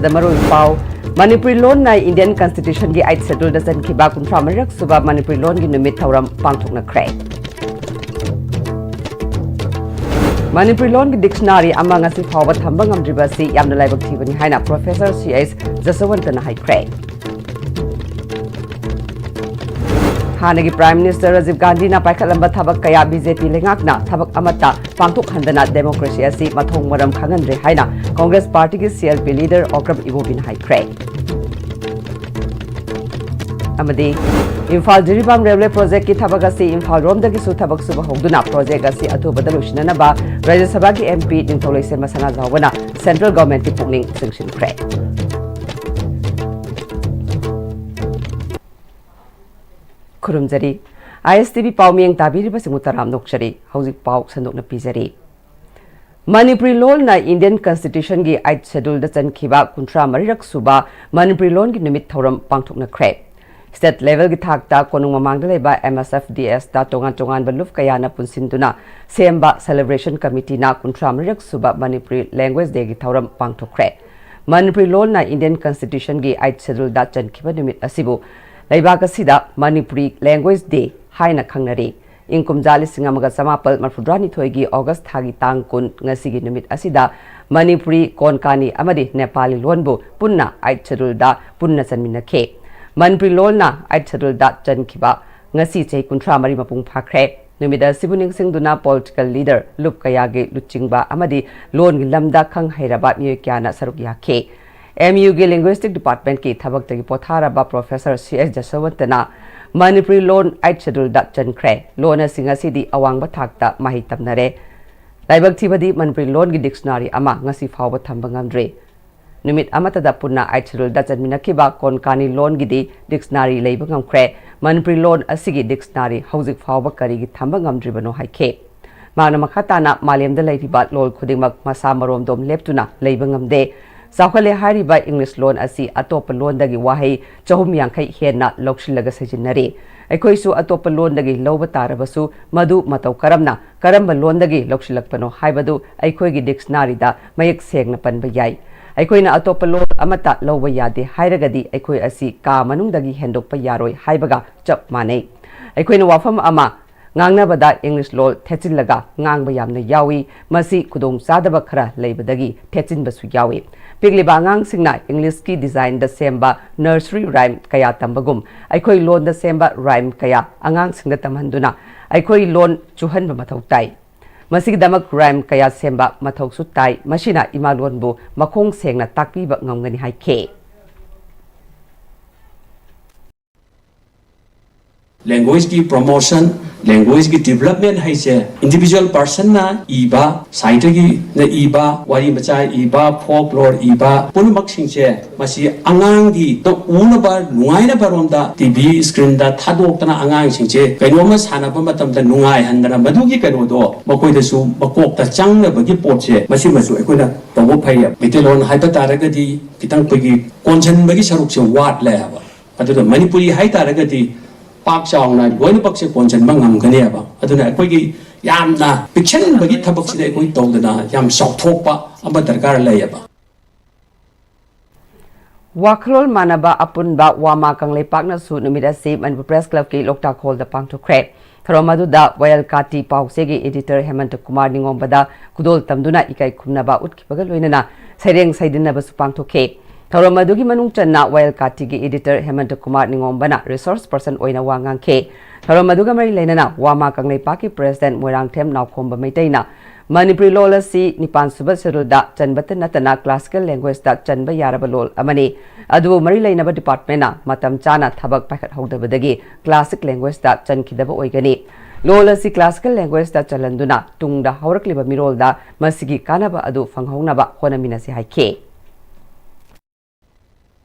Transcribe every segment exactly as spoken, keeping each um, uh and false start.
ꯗ ꯃꯔꯨꯑꯣꯏꯕ ꯄꯥꯎ꯫ ꯃꯅꯤꯄꯨꯔꯤ ꯂꯣꯟꯅ Indian Constitution ꯒꯤ Eighth Schedule ꯗ ꯆꯟꯈꯤꯕ ꯀꯨꯟꯊ꯭ꯔꯥ ꯃꯔꯤꯔꯛ ꯁꯨꯕ ꯃꯅꯤꯄꯨꯔꯤ ꯂꯣꯟꯒꯤ ꯅꯨꯃꯤꯠ ꯊꯧꯔꯝ ꯄꯥꯡꯊꯣꯛꯅꯈ꯭ꯔꯦ꯫ ꯃꯅꯤꯄꯨꯔꯤ ꯂꯣꯟꯒꯤ dictionary ꯑꯃ ꯉꯁꯤ ꯐꯥꯎꯕ ꯊꯝꯕ ꯉꯝꯗ꯭ꯔꯤꯕ ꯑꯁꯤ ꯌꯥꯝꯅ ꯂꯥꯏꯕꯛ ꯊꯤꯕꯅꯤ ꯍꯥꯏꯅ Professor ꯁꯤ ꯑꯩꯆ ꯖꯁꯋꯟꯇꯅ ꯍꯥꯏꯈ꯭ꯔꯦ꯫ ꯍꯥꯟꯅꯒꯤ Prime Minister ꯔꯥꯖꯤꯕ ꯒꯥꯟꯙꯤꯅ ꯄꯥꯏꯈꯠꯂꯝꯕ ꯊꯕꯛ ꯀꯌꯥ ꯕꯤ ꯖꯦ ꯄꯤ ꯂꯩꯉꯥꯛꯅ ꯊꯕꯛ ꯑꯃꯠꯇ ꯄꯥꯡꯊꯣꯛꯍꯟꯗꯅ democracy ꯑꯁꯤ ꯃꯊꯣꯡ ꯃꯔꯝ ꯈꯪꯍꯟꯗ꯭ꯔꯦ ꯍꯥꯏꯅ Congress Party ꯒꯤ C L P leader Okram ꯏꯕꯣꯕꯤꯅ ꯍꯥꯏꯈ꯭ꯔꯦ꯫ ꯑꯃꯗꯤ ꯏꯝꯐꯥꯜ ꯖꯤꯔꯤꯕꯥꯝ railway project ꯀꯤ ꯊꯕꯛ ꯑꯁꯤ ꯏꯝꯐꯥꯜ ꯔꯣꯝꯗꯒꯤꯁꯨ ꯊꯕꯛ ꯁꯨꯕ ꯍꯧꯗꯨꯅ project ꯑꯁꯤ ꯑꯊꯨꯕꯗ ꯂꯣꯏꯁꯤꯟꯅꯅꯕ ꯔꯥꯖ꯭ꯌ ꯁꯚꯥꯒꯤ M P ꯅꯤꯡꯊꯧ ꯂꯩꯁꯦꯝꯕ ꯁꯅꯥꯖꯥꯎꯕꯅ central government ꯀꯤ ꯄꯨꯛꯅꯤꯡ ꯆꯤꯡꯁꯤꯟꯈ꯭ꯔꯦ꯫ ꯈꯨꯔꯨꯝꯖꯔꯤ꯫ I S T V ꯄꯥꯎ ꯃꯤꯠꯌꯦꯡ ꯇꯥꯕꯤꯔꯤꯕꯁꯤꯡꯕꯨ ꯇꯔꯥꯝꯅ ꯑꯣꯛꯆꯔꯤ꯫ ꯍꯧꯖꯤꯛ ꯄꯥꯎ ꯁꯟꯗꯣꯛꯅ ꯄꯤꯖꯔꯤ꯫ ꯃꯅꯤꯄꯨꯔꯤ ꯂꯣꯟꯅ Indian Constitution ꯒꯤ Eighth Schedule ꯗ ꯆꯟꯈꯤꯕ ꯀꯨꯟꯊ꯭ꯔꯥ ꯃꯔꯤꯔꯛ ꯁꯨꯕ ꯃꯅꯤꯄꯨꯔꯤ ꯂꯣꯟꯒꯤ ꯅꯨꯃꯤꯠ ꯊꯧꯔꯝ ꯄꯥꯡꯊꯣꯛꯅꯈ꯭ꯔꯦ꯫ State level ꯒꯤ ꯊꯥꯛꯇ ꯀꯣꯅꯨꯡ ꯃꯃꯥꯡꯗ ꯂꯩꯕ M S F D S ꯇ ꯇꯣꯉꯥꯟ ꯇꯣꯉꯥꯟꯕ ꯂꯨꯞ ꯀꯌꯥꯅ ꯄꯨꯟꯁꯤꯟꯗꯨꯅ ꯁꯦꯝꯕ celebration committee ꯅ ꯀꯨꯟꯊ꯭ꯔꯥ ꯃꯔꯤꯔꯛ ꯁꯨꯕ ꯃꯅꯤꯄꯨꯔꯤ Language Day ꯒꯤ ꯊꯧꯔꯝ ꯄꯥꯡꯊꯣꯛꯈ꯭ꯔꯦ꯫ ꯃꯅꯤꯄꯨꯔꯤ ꯂꯣꯟꯅ Indian Constitution ꯒꯤ Eighth Schedule ꯗ ꯆꯟꯈꯤꯕ ꯅꯨꯃꯤꯠ ꯑꯁꯤꯕꯨ ꯂꯩꯕꯥꯛ ꯑꯁꯤꯗ ꯃꯅꯤꯄꯨꯔꯤ Language Day ꯍꯥꯏꯅ ꯈꯪꯅꯔꯤ꯫ ꯏꯪ ꯀꯨꯝꯖꯥ ꯂꯤꯁꯤꯡ ꯑꯃꯒ ꯆꯃꯥꯄꯜ ꯃꯔꯐꯨꯇꯔꯥꯅꯤꯊꯣꯏꯒꯤ August ꯊꯥꯒꯤ ꯇꯥꯡ ꯀꯨꯟ ꯉꯁꯤꯒꯤ ꯅꯨꯃꯤꯠ ꯑꯁꯤꯗ ꯃꯅꯤꯄꯨꯔꯤ, ꯀꯣꯟꯀꯥꯅꯤ ꯑꯃꯗꯤ ꯅꯦꯄꯥꯂꯤ ꯂꯣꯟꯕꯨ ꯄꯨꯟꯅ Eighth Schedule ꯗ ꯄꯨꯟꯅ ꯆꯟꯃꯤꯟꯅꯈꯤ꯫ ꯃꯅꯤꯄꯨꯔꯤ ꯂꯣꯟꯅ Eighth Schedule ꯗ ꯆꯟꯈꯤꯕ ꯉꯁꯤ ꯆꯍꯤ ꯀꯨꯟꯊ꯭ꯔꯥ ꯃꯔꯤ ꯃꯄꯨꯡ ꯐꯥꯈ꯭ꯔꯦ꯫ ꯅꯨꯃꯤꯠ ꯑꯁꯤꯕꯨ ꯅꯤꯡꯁꯤꯡꯗꯨꯅ political leader, ꯂꯨꯞ ꯀꯌꯥꯒꯤ ꯂꯨꯆꯤꯡꯕ ꯑꯃꯗꯤ ꯂꯣꯟꯒꯤ ꯂꯝꯗ ꯈꯪ ꯍꯩꯔꯕ ꯃꯤꯑꯣꯏ ꯀꯌꯥꯅ ꯁꯔꯨꯛ ꯌꯥꯈꯤ꯫ M U ꯒꯤ Linguistic Department ꯀꯤ ꯊꯕꯛꯇꯒꯤ ꯄꯣꯊꯥꯔꯕ Professor ꯁꯤ ꯑꯦꯁ ꯖꯁꯋꯟꯇꯅ ꯃꯅꯤꯄꯨꯔꯤ ꯂꯣꯟ Eighth Schedule ꯗ ꯆꯟꯈ꯭ꯔꯦ꯫ ꯂꯣꯟ ꯑꯁꯤ ꯉꯁꯤꯗꯤ ꯑꯋꯥꯡꯕ ꯊꯥꯛꯇ ꯃꯍꯩ ꯇꯝꯅꯔꯦ꯫ ꯂꯥꯏꯕꯛ ꯊꯤꯕꯗꯤ ꯃꯅꯤꯄꯨꯔꯤ ꯂꯣꯟꯒꯤ dictionary ꯑꯃ ꯉꯁꯤ ꯐꯥꯎꯕ ꯊꯝꯕ ꯉꯝꯗ꯭ꯔꯤ꯫ ꯅꯨꯃꯤꯠ ꯑꯃꯠꯇꯗ ꯄꯨꯟꯅ Eighth Schedule ꯗ ꯆꯟꯃꯤꯟꯅꯈꯤꯕ ꯀꯣꯟꯀꯥꯅꯤ ꯂꯣꯟꯒꯤꯗꯤ dictionary ꯂꯩꯕ ꯉꯝꯈ꯭ꯔꯦ꯫ ꯃꯅꯤꯄꯨꯔꯤ ꯂꯣꯟ ꯑꯁꯤꯒꯤ dictionary ꯍꯧꯖꯤꯛ ꯐꯥꯎꯕ ꯀꯔꯤꯒꯤ ꯊꯝꯕ ꯉꯝꯗ꯭ꯔꯤꯕꯅꯣ ꯍꯥꯏꯈꯤ꯫ ꯃꯍꯥꯛꯅ ꯃꯈꯥ ꯇꯥꯅ ꯃꯥꯂꯦꯝꯗ ꯂꯩꯔꯤꯕ ꯂꯣꯜ ꯈꯨꯗꯤꯡꯃꯛ ꯃꯁꯥ ꯃꯔꯣꯝꯗꯣꯝ ꯂꯦꯞꯇꯨꯅ ꯂꯩꯕ ꯉꯝꯗꯦ꯫ ꯆꯥꯎꯈꯠꯂꯦ ꯍꯥꯏꯔꯤꯕ English ꯂꯣꯟ ꯑꯁꯤ ꯑꯇꯣꯞꯄ ꯂꯣꯟꯗꯒꯤ ꯋꯥꯍꯩ ꯆꯍꯨꯝ ꯌꯥꯡꯈꯩ ꯍꯦꯟꯅ ꯂꯧꯁꯤꯜꯂꯒ ꯁꯤꯖꯤꯟꯅꯔꯤ꯫ ꯑꯩꯈꯣꯏꯁꯨ ꯑꯇꯣꯞꯄ ꯂꯣꯟꯗꯒꯤ ꯂꯧꯕ ꯇꯥꯔꯕꯁꯨ ꯃꯗꯨ ꯃꯇꯧ ꯀꯔꯝꯅ, ꯀꯔꯝꯕ ꯂꯣꯟꯗꯒꯤ ꯂꯧꯁꯤꯜꯂꯛꯄꯅꯣ ꯍꯥꯏꯕꯗꯨ ꯑꯩꯈꯣꯏꯒꯤ dictionary ꯗ ꯃꯌꯦꯛ ꯁꯦꯡꯅ ꯄꯟꯕ ꯌꯥꯏ꯫ ꯑꯩꯈꯣꯏꯅ ꯑꯇꯣꯞꯄ ꯂꯣꯜ ꯑꯃꯠꯇ ꯂꯧꯕ ꯌꯥꯗꯦ ꯍꯥꯏꯔꯒꯗꯤ ꯑꯩꯈꯣꯏ ꯑꯁꯤ ꯀꯥ ꯃꯅꯨꯡꯗꯒꯤ ꯍꯦꯟꯗꯣꯛꯄ ꯌꯥꯔꯣꯏ ꯍꯥꯏꯕꯒ ꯆꯞ ꯃꯥꯟꯅꯩ꯫ ꯑꯩꯈꯣꯏꯅ ꯋꯥꯐꯝ ꯑꯃ ꯉꯥꯡꯅꯕꯗ ꯏꯪꯂꯤꯁ ꯂꯣꯜ ꯊꯦꯠꯆꯤꯜꯂꯒ ꯉꯥꯡꯕ ꯌꯥꯝꯅ ꯌꯥꯎꯏ꯫ ꯃꯁꯤ ꯈꯨꯗꯣꯡꯆꯥꯗꯕ ꯈꯔ ꯂꯩꯕꯗꯒꯤ ꯊꯦꯠꯆꯤꯟꯕꯁꯨ ꯌꯥꯎꯏ꯫ ꯄꯤꯛꯂꯤꯕ ꯑꯉꯥꯡꯁꯤꯡꯅ ꯏꯪꯂꯤꯁꯀꯤ ꯗꯤꯖꯥꯏꯟꯗ ꯁꯦꯝꯕ ꯅꯔꯁꯔꯤ ꯔꯥꯏꯝ ꯀꯌꯥ ꯇꯝꯕꯒꯨꯝ ꯑꯩꯈꯣꯏ ꯂꯣꯟꯗ ꯁꯦꯝꯕ ꯔꯥꯏꯝ ꯀꯌꯥ ꯑꯉꯥꯡꯁꯤꯡꯗ ꯇꯝꯍꯟꯗꯨꯅ ꯑꯩꯈꯣꯏ ꯂꯣꯟ ꯆꯨꯍꯟꯕ ꯃꯊꯧ ꯇꯥꯏ꯫ ꯃꯁꯤꯒꯤꯗꯃꯛ ꯔꯥꯏꯝ ꯀꯌꯥ ꯁꯦꯝꯕ ꯃꯊꯧꯁꯨ ꯇꯥꯏ꯫ ꯃꯁꯤꯅ ꯏꯃꯥ ꯂꯣꯟꯕꯨ ꯃꯈꯣꯡ ꯁꯦꯡꯅ ꯇꯥꯛꯄꯤꯕ ꯉꯝꯒꯅꯤ ꯍꯥꯏꯈꯤ꯫ Languageꯀꯤ promotion, languageꯀꯤ development ꯍꯥꯏꯁꯦ individual personꯅ ꯏꯕ, ꯁꯥꯍꯤꯇ꯭ꯌꯒꯤꯅ ꯏꯕ, ꯋꯥꯔꯤ ꯃꯆꯥ ꯏꯕ, folklore ꯏꯕ, ꯄꯨꯝꯅꯃꯛꯁꯤꯡꯁꯦ ꯃꯁꯤ ꯑꯉꯥꯡꯒꯤ ꯎꯅꯕ ꯅꯨꯡꯉꯥꯏꯅꯕ ꯔꯣꯝꯗ TV screenꯗ ꯊꯥꯗꯣꯛꯇꯅ ꯑꯉꯥꯡꯁꯤꯡꯁꯦ ꯀꯩꯅꯣꯝꯃ ꯁꯥꯟꯅꯕ ꯃꯇꯝꯗ ꯅꯨꯡꯉꯥꯏꯍꯟꯗꯅ ꯃꯗꯨꯒꯤ ꯀꯩꯅꯣꯗꯣ ꯃꯈꯣꯏꯗꯁꯨ ꯃꯀꯣꯛꯇ ꯆꯪꯅꯕꯒꯤ ꯄꯣꯠꯁꯦ ꯃꯁꯤꯃꯁꯨ ꯑꯩꯈꯣꯏꯅ ꯇꯧꯕ ꯐꯩ꯫ ꯃꯩꯇꯩꯂꯣꯟ ꯍꯥꯏꯕ ꯇꯥꯔꯒꯗꯤ ꯈꯤꯇꯪ ꯑꯩꯈꯣꯏꯒꯤ ꯀꯣꯟꯁꯤꯟꯕꯒꯤ ꯁꯔꯨꯛꯁꯦ ꯋꯥꯠꯂꯦ ꯍꯥꯏꯕ꯫ ꯑꯗꯨꯅ ꯃꯅꯤꯄꯨꯔꯤ ꯍꯥꯏ ꯇꯥꯔꯒꯗꯤ ꯄꯥꯛ ꯆꯥꯎꯅ ꯂꯣꯏꯅꯃꯛꯁꯦ ꯀꯣꯟꯁꯤꯟꯕ ꯉꯝꯒꯅꯦꯕ꯫ ꯑꯗꯨꯅ ꯑꯩꯈꯣꯏꯒꯤ ꯌꯥꯝꯅ ꯄꯤꯛꯁꯟꯕꯒꯤ ꯊꯕꯛꯁꯤꯗ ꯑꯩꯈꯣꯏ ꯇꯧꯗꯅ ꯌꯥꯝ ꯆꯥꯎꯊꯣꯛꯄ ꯑꯃ ꯗꯔꯀꯥꯔ ꯂꯩꯌꯦꯕ꯫ ꯋꯥꯈꯜꯂꯣꯟ ꯃꯥꯟꯅꯕ ꯑꯄꯨꯟꯕ ꯋꯥꯃꯥ ꯀꯪꯂꯩꯄꯥꯛꯅꯁꯨ ꯅꯨꯃꯤꯠ ꯑꯁꯤ ꯃꯅꯤꯄꯨꯔ ꯄ꯭ꯔꯦꯁ ꯀ꯭ꯂꯕꯀꯤ ꯂꯣꯛꯇꯥꯛ ꯍꯣꯜꯗ ꯄꯥꯡꯊꯣꯛꯈ꯭ꯔꯦ꯫ ꯊꯧꯔꯝ ꯑꯗꯨꯗ ꯋꯥꯌꯦꯜ ꯀꯥꯇꯤ ꯄꯥꯎꯆꯦꯒꯤ ꯏꯗꯤꯇꯔ ꯍꯦꯃꯟꯇ ꯀꯨꯃꯥꯔ ꯅꯤꯉꯣꯝꯕꯗ ꯈꯨꯗꯣꯜ ꯇꯝꯗꯨꯅ ꯏꯀꯥꯏ ꯈꯨꯝꯅꯕ ꯎꯠꯈꯤꯕꯒ ꯂꯣꯏꯅꯅ ꯁꯩꯔꯦꯡ ꯁꯩꯗꯤꯟꯅꯕꯁꯨ ꯄꯥꯡꯊꯣꯛꯈꯤ꯫ ꯊꯧꯔꯝ ꯑꯗꯨꯒꯤ ꯃꯅꯨꯡ ꯆꯟꯅ ꯋꯥꯌꯦꯜ ꯀꯥꯇꯤꯒꯤ ꯏꯗꯤꯇꯔ ꯍꯦꯃꯟꯇ ꯀꯨꯃꯥꯔ ꯅꯤꯉꯣꯝꯕꯅ ꯔꯤꯁꯣꯔꯁ ꯄꯔꯁꯟ ꯑꯣꯏꯅ ꯋꯥ ꯉꯥꯡꯈꯤ꯫ ꯊꯧꯔꯝ ꯑꯗꯨꯒ ꯃꯔꯤ ꯂꯩꯅꯅ ꯋꯥꯃꯥ ꯀꯪꯂꯩꯄꯥꯛꯀꯤ ꯄ꯭ꯔꯦꯁꯤꯗꯦꯟꯠ ꯃꯣꯏꯔꯥꯡꯊꯦꯝ ꯅꯥꯎꯈꯣꯝꯕ ꯃꯩꯇꯩꯅ ꯃꯅꯤꯄꯨꯔꯤ ꯂꯣꯜ ꯑꯁꯤ ꯅꯤꯄꯥꯟ ꯁꯨꯕ ꯁꯦꯗꯨꯜꯗ ꯆꯟꯕꯇ ꯅꯠꯇꯅ ꯀ꯭ꯂꯥꯁꯤꯀꯦꯜ ꯂꯦꯡꯒ꯭ꯋꯦꯖꯇ ꯆꯟꯕ ꯌꯥꯔꯕ ꯂꯣꯜ ꯑꯃꯅꯤ꯫ ꯑꯗꯨꯕꯨ ꯃꯔꯤ ꯂꯩꯅꯕ ꯗꯤꯄꯥꯔꯠꯃꯦꯟꯠꯅ ꯃꯇꯝ ꯆꯥꯅ ꯊꯕꯛ ꯄꯥꯏꯈꯠꯍꯧꯗꯕꯗꯒꯤ ꯀ꯭ꯂꯥꯁꯤꯛ ꯂꯦꯡꯒ꯭ꯋꯦꯖꯇ ꯆꯟꯈꯤꯗꯕ ꯑꯣꯏꯒꯅꯤ꯫ ꯂꯣꯜ ꯑꯁꯤ ꯀ꯭ꯂꯥꯁꯤꯀꯦꯜ ꯂꯦꯡꯒ꯭ꯋꯦꯖꯇ ꯆꯜꯍꯟꯗꯨꯅ ꯇꯨꯡꯗ ꯍꯧꯔꯛꯂꯤꯕ ꯃꯤꯔꯣꯜꯗ ꯃꯁꯤꯒꯤ ꯀꯥꯟꯅꯕ ꯑꯗꯨ ꯐꯪꯍꯧꯅꯕ ꯍꯣꯠꯅꯃꯤꯟꯅꯁꯤ ꯍꯥꯏꯈꯤ꯫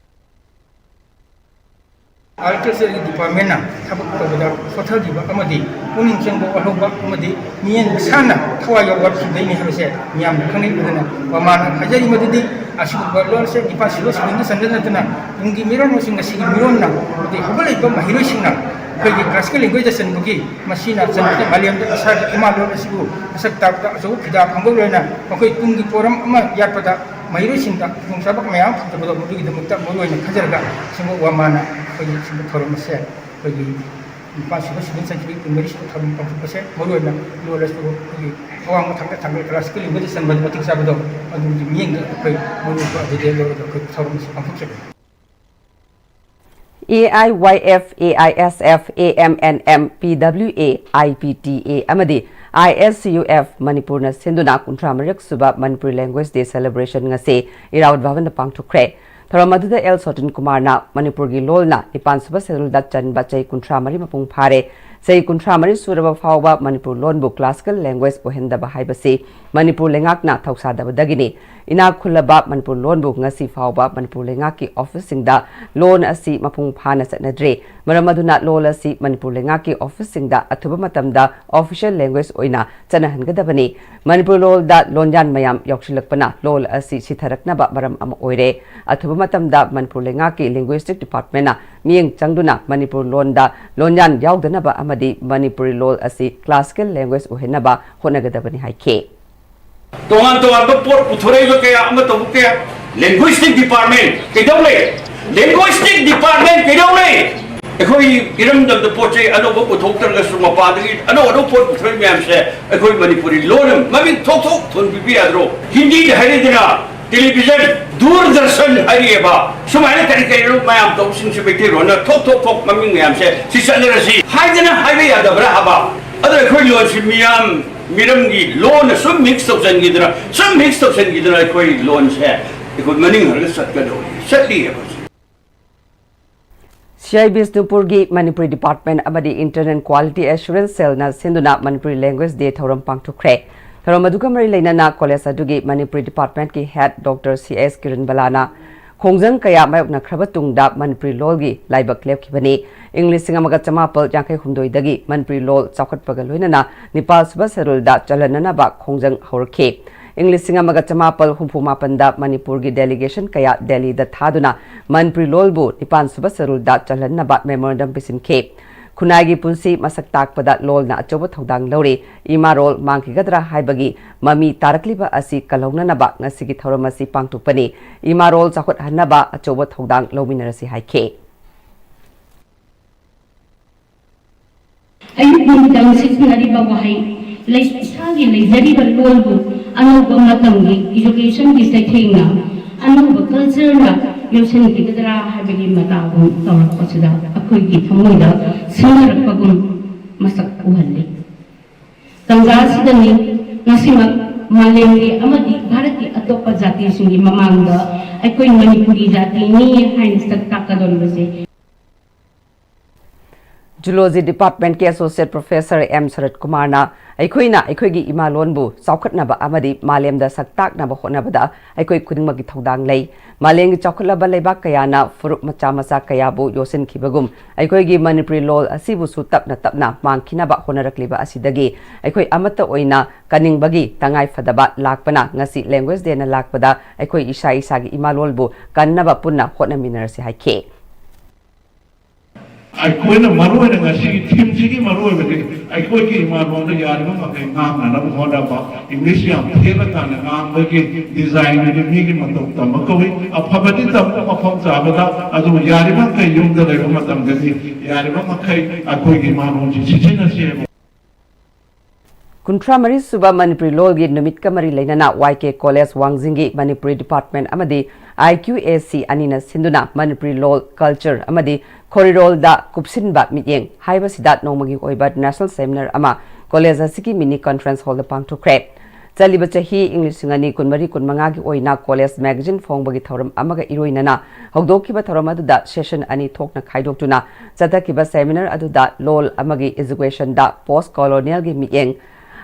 ꯑꯥꯔꯀꯤꯇꯦꯛꯆꯔꯒꯤ ꯗꯤꯄꯥꯔꯠꯃꯦꯟꯅ ꯊꯕꯛ ꯇꯧꯕꯗ ꯁꯣꯠꯊꯈꯤꯕ ꯑꯃꯗꯤ ꯄꯨꯛꯅꯤꯡ ꯆꯪꯕ ꯋꯥꯠꯍꯧꯕ ꯑꯃꯗꯤ ꯃꯤꯠꯌꯦꯡ ꯁꯥꯟꯅ ꯊꯋꯥꯏ ꯌꯥꯎꯕ ꯋꯥꯠꯈꯤꯕꯗꯩꯅꯤ ꯍꯥꯏꯕꯁꯦ ꯃꯤꯌꯥꯝꯅ ꯈꯪꯅꯩ꯫ ꯑꯗꯨꯅ ꯃꯃꯥꯅ ꯍꯥꯏꯖꯔꯤ ꯃꯗꯨꯗꯤ ꯑꯁꯤꯒꯨꯝꯕ ꯂꯣꯟꯁꯦ ꯅꯤꯄꯥꯜ ꯁꯨꯕ ꯁꯦꯗꯨꯜꯗ ꯆꯟꯕꯗ ꯅꯠꯇꯅ ꯇꯨꯡꯒꯤ ꯃꯤꯔꯣꯜ ꯑꯃꯁꯨꯡ ꯉꯁꯤꯒꯤ ꯃꯤꯔꯣꯜꯅ ꯑꯃꯗꯤ ꯍꯧꯒꯠꯂꯛꯏꯕ ꯃꯍꯩꯔꯣꯏꯁꯤꯡꯅ ꯑꯩꯈꯣꯏꯒꯤ ꯀ꯭ꯂꯥꯁꯤꯀꯦꯜ ꯂꯦꯡꯒ꯭ꯋꯦꯖꯇ ꯆꯟꯕꯒꯤ ꯃꯁꯤꯅ ꯆꯟꯕꯗ ꯃꯥꯂꯦꯝꯗ ꯏꯁꯥꯒꯤ ꯏꯃꯥ ꯂꯣꯟ ꯑꯁꯤꯕꯨ ꯃꯁꯛ ꯇꯥꯛꯄꯗ ꯑꯆꯧꯕ ꯐꯤꯗꯥ ꯐꯪꯕ ꯂꯣꯏꯅ ꯃꯈꯣꯏ ꯇꯨꯡꯒꯤ ꯄꯣꯔꯝ ꯑꯃ ꯌꯥꯠꯄꯗ ꯃꯍꯩꯔꯣꯏꯁꯤꯡꯗ ꯈꯨꯗꯣꯡꯆꯥꯕ ꯃꯌꯥꯝ ꯐꯪꯗꯕꯗꯣ, ꯃꯗꯨꯒꯤꯗꯃꯛꯇ ꯃꯔꯨꯑꯣꯏꯅ ꯈꯟꯖꯔꯒ ꯁꯤꯒꯨꯝꯕ ꯋꯥꯃꯥꯅ ꯑꯩꯈꯣꯏꯒꯤ ꯁꯤꯒꯨꯝꯕ ꯊꯧꯔꯝ ꯑꯁꯦ ꯑꯩꯈꯣꯏꯒꯤ ꯅꯤꯄꯥꯜ ꯁꯨꯕ ꯁꯤꯚꯤꯜ ꯁꯔꯖꯤꯀꯦꯜꯒꯤ ꯀꯨꯟꯃꯔꯤ ꯁꯨꯕ ꯊꯧꯔꯝ ꯄꯥꯡꯊꯣꯛꯄꯁꯦ ꯃꯔꯨꯑꯣꯏꯅ ꯂꯣꯜ ꯑꯁꯤꯕꯨ ꯑꯩꯈꯣꯏꯒꯤ ꯑꯋꯥꯡꯕ ꯊꯥꯛꯇ ꯊꯥꯡꯒꯠ ꯀ꯭ꯂꯥꯁꯤꯀꯦꯜ ꯂꯤꯡꯕꯗ ꯆꯟꯕꯗ ꯃꯇꯤꯛ ꯆꯥꯕꯗꯣ, ꯑꯗꯨꯒꯤ ꯃꯤꯠꯌꯦꯡꯗ ꯑꯩꯈꯣꯏ ꯃꯔꯨꯑꯣꯏꯕ ꯑꯗꯨꯗ ꯂꯧꯔꯒ ꯑꯩꯈꯣꯏ ꯊꯧꯔꯝ ꯑꯁꯤ ꯄꯥꯡꯊꯣꯛꯆꯒꯅꯤ꯫ A I Y F, A I S F, A M N M, P W A, I P T A ꯑꯃꯗꯤ I S C U F ꯃꯅꯤꯄꯨꯔꯅ ꯁꯤꯟꯗꯨꯅ ꯀꯨꯟꯊ꯭ꯔꯥ ꯃꯔꯤꯔꯛ ꯁꯨꯕ ꯃꯅꯤꯄꯨꯔꯤ ꯂꯦꯡꯒ꯭ꯋꯦꯖ ꯗꯦ ꯁꯦꯂꯦꯕ꯭ꯔꯦꯁꯟ ꯉꯁꯤ ꯏꯔꯥꯕꯣꯠ ꯚꯕꯟꯗ ꯄꯥꯡꯊꯣꯛꯈ꯭ꯔꯦ꯫ ꯊꯧꯔꯝ ꯑꯗꯨꯗ ꯑꯦꯜ ꯁꯣꯇꯤꯟ ꯀꯨꯃꯥꯔꯅ ꯃꯅꯤꯄꯨꯔꯒꯤ ꯂꯣꯜꯅ ꯅꯤꯄꯥꯟ ꯁꯨꯕ ꯁꯦꯗꯨꯜꯗ ꯆꯟꯕ ꯆꯍꯤ ꯀꯨꯟꯊ꯭ꯔꯥ ꯃꯔꯤ ꯃꯄꯨꯡ ꯐꯥꯔꯦ, ꯆꯍꯤ ꯀꯨꯟꯊ꯭ꯔꯥ ꯃꯔꯤ ꯁꯨꯔꯕ ꯐꯥꯎꯕ ꯃꯅꯤꯄꯨꯔ ꯂꯣꯟꯕꯨ ꯀ꯭ꯂꯥꯁꯤꯀꯦꯜ ꯂꯦꯡꯒ꯭ꯋꯦꯖ ꯑꯣꯏꯍꯟꯗꯕ ꯍꯥꯏꯕꯁꯤ ꯃꯅꯤꯄꯨꯔ ꯂꯩꯉꯥꯛꯅ ꯊꯧꯁꯥꯗꯕꯗꯒꯤꯅꯤ꯫ ꯏꯅꯥꯛ ꯈꯨꯜꯂꯕ ꯃꯅꯤꯄꯨꯔ ꯂꯣꯟꯕꯨ ꯉꯁꯤ ꯐꯥꯎꯕ ꯃꯅꯤꯄꯨꯔ ꯂꯩꯉꯥꯛꯀꯤ ꯑꯣꯐꯤꯁꯁꯤꯡꯗ ꯂꯣꯟ ꯑꯁꯤ ꯃꯄꯨꯡ ꯐꯥꯅ ꯆꯠꯅꯗ꯭ꯔꯤ꯫ ꯃꯔꯝ ꯑꯗꯨꯅ ꯂꯣꯜ ꯑꯁꯤ ꯃꯅꯤꯄꯨꯔ ꯂꯩꯉꯥꯛꯀꯤ ꯑꯣꯐꯤꯁꯁꯤꯡꯗ ꯑꯊꯨꯕ ꯃꯇꯝꯗ ꯑꯣꯐꯤꯁꯤꯌꯦꯜ ꯂꯦꯡꯒ꯭ꯋꯦꯖ ꯑꯣꯏꯅ ꯆꯠꯅꯍꯟꯒꯗꯕꯅꯤ꯫ ꯃꯅꯤꯄꯨꯔ ꯂꯣꯜꯗ ꯂꯣꯟꯌꯥꯟ ꯃꯌꯥꯝ ꯌꯥꯎꯁꯤꯜꯂꯛꯄꯅ ꯂꯣꯜ ꯑꯁꯤ ꯁꯤꯊꯔꯛꯅꯕ ꯃꯔꯝ ꯑꯃ ꯑꯣꯏꯔꯦ꯫ ꯑꯊꯨꯕ ꯃꯇꯝꯗ ꯃꯅꯤꯄꯨꯔ ꯂꯩꯉꯥꯛꯀꯤ ꯂꯤꯡꯒ꯭ꯋꯤꯁꯇꯤꯛ ꯗꯤꯄꯥꯔꯠꯃꯦꯟꯅ ꯃꯤꯠꯌꯦꯡ ꯆꯪꯗꯨꯅ ꯃꯅꯤꯄꯨꯔ ꯂꯣꯟꯗ ꯂꯣꯟꯌꯥꯟ ꯌꯥꯎꯗꯅꯕ ꯑꯃꯗꯤ ꯃꯅꯤꯄꯨꯔꯤ ꯂꯣꯜ ꯑꯁꯤ ꯀ꯭ꯂꯥꯁꯤꯀꯦꯜ ꯂꯦꯡꯒ꯭ꯋꯦꯖ ꯑꯣꯏꯍꯟꯅꯕ ꯍꯣꯠꯅꯒꯗꯕꯅꯤ ꯍꯥꯏꯈꯤ꯫ ꯇꯣꯉꯥꯟ ꯇꯣꯉꯥꯟꯕ ꯄꯣꯠ ꯄꯨꯊꯣꯔꯛꯏꯕ ꯀꯌꯥ ꯑꯃ ꯇꯧꯕ ꯀꯌꯥ, ꯂꯦꯡꯒ꯭ꯋꯤꯁꯇꯤꯛ ꯗꯤꯄꯥꯔꯠꯃꯦꯟ ꯀꯩꯗꯧ ꯂꯩ? ꯂꯦꯡꯒ꯭ꯋꯤꯁꯇꯤꯛ ꯗꯤꯄꯥꯔꯠꯃꯦꯟ ꯀꯩꯗꯧ ꯂꯩ? ꯑꯩꯈꯣꯏ ꯏꯔꯝꯗꯝꯗ ꯄꯣꯠ ꯆꯩ ꯑꯅꯧꯕ ꯄꯨꯊꯣꯛꯇ꯭ꯔꯒꯁꯨ ꯃꯄꯥꯟꯗꯒꯤ ꯑꯅꯧ ꯑꯅꯧꯕ ꯄꯣꯠ ꯄꯨꯊꯣꯔꯛꯏ ꯃꯌꯥꯝꯁꯦ ꯑꯩꯈꯣꯏ ꯃꯅꯤꯄꯨꯔꯤ ꯂꯣꯟ ꯑꯃ ꯃꯃꯤꯡ ꯊꯣꯛ ꯊꯣꯛ ꯊꯣꯟꯕꯤꯕ ꯌꯥꯗ꯭ꯔꯣ? ꯍꯤꯟꯗꯤꯗ ꯍꯥꯏꯔꯤꯗꯅ, ꯇꯦꯂꯤꯚꯤꯖꯟ, ꯗꯨꯔꯗꯔꯁꯟ ꯍꯥꯏꯔꯤꯑꯕ, ꯁꯨꯃꯥꯏꯅ ꯀꯔꯤ ꯀꯔꯤꯅꯣ ꯃꯌꯥꯝ ꯇꯧꯕꯁꯤꯡꯁꯦ ꯃꯩꯇꯩꯂꯣꯟꯅ ꯊꯣꯛ ꯊꯣꯛ ꯊꯣꯛ ꯃꯃꯤꯡ ꯃꯌꯥꯝꯁꯦ ꯁꯤ ꯆꯠꯅꯔꯁꯤ ꯍꯥꯏꯗꯅ ꯍꯥꯏꯕ ꯌꯥꯗꯕ꯭ꯔꯥ ꯍꯥꯏꯕ? ꯑꯗꯣ ꯑꯩꯈꯣꯏ ꯂꯣꯟꯁꯤ ꯃꯤꯌꯥꯝ ꯃꯤꯔꯝꯒꯤ ꯂꯣꯟꯅ ꯁꯨꯝ ꯃꯤꯛꯁ ꯇꯧꯁꯤꯟꯈꯤꯗꯅ ꯁꯨꯝ ꯃꯤꯛꯁ ꯇꯧꯁꯤꯟꯈꯤꯗꯅ ꯑꯩꯈꯣꯏ ꯂꯣꯟꯁꯦ ꯑꯩꯈꯣꯏ ꯃꯅꯤꯡ ꯍꯜꯂꯒ ꯆꯠꯀꯗꯧꯔꯤ, ꯆꯠꯂꯤꯑꯕ꯫ ꯁꯤ ꯑꯥꯏ ꯕꯤꯁꯅꯨꯄꯨꯔꯒꯤ ꯃꯅꯤꯄꯨꯔꯤ ꯗꯤꯄꯥꯔꯠꯃꯦꯟ ꯑꯃꯗꯤ ꯏꯟꯇꯔꯅꯦꯜ ꯀ꯭ꯋꯥꯂꯤꯇꯤ ꯑꯦꯁꯨꯔꯦꯟꯁ ꯁꯦꯜꯅ ꯁꯤꯟꯗꯨꯅ ꯃꯅꯤꯄꯨꯔꯤ ꯂꯦꯡꯒ꯭ꯋꯦꯖ ꯗꯦ ꯊꯧꯔꯝ ꯄꯥꯡꯊꯣꯛꯈ꯭ꯔꯦ꯫ ꯊꯧꯔꯝ ꯑꯗꯨꯒ ꯃꯔꯤ ꯂꯩꯅꯅ ꯀꯣꯂꯦꯖ ꯑꯗꯨꯒꯤ Manipuri ꯗꯤꯄꯥꯔꯠꯃꯦꯟꯠꯀꯤ head doctor C S ꯀꯤꯔꯟꯕꯂꯥꯅ ꯈꯣꯡꯖꯪ ꯀꯌꯥ ꯃꯥꯌꯣꯛꯅꯈ꯭ꯔꯕ ꯇꯨꯡꯗ ꯃꯅꯤꯄꯨꯔꯤ ꯂꯣꯜꯒꯤ ꯂꯥꯏꯕꯛ ꯂꯦꯞꯈꯤꯕꯅꯤ꯫ ꯏꯪ ꯂꯤꯁꯤꯡ ꯑꯃꯒ ꯆꯃꯥꯄꯜ ꯌꯥꯡꯈꯩ ꯍꯨꯝꯗꯣꯏꯗꯒꯤ ꯃꯅꯤꯄꯨꯔꯤ ꯂꯣꯜ ꯆꯥꯎꯈꯠꯄꯒ ꯂꯣꯏꯅꯅ ꯅꯤꯄꯥꯜ ꯁꯨꯕ ꯁꯦꯗꯨꯜꯗ ꯆꯜꯍꯟꯅꯅꯕ ꯈꯣꯡꯖꯪ ꯍꯧꯔꯛꯈꯤ꯫ ꯏꯪ ꯂꯤꯁꯤꯡ ꯑꯃꯒ ꯆꯃꯥꯄꯜ ꯍꯨꯝꯐꯨ ꯃꯥꯄꯟꯗ ꯃꯅꯤꯄꯨꯔꯒꯤ ꯗꯦꯂꯤꯒꯦꯁꯟ ꯀꯌꯥ ꯗꯦꯜꯂꯤꯗ ꯊꯥꯗꯨꯅ ꯃꯅꯤꯄꯨꯔꯤ ꯂꯣꯜꯕꯨ ꯅꯤꯄꯥꯟ ꯁꯨꯕ ꯁꯦꯗꯨꯜꯗ ꯆꯜꯍꯟꯅꯕ ꯃꯦꯃꯣꯔꯦꯟꯗꯝ ꯄꯤꯁꯤꯟꯈꯤ꯫ ꯈꯨꯟꯅꯥꯏꯒꯤ ꯄꯨꯟꯁꯤ ꯃꯁꯛ ꯇꯥꯛꯄꯗ ꯂꯣꯜꯅ ꯑꯆꯧꯕ ꯊꯧꯗꯥꯡ ꯂꯧꯔꯤ꯫ ꯏꯃꯥ ꯂꯣꯜ ꯃꯥꯡꯈꯤꯒꯗ꯭ꯔꯥ ꯍꯥꯏꯕꯒꯤ ꯃꯃꯤ ꯇꯥꯔꯛꯂꯤꯕ ꯑꯁꯤ ꯀꯜꯍꯧꯅꯅꯕ ꯉꯁꯤꯒꯤ ꯊꯧꯔꯝ ꯑꯁꯤ ꯄꯥꯡꯊꯣꯛꯄꯅꯤ꯫ ꯏꯃꯥ ꯂꯣꯜ ꯆꯥꯎꯈꯠꯍꯟꯅꯕ ꯑꯆꯧꯕ ꯊꯧꯗꯥꯡ ꯂꯧꯃꯤꯟꯅꯔꯁꯤ ꯍꯥꯏꯈꯤ꯫ ꯑꯌꯨꯛ ꯅꯨꯃꯤꯗꯥꯡ ꯁꯤꯖꯤꯟꯅꯔꯤꯕ ꯋꯥꯍꯩ, ꯂꯩ-, ꯏꯁꯥꯒꯤ ꯂꯩꯖꯔꯤꯕ ꯂꯣꯜꯕꯨ ꯑꯅꯧꯕ ꯃꯇꯝꯒꯤ educationꯒꯤ ꯆꯩꯊꯦꯡꯅ, ꯑꯅꯧꯕ cultureꯅ ꯌꯣꯠꯁꯤꯟꯈꯤꯒꯗ꯭ꯔꯥ ꯍꯥꯏꯕꯒꯤ ꯃꯇꯥꯒꯨꯝ ꯇꯧꯔꯛꯄꯁꯤꯗ ꯑꯩꯈꯣꯏꯒꯤ ꯊꯃꯣꯏꯗ ꯁꯤꯡꯅꯔꯛꯄꯒꯨꯝ ꯃꯁꯛ ꯎꯍꯜꯂꯤ꯫ ꯇꯥꯟꯖꯥ ꯑꯁꯤꯗꯅꯤ ꯉꯁꯤꯃꯛ ꯃꯥꯂꯦꯝꯒꯤ ꯑꯃꯗꯤ ꯚꯥꯔꯠꯀꯤ ꯑꯇꯣꯞꯄ ꯖꯥꯇꯤꯁꯤꯡꯒꯤ ꯃꯃꯥꯡꯗ ꯑꯩꯈꯣꯏ ꯃꯅꯤꯄꯨꯔꯤ ꯖꯥꯇꯤꯅꯤ ꯍꯥꯏꯅ ꯁꯛ ꯇꯥꯛꯀꯗꯧꯔꯤꯕꯁꯦ꯫ Zoology Departmentꯀꯤ Associate Professor ꯑꯦꯝ ꯁꯔꯠ ꯀꯨꯃꯥꯔꯅ ꯑꯩꯈꯣꯏꯅ ꯑꯩꯈꯣꯏꯒꯤ ꯏꯃꯥ ꯂꯣꯟꯕꯨ ꯆꯥꯎꯈꯠꯅꯕ ꯑꯃꯗꯤ ꯃꯥꯂꯦꯝꯗ ꯁꯛ ꯇꯥꯛꯅꯕ ꯍꯣꯠꯅꯕꯗ ꯑꯩꯈꯣꯏ ꯈꯨꯗꯤꯡꯃꯛꯀꯤ ꯊꯧꯗꯥꯡ ꯂꯩ꯫ ꯃꯥꯂꯦꯝꯒꯤ ꯆꯥꯎꯈꯠꯂꯕ ꯂꯩꯕꯥꯛ ꯀꯌꯥꯅ ꯐꯨꯔꯨꯞ ꯃꯆꯥ ꯃꯆꯥ ꯀꯌꯥꯕꯨ ꯌꯣꯠꯁꯤꯟꯈꯤꯕꯒꯨꯝ ꯑꯩꯈꯣꯏꯒꯤ ꯃꯅꯤꯄꯨꯔꯤ ꯂꯣꯜ ꯑꯁꯤꯕꯨꯁꯨ ꯇꯞꯅ ꯇꯞꯅ ꯃꯥꯡꯈꯤꯅꯕ ꯍꯣꯠꯅꯔꯛꯂꯤꯕ ꯑꯁꯤꯗꯒꯤ ꯑꯩꯈꯣꯏ ꯑꯃꯠꯇ ꯑꯣꯏꯅ ꯀꯟꯅꯤꯡꯕꯒꯤ ꯇꯉꯥꯏ ꯐꯗꯕ ꯂꯥꯛꯄꯅ ꯉꯁꯤ Language Dayꯅ ꯂꯥꯛꯄꯗ ꯑꯩꯈꯣꯏ ꯏꯁꯥ ꯏꯁꯥꯒꯤ ꯏꯃꯥ ꯂꯣꯜꯕꯨ ꯀꯟꯅꯕ ꯄꯨꯟꯅ ꯍꯣꯠꯅꯃꯤꯟꯅꯔꯁꯤ ꯍꯥꯏꯈꯤ꯫ ꯑꯩꯈꯣꯏꯅ ꯃꯔꯨꯑꯣꯏꯅ ꯉꯁꯤꯒꯤ themeꯁꯤꯒꯤ ꯃꯔꯨꯑꯣꯏꯕꯗꯤ ꯑꯩꯈꯣꯏꯒꯤ ꯏꯃꯥ ꯂꯣꯟꯗ ꯌꯥꯔꯤꯕ ꯃꯈꯩ ꯉꯥꯡꯅꯅꯕ ꯍꯣꯠꯅꯕ, English ꯌꯥꯝ ꯊꯦꯠꯂꯀꯥꯟꯗ ꯉꯥꯡꯕꯒꯤ designꯗꯨꯗꯤ ꯃꯤꯒꯤ ꯃꯇꯧ ꯇꯝꯕ ꯀꯧꯏ꯫ ꯑꯐꯕꯗꯤ ꯇꯝꯕ ꯃꯐꯝ ꯆꯥꯕꯗ, ꯑꯗꯨꯕꯨ ꯌꯥꯔꯤꯕ ꯃꯈꯩ ꯌꯨꯝꯗ ꯂꯩꯕ ꯃꯇꯝꯗꯗꯤ ꯌꯥꯔꯤꯕ ꯃꯈꯩ ꯑꯩꯈꯣꯏꯒꯤ ꯏꯃꯥ ꯂꯣꯟꯁꯤ ꯁꯤꯖꯤꯟꯅꯁꯤ ꯍꯥꯏꯕ꯫ ꯀꯨꯟꯊ꯭ꯔꯥ ꯃꯔꯤ ꯁꯨꯕ ꯃꯅꯤꯄꯨꯔꯤ ꯂꯣꯜꯒꯤ ꯅꯨꯃꯤꯠꯀ ꯃꯔꯤ ꯂꯩꯅꯅ ꯋꯥꯏ ꯀꯦ ꯀꯣꯂꯦꯖ ꯋꯥꯡꯖꯤꯡꯒꯤ ꯃꯅꯤꯄꯨꯔꯤ ꯗꯤꯄꯥꯔꯠꯃꯦꯟꯠ ꯑꯃꯗꯤ ꯑꯥꯏ ꯀ꯭ꯌꯨ ꯑꯦ ꯁꯤ ꯑꯅꯤꯅ ꯁꯤꯟꯗꯨꯅ ꯃꯅꯤꯄꯨꯔꯤ ꯂꯣꯜ, ꯀꯜꯆꯔ ꯑꯃꯗꯤ ꯈꯣꯔꯤꯔꯣꯜꯗ ꯀꯨꯞꯁꯤꯟꯕ ꯃꯤꯠꯌꯦꯡ ꯍꯥꯏꯕꯁꯤꯗ ꯅꯣꯡꯃꯒꯤ ꯑꯣꯏꯕ ꯅꯦꯁꯅꯦꯜ ꯁꯦꯃꯤꯅꯥꯔ ꯑꯃ ꯀꯣꯂꯦꯖ ꯑꯁꯤꯒꯤ ꯃꯤꯅꯤ ꯀꯟꯐꯔꯦꯟꯁ ꯍꯣꯜꯗ ꯄꯥꯡꯊꯣꯛꯈ꯭ꯔꯦ꯫ ꯆꯠꯂꯤꯕ ꯆꯍꯤ ꯏꯪ ꯂꯤꯁꯤꯡ ꯑꯅꯤ ꯀꯨꯟꯃꯔꯤ ꯀꯨꯟꯃꯉꯥꯒꯤ ꯑꯣꯏꯅ ꯀꯣꯂꯦꯖ ꯃꯦꯒꯥꯖꯤꯟ ꯐꯣꯡꯕꯒꯤ ꯊꯧꯔꯝ ꯑꯃꯒ ꯏꯔꯣꯏꯅꯅ ꯍꯧꯗꯣꯛꯈꯤꯕ ꯊꯧꯔꯝ ꯑꯗꯨꯗ ꯁꯦꯁꯟ ꯑꯅꯤ ꯊꯣꯛꯅ ꯈꯥꯏꯗꯣꯛꯇꯨꯅ ꯆꯠꯊꯈꯤꯕ ꯁꯦꯃꯤꯅꯥꯔ ꯑꯗꯨꯗ ꯂꯣꯜ ꯑꯃꯒꯤ ꯏꯖꯨꯀꯦꯁꯟꯗ ꯄꯣꯁ ꯀꯣꯂꯣꯅꯤꯌꯦꯜꯒꯤ ꯃꯤꯠꯌꯦꯡ,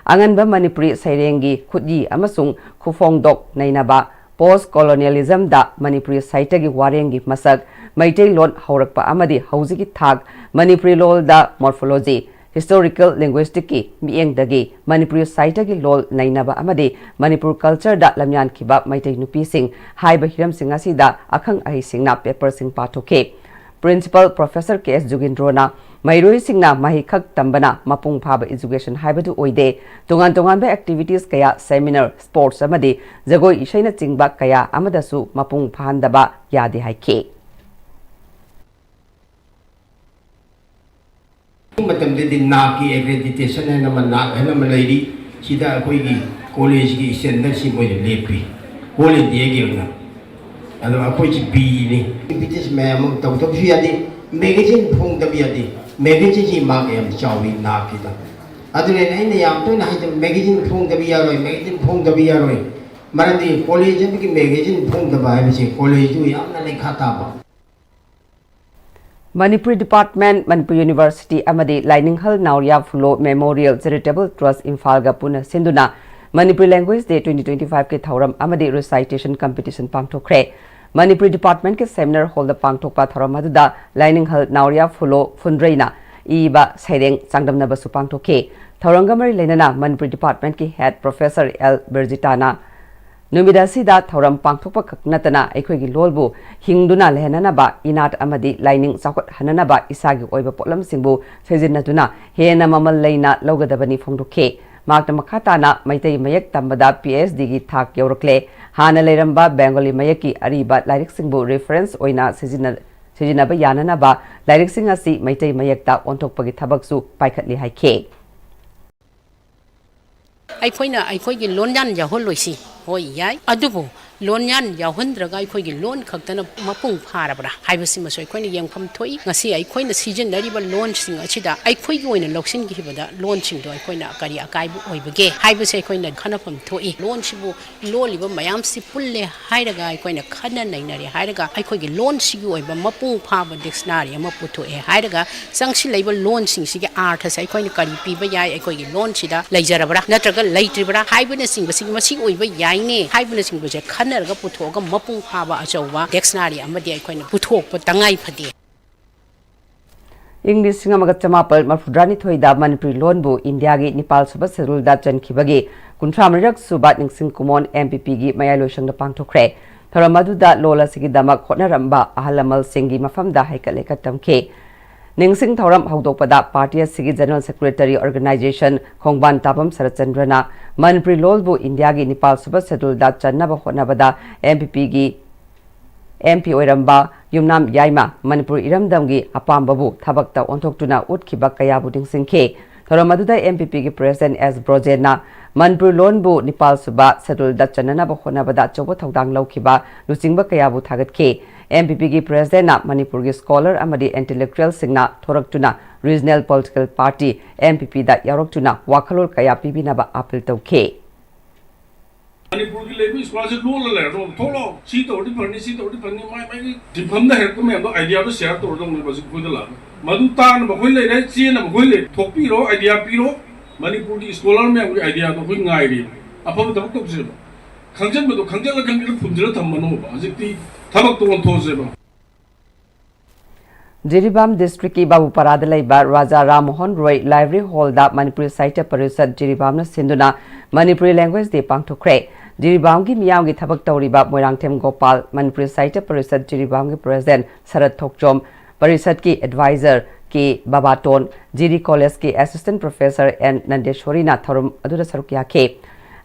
ꯑꯉꯟꯕ ꯃꯅꯤꯄꯨꯔꯤ ꯁꯩꯔꯦꯡꯒꯤ ꯈꯨꯠꯏ ꯑꯃꯁꯨꯡ ꯈꯨꯐꯣꯡꯗꯣꯛ ꯅꯩꯅꯕ, ꯄꯣꯁ ꯀꯣꯂꯣꯅꯤꯌꯦꯂꯤꯖꯝꯗ ꯃꯅꯤꯄꯨꯔꯤ ꯁꯥꯍꯤꯇ꯭ꯌꯒꯤ ꯋꯥꯔꯦꯡꯒꯤ ꯃꯁꯛ, ꯃꯩꯇꯩꯂꯣꯟ ꯍꯧꯔꯛꯄ ꯑꯃꯗꯤ ꯍꯧꯖꯤꯛꯀꯤ ꯊꯥꯛ, ꯃꯅꯤꯄꯨꯔꯤ ꯂꯣꯜꯗ ꯃꯣꯔꯐꯣꯂꯣꯖꯤ, ꯍꯤꯁꯇꯣꯔꯤꯀꯦꯜ ꯂꯤꯡꯒ꯭ꯋꯤꯁꯇꯤꯛꯀꯤ ꯃꯤꯠꯌꯦꯡꯗꯒꯤ ꯃꯅꯤꯄꯨꯔꯤ ꯁꯥꯍꯤꯇ꯭ꯌꯒꯤ ꯂꯣꯜ ꯅꯩꯅꯕ ꯑꯃꯗꯤ ꯃꯅꯤꯄꯨꯔ ꯀꯜꯆꯔꯗ ꯂꯝꯌꯥꯟꯈꯤꯕ ꯃꯩꯇꯩ ꯅꯨꯄꯤꯁꯤꯡ ꯍꯥꯏꯕ ꯍꯤꯔꯝꯁꯤꯡ ꯑꯁꯤꯗ ꯑꯈꯪ ꯑꯍꯩꯁꯤꯡꯅ ꯄꯦꯄꯔꯁꯤꯡ ꯄꯥꯊꯣꯛꯈꯤ꯫ Principal Professor K S ꯖꯨꯒꯤꯟꯗ꯭ꯔꯣꯅ ꯃꯍꯩꯔꯣꯏꯁꯤꯡꯅ ꯃꯍꯩ ꯈꯛ ꯇꯝꯕꯅ ꯃꯄꯨꯡ ꯐꯥꯕ education ꯍꯥꯏꯕꯗꯨ ꯑꯣꯏꯗꯦ꯫ ꯇꯣꯉꯥꯟ ꯇꯣꯉꯥꯟꯕ activities ꯀꯌꯥ, seminar, sports ꯑꯃꯗꯤ ꯖꯒꯣꯏ ꯏꯁꯩꯅꯆꯤꯡꯕ ꯀꯌꯥ ꯑꯃꯗꯁꯨ ꯃꯄꯨꯡ ꯐꯥꯍꯟꯗꯕ ꯌꯥꯗꯦ ꯍꯥꯏꯈꯤ꯫ ꯃꯇꯝꯗꯗꯤ ꯅꯥꯛꯀꯤ accreditation ꯍꯥꯏꯅ ꯑꯃ, ꯅꯥꯛ ꯍꯥꯏꯅ ꯑꯃ ꯂꯩꯔꯤ꯫ ꯁꯤꯗ ꯑꯩꯈꯣꯏꯒꯤ ꯀꯣꯂꯦꯖꯀꯤ standardꯁꯤ ꯃꯣꯏꯅ ꯂꯦꯞꯄꯤ, all Indiaꯒꯤ ꯑꯣꯏꯅ꯫ ꯑꯗꯣ ꯑꯩꯈꯣꯏꯁꯤ Bꯅꯤ꯫ Activities ꯃꯌꯥꯝ ꯑꯃ ꯇꯧꯗꯕꯁꯨ ꯌꯥꯗꯦ, magazine ꯐꯣꯡꯗꯕ ꯌꯥꯗꯦ꯫ Magazineꯁꯤ ꯃꯥꯛ ꯌꯥꯝ ꯆꯥꯎꯏ ꯅꯥꯛꯀꯤꯗ꯫ ꯑꯗꯨꯅ ꯑꯩꯅ ꯌꯥꯝ ꯇꯣꯏꯅ ꯍꯥꯏꯖꯕ, magazine ꯐꯣꯡꯗꯕ ꯌꯥꯔꯣꯏ, magazine ꯐꯣꯡꯗꯕ ꯌꯥꯔꯣꯏ꯫ ꯃꯔꯝꯗꯤ ꯀꯣꯂꯦꯖ ꯑꯃꯒꯤ magazine ꯐꯣꯡꯗꯕ ꯍꯥꯏꯕꯁꯤ ꯀꯣꯂꯦꯖꯇꯨ ꯌꯥꯝꯅ ꯂꯩꯈꯥ ꯇꯥꯕ꯫ ꯃꯅꯤꯄꯨꯔꯤ department, ꯃꯅꯤꯄꯨꯔ University ꯑꯃꯗꯤ ꯂꯥꯏꯅꯤꯡꯍꯜ ꯅꯥꯎꯔꯤꯌꯥ ꯐꯨꯂꯣ Memorial Charitable Trust ꯏꯝꯐꯥꯜꯒ ꯄꯨꯟꯅ ꯁꯤꯟꯗꯨꯅ Manipuri Language Day twenty twenty five ꯀꯤ ꯊꯧꯔꯝ ꯑꯃꯗꯤ recitation competition ꯄꯥꯡꯊꯣꯛꯈ꯭ꯔꯦ꯫ ꯃꯅꯤꯄꯨꯔꯤ departmentꯀꯤ seminar hallꯗ ꯄꯥꯡꯊꯣꯛꯄ ꯊꯧꯔꯝ ꯑꯗꯨꯗ ꯂꯥꯏꯅꯤꯡꯍꯜ ꯅꯥꯎꯔꯤꯌꯥ ꯐꯨꯂꯣ ꯐꯨꯟꯗ꯭ꯔꯩꯅ ꯏꯕ ꯁꯩꯔꯦꯡ ꯆꯥꯡꯗꯝꯅꯕꯁꯨ ꯄꯥꯡꯊꯣꯛꯈꯤ꯫ ꯊꯧꯔꯝꯒ ꯃꯔꯤ ꯂꯩꯅꯅ ꯃꯅꯤꯄꯨꯔꯤ departmentꯀꯤ head professor L ꯕꯤꯔꯖꯤꯇꯥꯅ ꯅꯨꯃꯤꯠ ꯑꯁꯤꯗ ꯊꯧꯔꯝ ꯄꯥꯡꯊꯣꯛꯄ ꯈꯛ ꯅꯠꯇꯅ ꯑꯩꯈꯣꯏꯒꯤ ꯂꯣꯜꯕꯨ ꯍꯤꯡꯗꯨꯅ ꯂꯩꯍꯟꯅꯅꯕ, ꯏꯅꯥꯠ ꯑꯃꯗꯤ ꯂꯥꯏꯅꯤꯡ ꯆꯥꯎꯈꯠꯍꯟꯅꯅꯕ ꯏꯁꯥꯒꯤ ꯑꯣꯏꯕ ꯄꯣꯠꯂꯝꯁꯤꯡꯕꯨ ꯁꯤꯖꯤꯟꯅꯗꯨꯅ ꯍꯦꯟꯅ ꯃꯃꯜ ꯂꯩꯅ ꯂꯧꯒꯗꯕꯅꯤ ꯐꯣꯡꯗꯣꯛꯈꯤ꯫ ꯃꯍꯥꯛꯅ ꯃꯈꯥ ꯇꯥꯅ ꯃꯩꯇꯩ ꯃꯌꯦꯛ ꯇꯝꯕꯗ PhDꯒꯤ ꯊꯥꯛ ꯌꯧꯔꯛꯂꯦ꯫ ꯍꯥꯟꯅ ꯂꯩꯔꯝꯕ ꯕꯦꯡꯒꯣꯂꯤ ꯃꯌꯦꯛꯀꯤ ꯑꯔꯤꯕ ꯂꯥꯏꯔꯤꯛꯁꯤꯡꯕꯨ reference ꯑꯣꯏꯅ ꯁꯤꯖꯤꯟꯅ-, ꯁꯤꯖꯤꯟꯅꯕ ꯌꯥꯅꯅꯕ ꯂꯥꯏꯔꯤꯛꯁꯤꯡ ꯑꯁꯤ ꯃꯩꯇꯩ ꯃꯌꯦꯛꯇ ꯑꯣꯟꯊꯣꯛꯄꯒꯤ ꯊꯕꯛꯁꯨ ꯄꯥꯏꯈꯠꯂꯤ ꯍꯥꯏꯈꯤ꯫ ꯑꯩꯈꯣꯏꯅ ꯑꯩꯈꯣꯏꯒꯤ ꯂꯣꯟꯌꯥꯟ ꯌꯥꯎꯍꯜꯂꯣꯏꯁꯤ꯫ ꯍꯣꯏ, ꯌꯥꯏ꯫ ꯑꯗꯨꯕꯨ ꯂꯣꯟꯌꯥꯟ ꯌꯥꯎꯍꯟꯗ꯭ꯔꯒ ꯑꯩꯈꯣꯏꯒꯤ ꯂꯣꯟ ꯈꯛꯇꯅ ꯃꯄꯨꯡ ꯐꯥꯔꯕ꯭ꯔꯥ ꯍꯥꯏꯕꯁꯤꯃꯁꯨ ꯑꯩꯈꯣꯏꯅ ꯌꯦꯡꯐꯝ ꯊꯣꯛꯏ꯫ ꯉꯁꯤ ꯑꯩꯈꯣꯏꯅ ꯁꯤꯖꯤꯟꯅꯔꯤꯕ ꯂꯣꯟꯁꯤꯡ ꯑꯁꯤꯗ ꯑꯩꯈꯣꯏꯒꯤ ꯑꯣꯏꯅ ꯂꯧꯁꯤꯟꯈꯤꯕꯗ ꯂꯣꯟꯁꯤꯡꯗꯣ ꯑꯩꯈꯣꯏꯅ ꯀꯔꯤ ꯑꯀꯥꯏꯕ ꯑꯣꯏꯕꯒꯦ ꯍꯥꯏꯕꯁꯦ ꯑꯩꯈꯣꯏꯅ ꯈꯟꯅꯐꯝ ꯊꯣꯛꯏ꯫ ꯂꯣꯟꯁꯤꯕꯨ ꯂꯣꯜꯂꯤꯕ ꯃꯌꯥꯝꯁꯤ ꯄꯨꯜꯂꯦ ꯍꯥꯏꯔꯒ, ꯑꯩꯈꯣꯏꯅ ꯈꯟꯅ ꯅꯩꯅꯔꯦ ꯍꯥꯏꯔꯒ, ꯑꯩꯈꯣꯏꯒꯤ ꯂꯣꯟꯁꯤꯒꯤ ꯑꯣꯏꯕ ꯃꯄꯨꯡ ꯐꯥꯕ dictionary ꯑꯃ ꯄꯨꯊꯣꯛꯑꯦ ꯍꯥꯏꯔꯒ, ꯆꯪꯁꯤꯜꯂꯛꯏꯕ ꯂꯣꯟꯁꯤꯡꯁꯤꯒꯤ ꯑꯥꯔꯊꯁꯦ ꯑꯩꯈꯣꯏꯅ ꯀꯔꯤ ꯄꯤꯕ ꯌꯥꯏ, ꯑꯩꯈꯣꯏꯒꯤ ꯂꯣꯟꯁꯤꯗ ꯂꯩꯖꯔꯕ꯭ꯔꯥ ꯅꯠꯇ꯭ꯔꯒ ꯂꯩꯇ꯭ꯔꯤꯕ꯭ꯔꯥ ꯍꯥꯏꯕꯅꯆꯤꯡꯕꯁꯤꯒꯤ ꯃꯁꯤ ꯑꯣꯏꯕ ꯌꯥꯏꯅꯦ ꯍꯥꯏꯕꯅꯆꯤꯡꯕꯁꯦ ꯈꯟꯅꯔꯒ ꯄꯨꯊꯣꯛꯑꯒ ꯃꯄꯨꯡ ꯐꯥꯕ ꯑꯆꯧꯕ dictionary ꯑꯃꯗꯤ ꯑꯩꯈꯣꯏꯅ ꯄꯨꯊꯣꯛꯄ ꯇꯉꯥꯏ ꯐꯗꯦ꯫ ꯏꯪ ꯂꯤꯁꯤꯡ ꯑꯃꯒ ꯆꯃꯥꯄꯜ ꯃꯔꯐꯨꯇꯔꯥꯅꯤꯊꯣꯏꯗ ꯃꯅꯤꯄꯨꯔꯤ ꯂꯣꯟꯕꯨ ꯏꯟꯗꯤꯌꯥꯒꯤ ꯅꯤꯄꯥꯜ ꯁꯨꯕ scheduleꯗ ꯆꯟꯈꯤꯕꯒꯤ ꯀꯨꯟꯊ꯭ꯔꯥ ꯃꯔꯤꯔꯛ ꯁꯨꯕ ꯅꯤꯡꯁꯤꯡ ꯀꯨꯃꯣꯟ MPPꯒꯤ ꯃꯌꯥꯏ ꯂꯣꯏꯁꯪꯗ ꯄꯥꯡꯊꯣꯛꯈ꯭ꯔꯦ꯫ ꯊꯧꯔꯝ ꯑꯗꯨꯗ ꯂꯣꯜ ꯑꯁꯤꯒꯤꯗꯃꯛ ꯍꯣꯠꯅꯔꯝꯕ ꯑꯍꯜ ꯂꯃꯟꯁꯤꯡꯒꯤ ꯃꯐꯝꯗ ꯍꯩꯀꯠ ꯂꯩꯀꯠ ꯇꯝꯈꯤ꯫ ꯅꯤꯡꯁꯤꯡ ꯊꯧꯔꯝ ꯍꯧꯗꯣꯛꯄꯗ party ꯑꯁꯤꯒꯤ general secretary organization ꯈꯣꯡꯕꯥꯟ ꯇꯥꯕꯝ ꯁꯔꯠꯆꯟꯗ꯭ꯔꯅ ꯃꯅꯤꯄꯨꯔꯤ ꯂꯣꯜꯕꯨ ꯏꯟꯗꯤꯌꯥꯒꯤ ꯅꯤꯄꯥꯜ ꯁꯨꯕ schedule ꯗ ꯆꯟꯅꯕ ꯍꯣꯠꯅꯕꯗ M P P ꯒꯤ M P ꯑꯣꯏꯔꯝꯕ ꯌꯨꯝꯅꯥꯝ ꯌꯥꯏꯃ ꯃꯅꯤꯄꯨꯔ ꯏꯔꯝꯗꯝꯒꯤ ꯑꯄꯥꯝꯕꯕꯨ ꯊꯕꯛꯇ ꯑꯣꯟꯊꯣꯛꯇꯨꯅ ꯎꯠꯈꯤꯕ ꯀꯌꯥꯕꯨ ꯅꯤꯡꯁꯤꯡꯈꯤ꯫ ꯊꯧꯔꯝ ꯑꯗꯨꯗ M P P ꯒꯤ president S ꯕ꯭ꯔꯣꯖꯦꯟꯅ ꯃꯅꯤꯄꯨꯔ ꯂꯣꯟꯕꯨ ꯅꯤꯄꯥꯜ ꯁꯨꯕ schedule ꯗ ꯆꯟꯅꯅꯕ ꯍꯣꯠꯅꯕꯗ ꯑꯆꯧꯕ ꯊꯧꯗꯥꯡ ꯂꯧꯈꯤꯕ ꯂꯨꯆꯤꯡꯕ ꯀꯌꯥꯕꯨ ꯊꯥꯒꯠꯈꯤ꯫ M P P ꯒꯤ president ꯅ ꯃꯅꯤꯄꯨꯔꯒꯤ scholar ꯑꯃꯗꯤ intellectual ꯁꯤꯡꯅ ꯊꯣꯔꯛꯇꯨꯅ regional political party M P P ꯗ ꯌꯥꯎꯔꯛꯇꯨꯅ ꯋꯥꯈꯜꯂꯣꯟ ꯀꯌꯥ ꯄꯤꯕꯤꯅꯕ appeal ꯇꯧꯈꯤ꯫ ꯃꯅꯤꯄꯨꯔꯒꯤ ꯂꯩꯕ scholar ꯁꯦ ꯂꯣꯜꯂ ꯂꯩꯔꯗꯧꯕ, ꯊꯣꯛꯂꯛꯑꯣ, ꯁꯤ ꯇꯧꯔꯗꯤ ꯐꯅꯤ, ꯁꯤ ꯇꯧꯔꯗꯤ ꯐꯅꯤ, ꯃꯥꯏ ꯃꯥꯏꯒꯤ ꯁꯤꯟꯐꯝꯗ ꯍꯩꯔꯛꯄ ꯃꯌꯥꯝꯗꯣ idea ꯗꯣ share ꯇꯧꯔꯗꯧꯅꯦꯕ ꯍꯧꯖꯤꯛ ꯑꯩꯈꯣꯏꯗ ꯂꯥꯛꯑꯒ꯫ ꯃꯗꯨ ꯇꯥꯅꯕ ꯑꯩꯈꯣꯏ ꯂꯩꯔꯦ, ꯆꯦꯟꯅꯕ ꯑꯩꯈꯣꯏ ꯂꯩꯔꯦ, ꯊꯣꯛꯄꯤꯔꯣ, idea ꯄꯤꯔꯣ꯫ ꯃꯅꯤꯄꯨꯔꯒꯤ scholar ꯃꯌꯥꯝꯒꯤ idea ꯗꯣ ꯑꯩꯈꯣꯏ ꯉꯥꯏꯔꯤ꯫ ꯑꯐꯕ ꯊꯕꯛ ꯇꯧꯁꯦꯕ꯫ ꯈꯪꯖꯟꯕꯗꯣ ꯈꯪꯖꯜꯂ ꯈꯪꯖꯜꯂ ꯐꯨꯝꯖꯤꯜꯂ ꯊꯝꯃꯅꯣꯕ꯫ ꯍꯧꯖꯤꯛꯇꯤ ꯊꯕꯛꯇꯣ ꯑꯣꯟꯊꯣꯛꯑꯁꯦꯕ꯫ ꯖꯤꯔꯤꯕꯥꯝ district ꯀꯤ ꯕꯥꯕꯨꯄꯥꯔꯥꯗ ꯂꯩꯕ ꯔꯥꯖꯥ ꯔꯥꯝ ꯃꯣꯍꯟ ꯔꯣꯏ library hall ꯗ ꯃꯅꯤꯄꯨꯔꯤ ꯁꯥꯍꯤꯇ꯭ꯌ ꯄꯔꯤꯁꯠ ꯖꯤꯔꯤꯕꯥꯝꯅ ꯁꯤꯟꯗꯨꯅ ꯃꯅꯤꯄꯨꯔꯤ language day ꯄꯥꯡꯊꯣꯛꯈ꯭ꯔꯦ꯫ ꯖꯤꯔꯤꯕꯥꯝꯒꯤ ꯃꯤꯌꯥꯝꯒꯤ ꯊꯕꯛ ꯇꯧꯔꯤꯕ ꯃꯣꯏꯔꯥꯡꯊꯦꯝ ꯒꯣꯄꯥꯜ, ꯃꯅꯤꯄꯨꯔꯤ ꯁꯥꯍꯤꯇ꯭ꯌ ꯄꯔꯤꯁꯠ ꯖꯤꯔꯤꯕꯥꯝꯒꯤ president ꯁꯔꯠ ꯊꯣꯛꯆꯣꯝ, ꯄꯔꯤꯁꯠꯀꯤ advisor ꯀꯦ ꯕꯥꯕꯥꯇꯣꯟ, ꯖꯤꯔꯤ college ꯀꯤ assistant professor ꯑꯦꯟ ꯅꯟꯗꯦꯁꯣꯔꯤꯅ ꯊꯧꯔꯝ ꯑꯗꯨꯗ ꯁꯔꯨꯛ ꯌꯥꯈꯤ꯫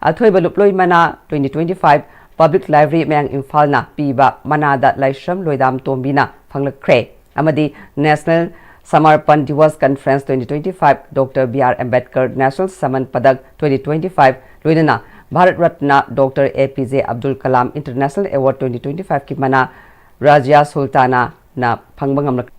ꯑꯊꯣꯏꯕ ꯂꯨꯞꯂꯣꯏ ꯃꯅꯥ twenty twenty-five Public Library ꯃꯌꯥꯡ ꯏꯝꯐꯥꯜꯅ ꯄꯤꯕ ꯃꯅꯥꯗ ꯂꯥꯏꯁ꯭ꯔꯝ ꯂꯣꯏꯗꯥꯝ ꯇꯣꯝꯕꯤꯅ ꯐꯪꯂꯛꯈ꯭ꯔꯦ ꯑꯃꯗꯤ National Samarpan Diwas Conference twenty twenty-five Doctor B R Ambedkar National Samman Padak twenty twenty-five ꯂꯣꯏꯅꯅ Bharat Ratna Doctor A P J Abdul Kalam International Award twenty twenty-five ꯀꯤ ꯃꯅꯥ ꯔꯥꯖꯤꯌꯥ ꯁꯨꯜꯇꯥꯅꯥꯅ ꯐꯪꯕ ꯉꯝꯂꯛꯈ꯭ꯔꯦ꯫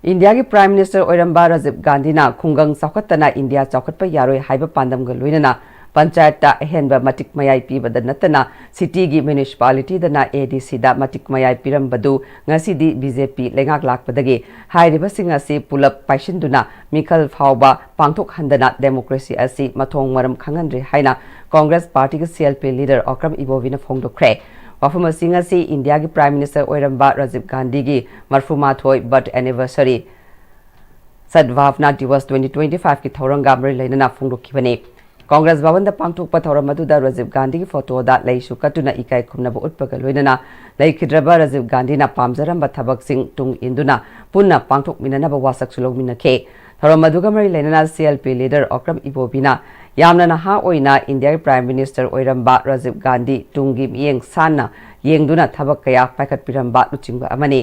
ꯏꯟꯗꯤꯌꯥꯒꯤ Prime Minister ꯑꯣꯏꯔꯝꯕ ꯔꯥꯖꯤꯕ ꯒꯥꯟꯙꯤꯅ ꯈꯨꯡꯒꯪ ꯆꯥꯎꯈꯠꯇꯅ ꯏꯟꯗꯤꯌꯥ ꯆꯥꯎꯈꯠꯄ ꯌꯥꯔꯣꯏ ꯍꯥꯏꯕ ꯄꯥꯟꯗꯝꯒ ꯂꯣꯏꯅꯅ ꯄꯟꯆꯥꯌꯠꯇ ꯑꯍꯦꯟꯕ ꯃꯇꯤꯛ ꯃꯌꯥꯏ ꯄꯤꯕꯗ ꯅꯠꯇꯅ city ꯒꯤ municipality ꯗꯅ A D C ꯗ ꯃꯇꯤꯛ ꯃꯌꯥꯏ ꯄꯤꯔꯝꯕꯗꯨ ꯉꯁꯤꯗꯤ B J P ꯂꯩꯉꯥꯛ ꯂꯥꯛꯄꯗꯒꯤ ꯍꯥꯏꯔꯤꯕꯁꯤꯡ ꯑꯁꯤ ꯄꯨꯂꯞ ꯄꯥꯏꯁꯤꯟꯗꯨꯅ ꯃꯤꯈꯜ ꯐꯥꯎꯕ ꯄꯥꯡꯊꯣꯛꯍꯟꯗꯅ democracy ꯑꯁꯤ ꯃꯊꯣꯡ ꯃꯔꯝ ꯈꯪꯍꯟꯗ꯭ꯔꯦ ꯍꯥꯏꯅ Congress party ꯒꯤ C L P leader Okram ꯏꯕꯣꯕꯤꯅ ꯐꯣꯡꯗꯣꯛꯈ꯭ꯔꯦ꯫ ꯋꯥꯐꯝ ꯑꯁꯤ ꯉꯁꯤ ꯏꯟꯗꯤꯌꯥꯒꯤ Prime Minister ꯑꯣꯏꯔꯝꯕ ꯔꯥꯖꯤꯕ ꯒꯥꯟꯙꯤꯒꯤ ꯃꯔꯐꯨ ꯃꯥꯊꯣꯏ birth anniversary Sadbhavna Diwas twenty twenty-five ꯀꯤ ꯊꯧꯔꯝꯒ ꯃꯔꯤ ꯂꯩꯅꯅ ꯐꯣꯡꯗꯣꯛꯈꯤꯕꯅꯤ꯫ ꯀꯣꯡꯒ꯭ꯔꯦꯁ ꯚꯕꯟꯗ ꯄꯥꯡꯊꯣꯛꯄ ꯊꯧꯔꯝ ꯑꯗꯨꯗ ꯔꯥꯖꯤꯕ ꯒꯥꯟꯙꯤꯒꯤ ꯐꯣꯇꯣꯗ ꯂꯩꯁꯨ ꯀꯠꯇꯨꯅ ꯏꯀꯥꯏ ꯈꯨꯝꯅꯕ ꯎꯠꯄꯒ ꯂꯣꯏꯅꯅ ꯂꯩꯈꯤꯗ꯭ꯔꯕ ꯔꯥꯖꯤꯕ ꯒꯥꯟꯙꯤꯅ ꯄꯥꯝꯖꯔꯝꯕ ꯊꯕꯛꯁꯤꯡ ꯇꯨꯡ ꯏꯟꯗꯨꯅ ꯄꯨꯟꯅ ꯄꯥꯡꯊꯣꯛꯃꯤꯟꯅꯅꯕ ꯋꯥꯁꯛꯁꯨ ꯂꯧꯃꯤꯟꯅꯈꯤ꯫ ꯊꯧꯔꯝ ꯑꯗꯨꯒ ꯃꯔꯤ ꯂꯩꯅꯅ C L P leader Okram ꯏꯕꯣꯕꯤꯅ ꯌꯥꯝꯅ ꯅꯍꯥ ꯑꯣꯏꯅ ꯏꯟꯗꯤꯌꯥꯒꯤ Prime Minister ꯑꯣꯏꯔꯝꯕ ꯔꯥꯖꯤꯕ ꯒꯥꯟꯙꯤ ꯇꯨꯡꯒꯤ ꯃꯤꯠꯌꯦꯡ ꯁꯥꯟꯅ ꯌꯦꯡꯗꯨꯅ ꯊꯕꯛ ꯀꯌꯥ ꯄꯥꯏꯈꯠꯄꯤꯔꯝꯕ ꯂꯨꯆꯤꯡꯕ ꯑꯃꯅꯤ꯫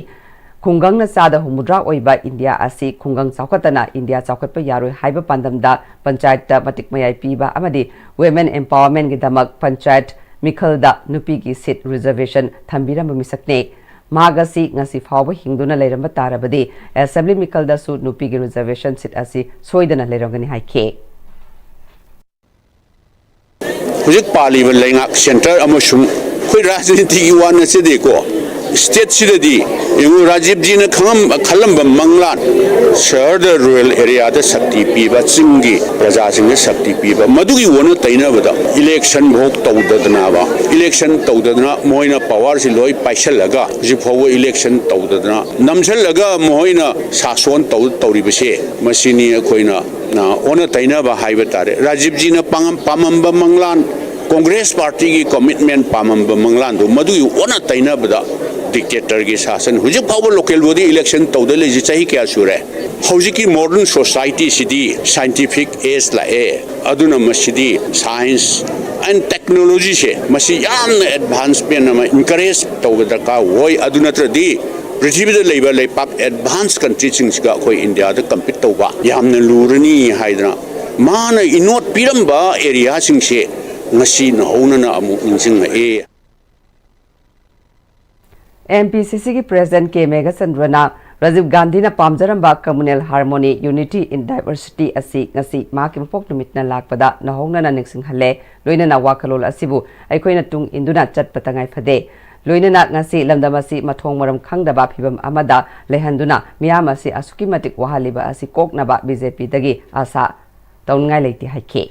ꯈꯨꯡꯒꯪꯅ ꯆꯥꯗ ꯍꯨꯝꯐꯨꯇꯔꯥ ꯑꯣꯏꯕ ꯏꯟꯗꯤꯌꯥ ꯑꯁꯤ ꯈꯨꯡꯒꯪ ꯆꯥꯎꯈꯠꯇꯅ ꯏꯟꯗꯤꯌꯥ ꯆꯥꯎꯈꯠꯄ ꯌꯥꯔꯣꯏ ꯍꯥꯏꯕ ꯄꯥꯟꯗꯝꯗ ꯄꯟꯆꯥꯌꯠꯇ ꯃꯇꯤꯛ ꯃꯌꯥꯏ ꯄꯤꯕ ꯑꯃꯗꯤ women empowermentꯒꯤꯗꯃꯛ ꯄꯟꯆꯥꯌꯠ ꯃꯤꯈꯜꯗ ꯅꯨꯄꯤꯒꯤ seat reservation ꯊꯝꯕꯤꯔꯝꯕ ꯃꯤꯁꯛꯅꯤ꯫ ꯃꯍꯥꯛ ꯑꯁꯤ ꯉꯁꯤ ꯐꯥꯎꯕ ꯍꯤꯡꯗꯨꯅ ꯂꯩꯔꯝꯕ ꯇꯥꯔꯕꯗꯤ assembly ꯃꯤꯈꯜꯗꯁꯨ ꯅꯨꯄꯤꯒꯤ reservation seat ꯑꯁꯤ ꯁꯣꯏꯗꯅ ꯂꯩꯔꯝꯒꯅꯤ ꯍꯥꯏꯈꯤ꯫ ꯍꯧꯖꯤꯛ ꯄꯥꯜꯂꯤꯕ ꯂꯩꯉꯥꯛ centre ꯑꯃꯁꯨꯡ ꯑꯩꯈꯣꯏ ꯔꯥꯖꯅꯤꯇꯤꯒꯤ ꯋꯥ ꯅꯠꯆꯗꯦꯀꯣ, stateꯁꯤꯗꯗꯤ ꯌꯦꯡꯉꯨ, ꯔꯥꯖꯤꯕꯖꯤꯅ ꯈꯪꯉꯝ-, ꯈꯜꯂꯝꯕ ꯃꯪꯂꯥꯟ, ꯁꯍꯔꯗ, rural areaꯗ ꯁꯛꯇꯤ ꯄꯤꯕ, ꯆꯤꯡꯒꯤ ꯄ꯭ꯔꯖꯥꯁꯤꯡꯗ ꯁꯛꯇꯤ ꯄꯤꯕ, ꯃꯗꯨꯒꯤ ꯑꯣꯟꯅ ꯇꯩꯅꯕꯗ election ꯐꯥꯎ ꯇꯧꯗꯗꯅꯕ, election ꯇꯧꯗꯗꯅ ꯃꯣꯏꯅ powerꯁꯤ ꯂꯣꯏ ꯄꯥꯏꯁꯜꯂꯒ ꯍꯧꯖꯤꯛ ꯐꯥꯎꯕ election ꯇꯧꯗꯗꯅ ꯅꯝꯁꯜꯂꯒ ꯃꯈꯣꯏꯅ ꯁꯥꯁꯣꯟ ꯇꯧ-, ꯇꯧꯔꯤꯕꯁꯦ, ꯃꯁꯤꯅꯤ ꯑꯩꯈꯣꯏꯅ ꯑ, ꯑꯣꯟꯅ ꯇꯩꯅꯕ ꯍꯥꯏꯕ ꯇꯥꯔꯦ꯫ ꯔꯥꯖꯤꯕꯖꯤꯅ ꯄꯥꯉꯝ-, ꯄꯥꯝꯃꯝꯕ ꯃꯪꯂꯥꯟ, Congress partyꯒꯤ commitment, ꯄꯥꯝꯃꯝꯕ ꯃꯪꯂꯥꯟꯗꯨ ꯃꯗꯨꯒꯤ ꯑꯣꯟꯅ ꯇꯩꯅꯕꯗ dictatorꯒꯤ ꯁꯥꯁꯟ꯫ ꯍꯧꯖꯤꯛ ꯐꯥꯎꯕ local body election ꯇꯧꯗ ꯂꯩꯁꯤ ꯆꯍꯤ ꯀꯌꯥ ꯁꯨꯔꯦ? ꯍꯧꯖꯤꯛꯀꯤ modern societyꯁꯤꯗꯤ scientific age ꯂꯥꯛꯑꯦ, ꯑꯗꯨꯅ ꯃꯁꯤꯗꯤ science and technologyꯁꯦ ꯃꯁꯤ ꯌꯥꯝꯅ advancement ꯑꯃ encourage ꯇꯧꯕ ꯗꯔꯀꯥꯔ ꯑꯣꯏ꯫ ꯑꯗꯨ ꯅꯠꯇ꯭ꯔꯗꯤ ꯄ꯭ꯔꯤꯊꯤꯕꯤꯗ ꯂꯩꯕ ꯂꯩꯄꯥꯛ advance countryꯁꯤꯡꯁꯤꯒ ꯑꯩꯈꯣꯏ ꯏꯟꯗꯤꯌꯥꯗ compete ꯇꯧꯕ ꯌꯥꯝꯅ ꯂꯨꯔꯅꯤ ꯍꯥꯏꯗꯅ ꯃꯥꯅ ꯏꯅꯣꯠ ꯄꯤꯔꯝꯕ areaꯁꯤꯡꯁꯦ ꯉꯁꯤ ꯅꯧꯍꯧꯅꯅ ꯑꯃꯨꯛ ꯅꯤꯡꯁꯤꯡꯂꯛꯑꯦ꯫ MPCCꯒꯤ President K ꯃꯦꯘꯆꯟꯗ꯭ꯔꯅ ꯔꯥꯖꯤꯕ ꯒꯥꯟꯙꯤꯅ ꯄꯥꯝꯖꯔꯝꯕ communal harmony, unity in diversity ꯑꯁꯤ ꯉꯁꯤ ꯃꯍꯥꯛꯀꯤ ꯃꯄꯣꯛ ꯅꯨꯃꯤꯠꯅ ꯂꯥꯛꯄꯗ ꯅꯧꯍꯧꯅꯅ ꯅꯤꯡꯁꯤꯡꯍꯜꯂꯦ꯫ ꯂꯣꯏꯅꯅ ꯋꯥꯈꯜꯂꯣꯟ ꯑꯁꯤꯕꯨ ꯑꯩꯈꯣꯏꯅ ꯇꯨꯡ ꯏꯟꯗꯨꯅ ꯆꯠꯄ ꯇꯉꯥꯏ ꯐꯗꯦ꯫ ꯂꯣꯏꯅꯅ ꯉꯁꯤ ꯂꯝꯗꯝ ꯑꯁꯤ ꯃꯊꯣꯡ ꯃꯔꯝ ꯈꯪꯗꯕ ꯐꯤꯚꯝ ꯑꯃꯗ ꯂꯩꯍꯟꯗꯨꯅ ꯃꯤꯌꯥꯝ ꯑꯁꯤ ꯑꯁꯨꯛꯀꯤ ꯃꯇꯤꯛ ꯋꯥꯍꯜꯂꯤꯕ ꯑꯁꯤ ꯀꯣꯛꯅꯕ BJPꯗꯒꯤ ꯑꯥꯁꯥ ꯇꯧꯅꯤꯡꯉꯥꯏ ꯂꯩꯇꯦ ꯍꯥꯏꯈꯤ꯫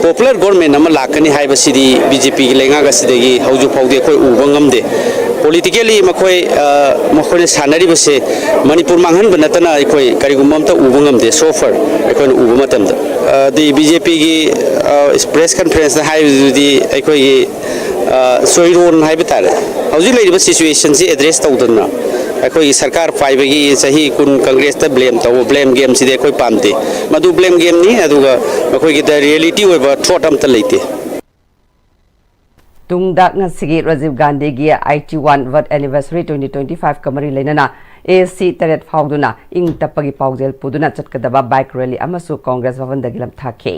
ꯄꯣꯄꯨꯂꯔ ꯒꯣꯔꯃꯦꯟ ꯑꯃ ꯂꯥꯛꯀꯅꯤ ꯍꯥꯏꯕꯁꯤꯗꯤ ꯕꯤ ꯖꯦ ꯄꯤꯒꯤ ꯂꯩꯉꯥꯛ ꯑꯁꯤꯗꯒꯤ ꯍꯧꯖꯤꯛ ꯐꯥꯎꯗꯤ ꯑꯩꯈꯣꯏ ꯎꯕ ꯉꯝꯗꯦ꯫ ꯄꯣꯂꯤꯇꯤꯀꯦꯜꯂꯤ ꯃꯈꯣꯏ, ꯑ, ꯃꯈꯣꯏꯅ ꯁꯥꯟꯅꯔꯤꯕꯁꯦ ꯃꯅꯤꯄꯨꯔ ꯃꯥꯡꯍꯟꯕ ꯅꯠꯇꯅ ꯑꯩꯈꯣꯏ ꯀꯔꯤꯒꯨꯝꯕ ꯑꯝꯇ ꯎꯕ ꯉꯝꯗꯦ, so far ꯑꯩꯈꯣꯏꯅ ꯎꯕ ꯃꯇꯝꯗ꯫ ꯑ, ꯑꯗꯩ ꯕꯤ ꯖꯦ ꯄꯤꯒꯤ, ꯑ, ꯄ꯭ꯔꯦꯁ ꯀꯟꯐꯔꯦꯟꯁꯇ ꯍꯥꯏꯕꯗꯨꯗꯤ ꯑꯩꯈꯣꯏꯒꯤ, ꯑ, ꯆꯣꯏꯔꯣꯟ ꯍꯥꯏꯕ ꯇꯥꯔꯦ꯫ ꯍꯧꯖꯤꯛ ꯂꯩꯔꯤꯕ ꯁꯤꯆꯨꯋꯦꯁꯟꯁꯤ ꯑꯦꯗ꯭ꯔꯦꯁ ꯇꯧꯗꯅ ꯑꯩꯈꯣꯏꯒꯤ ꯁꯔꯀꯥꯔ ꯄꯥꯏꯕꯒꯤ ꯆꯍꯤ ꯀꯨꯟ ꯀꯪꯒ꯭ꯔꯦꯁꯇ ꯕ꯭ꯂꯦꯝ ꯇꯧꯕ, ꯕ꯭ꯂꯦꯝ ꯒꯦꯝꯁꯤꯗꯤ ꯑꯩꯈꯣꯏ ꯄꯥꯝꯗꯦ꯫ ꯃꯗꯨ ꯕ꯭ꯂꯦꯝ ꯒꯦꯝꯅꯤ, ꯑꯗꯨꯒ ꯃꯈꯣꯏꯒꯤ ꯗ ꯔꯤꯌꯦꯂꯤꯇꯤ ꯑꯣꯏꯕ ꯊ꯭ꯔꯣꯠ ꯑꯝꯇ ꯂꯩꯇꯦ꯫ ꯇꯨꯡꯗ ꯉꯁꯤꯒꯤ ꯔꯥꯖꯤꯕ ꯒꯥꯟꯙꯤꯒꯤ eighty one birth anniversary twenty twenty five ꯀ ꯃꯔꯤ ꯂꯩꯅꯅ ꯑꯦ ꯁꯤ ꯇꯔꯦꯠ ꯐꯥꯎꯗꯨꯅ ꯏꯪ ꯇꯞꯄꯒꯤ ꯄꯥꯎꯖꯦꯜ ꯄꯨꯗꯨꯅ ꯆꯠꯀꯗꯕ ꯕꯥꯏꯛ ꯔꯦꯂꯤ ꯑꯃꯁꯨ ꯀꯣꯡꯒ꯭ꯔꯦꯁ ꯚꯕꯟꯗꯒꯤ ꯂꯝꯊꯥꯈꯤ꯫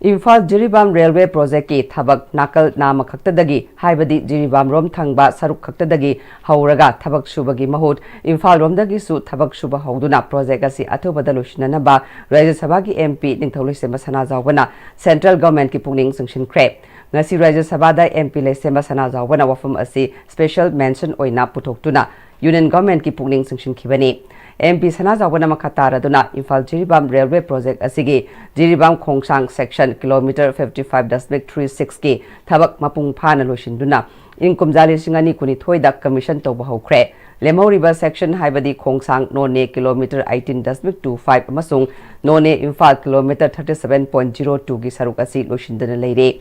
ꯏꯝꯐꯥꯜ ꯖꯤꯔꯤꯕꯥꯝ ꯔꯦꯜꯋꯦ ꯄ꯭ꯔꯣꯖꯦꯛꯀꯤ ꯊꯕꯛ ꯅꯥꯀꯜ ꯅꯥꯝꯃ ꯈꯛꯇꯗꯒꯤ, ꯍꯥꯏꯕꯗꯤ ꯖꯤꯔꯤꯕꯥꯝ ꯔꯣꯝ ꯊꯪꯕ ꯁꯔꯨꯛ ꯈꯛꯇꯗꯒꯤ ꯍꯧꯔꯒ ꯊꯕꯛ ꯁꯨꯕꯒꯤ ꯃꯍꯨꯠ ꯏꯝꯐꯥꯜ ꯔꯣꯝꯗꯒꯤꯁꯨ ꯊꯕꯛ ꯁꯨꯕ ꯍꯧꯗꯨꯅ ꯄ꯭ꯔꯣꯖꯦꯛ ꯑꯁꯤ ꯑꯊꯨꯕꯗ ꯂꯣꯏꯁꯤꯟꯅꯅꯕ ꯔꯥꯖ꯭ꯌ ꯁꯚꯥꯒꯤ ꯑꯦꯝ ꯄꯤ ꯅꯤꯡꯊꯧ ꯂꯩꯁꯦꯝꯕ ꯁꯅꯥꯖꯥꯎꯕꯅ ꯁꯦꯟꯇ꯭ꯔꯦꯜ ꯒꯚꯔꯟꯃꯦꯟꯠꯀꯤ ꯄꯨꯛꯅꯤꯡ ꯆꯤꯡꯁꯤꯟꯈ꯭ꯔꯦ꯫ ꯉꯁꯤ ꯔꯥꯖ꯭ꯌ ꯁꯚꯥꯗ ꯑꯦꯝ ꯄꯤ ꯂꯩꯁꯦꯝꯕ ꯁꯅꯥꯖꯥꯎꯕꯅ ꯋꯥꯐꯝ ꯑꯁꯤ ꯁ꯭ꯄꯦꯁꯦꯜ ꯃꯦꯟꯁꯟ ꯑꯣꯏꯅ ꯄꯨꯊꯣꯛꯇꯨꯅ ꯌꯨꯅꯤꯌꯟ ꯒꯚꯔꯟꯃꯦꯟꯠꯀꯤ ꯄꯨꯛꯅꯤꯡ ꯆꯤꯡꯁꯤꯟꯈꯤꯕꯅꯤ꯫ ꯑꯦꯝ ꯄꯤ ꯁꯅꯥꯖꯥꯎꯕꯅ ꯃꯈꯥ ꯇꯥꯔꯗꯨꯅ ꯏꯝꯐꯥꯜ ꯖꯤꯔꯤꯕꯥꯝ ꯔꯦꯜꯋꯦ ꯄ꯭ꯔꯣꯖꯦꯛ ꯑꯁꯤꯒꯤ Jiribam Khongsang section kilometre fifty five point three six ꯀꯤ ꯊꯕꯛ ꯃꯄꯨꯡ ꯐꯥꯅ ꯂꯣꯏꯁꯤꯟꯗꯨꯅ ꯏꯪ ꯀꯨꯝꯖꯥ ꯂꯤꯁꯤꯡ ꯑꯅꯤ ꯀꯨꯟꯅꯤꯊꯣꯏꯗ ꯀꯃꯤꯁꯟ ꯇꯧꯕ ꯍꯧꯈ꯭ꯔꯦ꯫ ꯂꯦꯝꯍꯧꯔꯤꯕ ꯁꯦꯛꯁꯟ ꯍꯥꯏꯕꯗꯤ ꯈꯣꯡꯁꯥꯡ ꯅꯣꯅꯦ kilometre eighteen point two five ꯑꯃꯁꯨꯡ ꯅꯣꯅꯦ Imphal kilometre thirty seven point zero two ꯒꯤ ꯁꯔꯨꯛ ꯑꯁꯤ ꯂꯣꯏꯁꯤꯟꯗꯅ ꯂꯩꯔꯦ꯫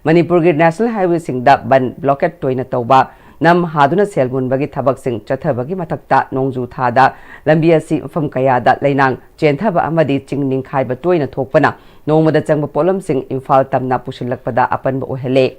ꯃꯅꯤꯄꯨꯔꯒꯤ ꯅꯦꯁꯅꯦꯜ ꯍꯥꯏꯋꯦꯁꯤꯡꯗ ꯕꯟ ꯕ꯭ꯂꯣꯀꯦꯠ ꯇꯣꯏꯅ ꯇꯧꯕ, ꯅꯝ ꯍꯥꯗꯨꯅ ꯁꯦꯜ ꯃꯨꯟꯕꯒꯤ ꯊꯕꯛꯁꯤꯡ ꯆꯠꯊꯕꯒꯤ ꯃꯊꯛꯇ ꯅꯣꯡꯖꯨ ꯊꯥꯗ ꯂꯝꯕꯤ ꯑꯁꯤ ꯃꯐꯝ ꯀꯌꯥꯗ ꯂꯩꯅꯥꯡ ꯆꯦꯟꯊꯕ ꯑꯃꯗꯤ ꯆꯤꯡ ꯅꯤꯡꯈꯥꯏꯕ ꯇꯣꯏꯅ ꯊꯣꯛꯄꯅ ꯅꯣꯡꯃꯗ ꯆꯪꯕ ꯄꯣꯠꯂꯝꯁꯤꯡ ꯏꯝꯐꯥꯜ ꯇꯝꯅ ꯄꯨꯁꯤꯜꯂꯛꯄꯗ ꯑꯄꯟꯕ ꯑꯣꯏꯍꯜꯂꯦ꯫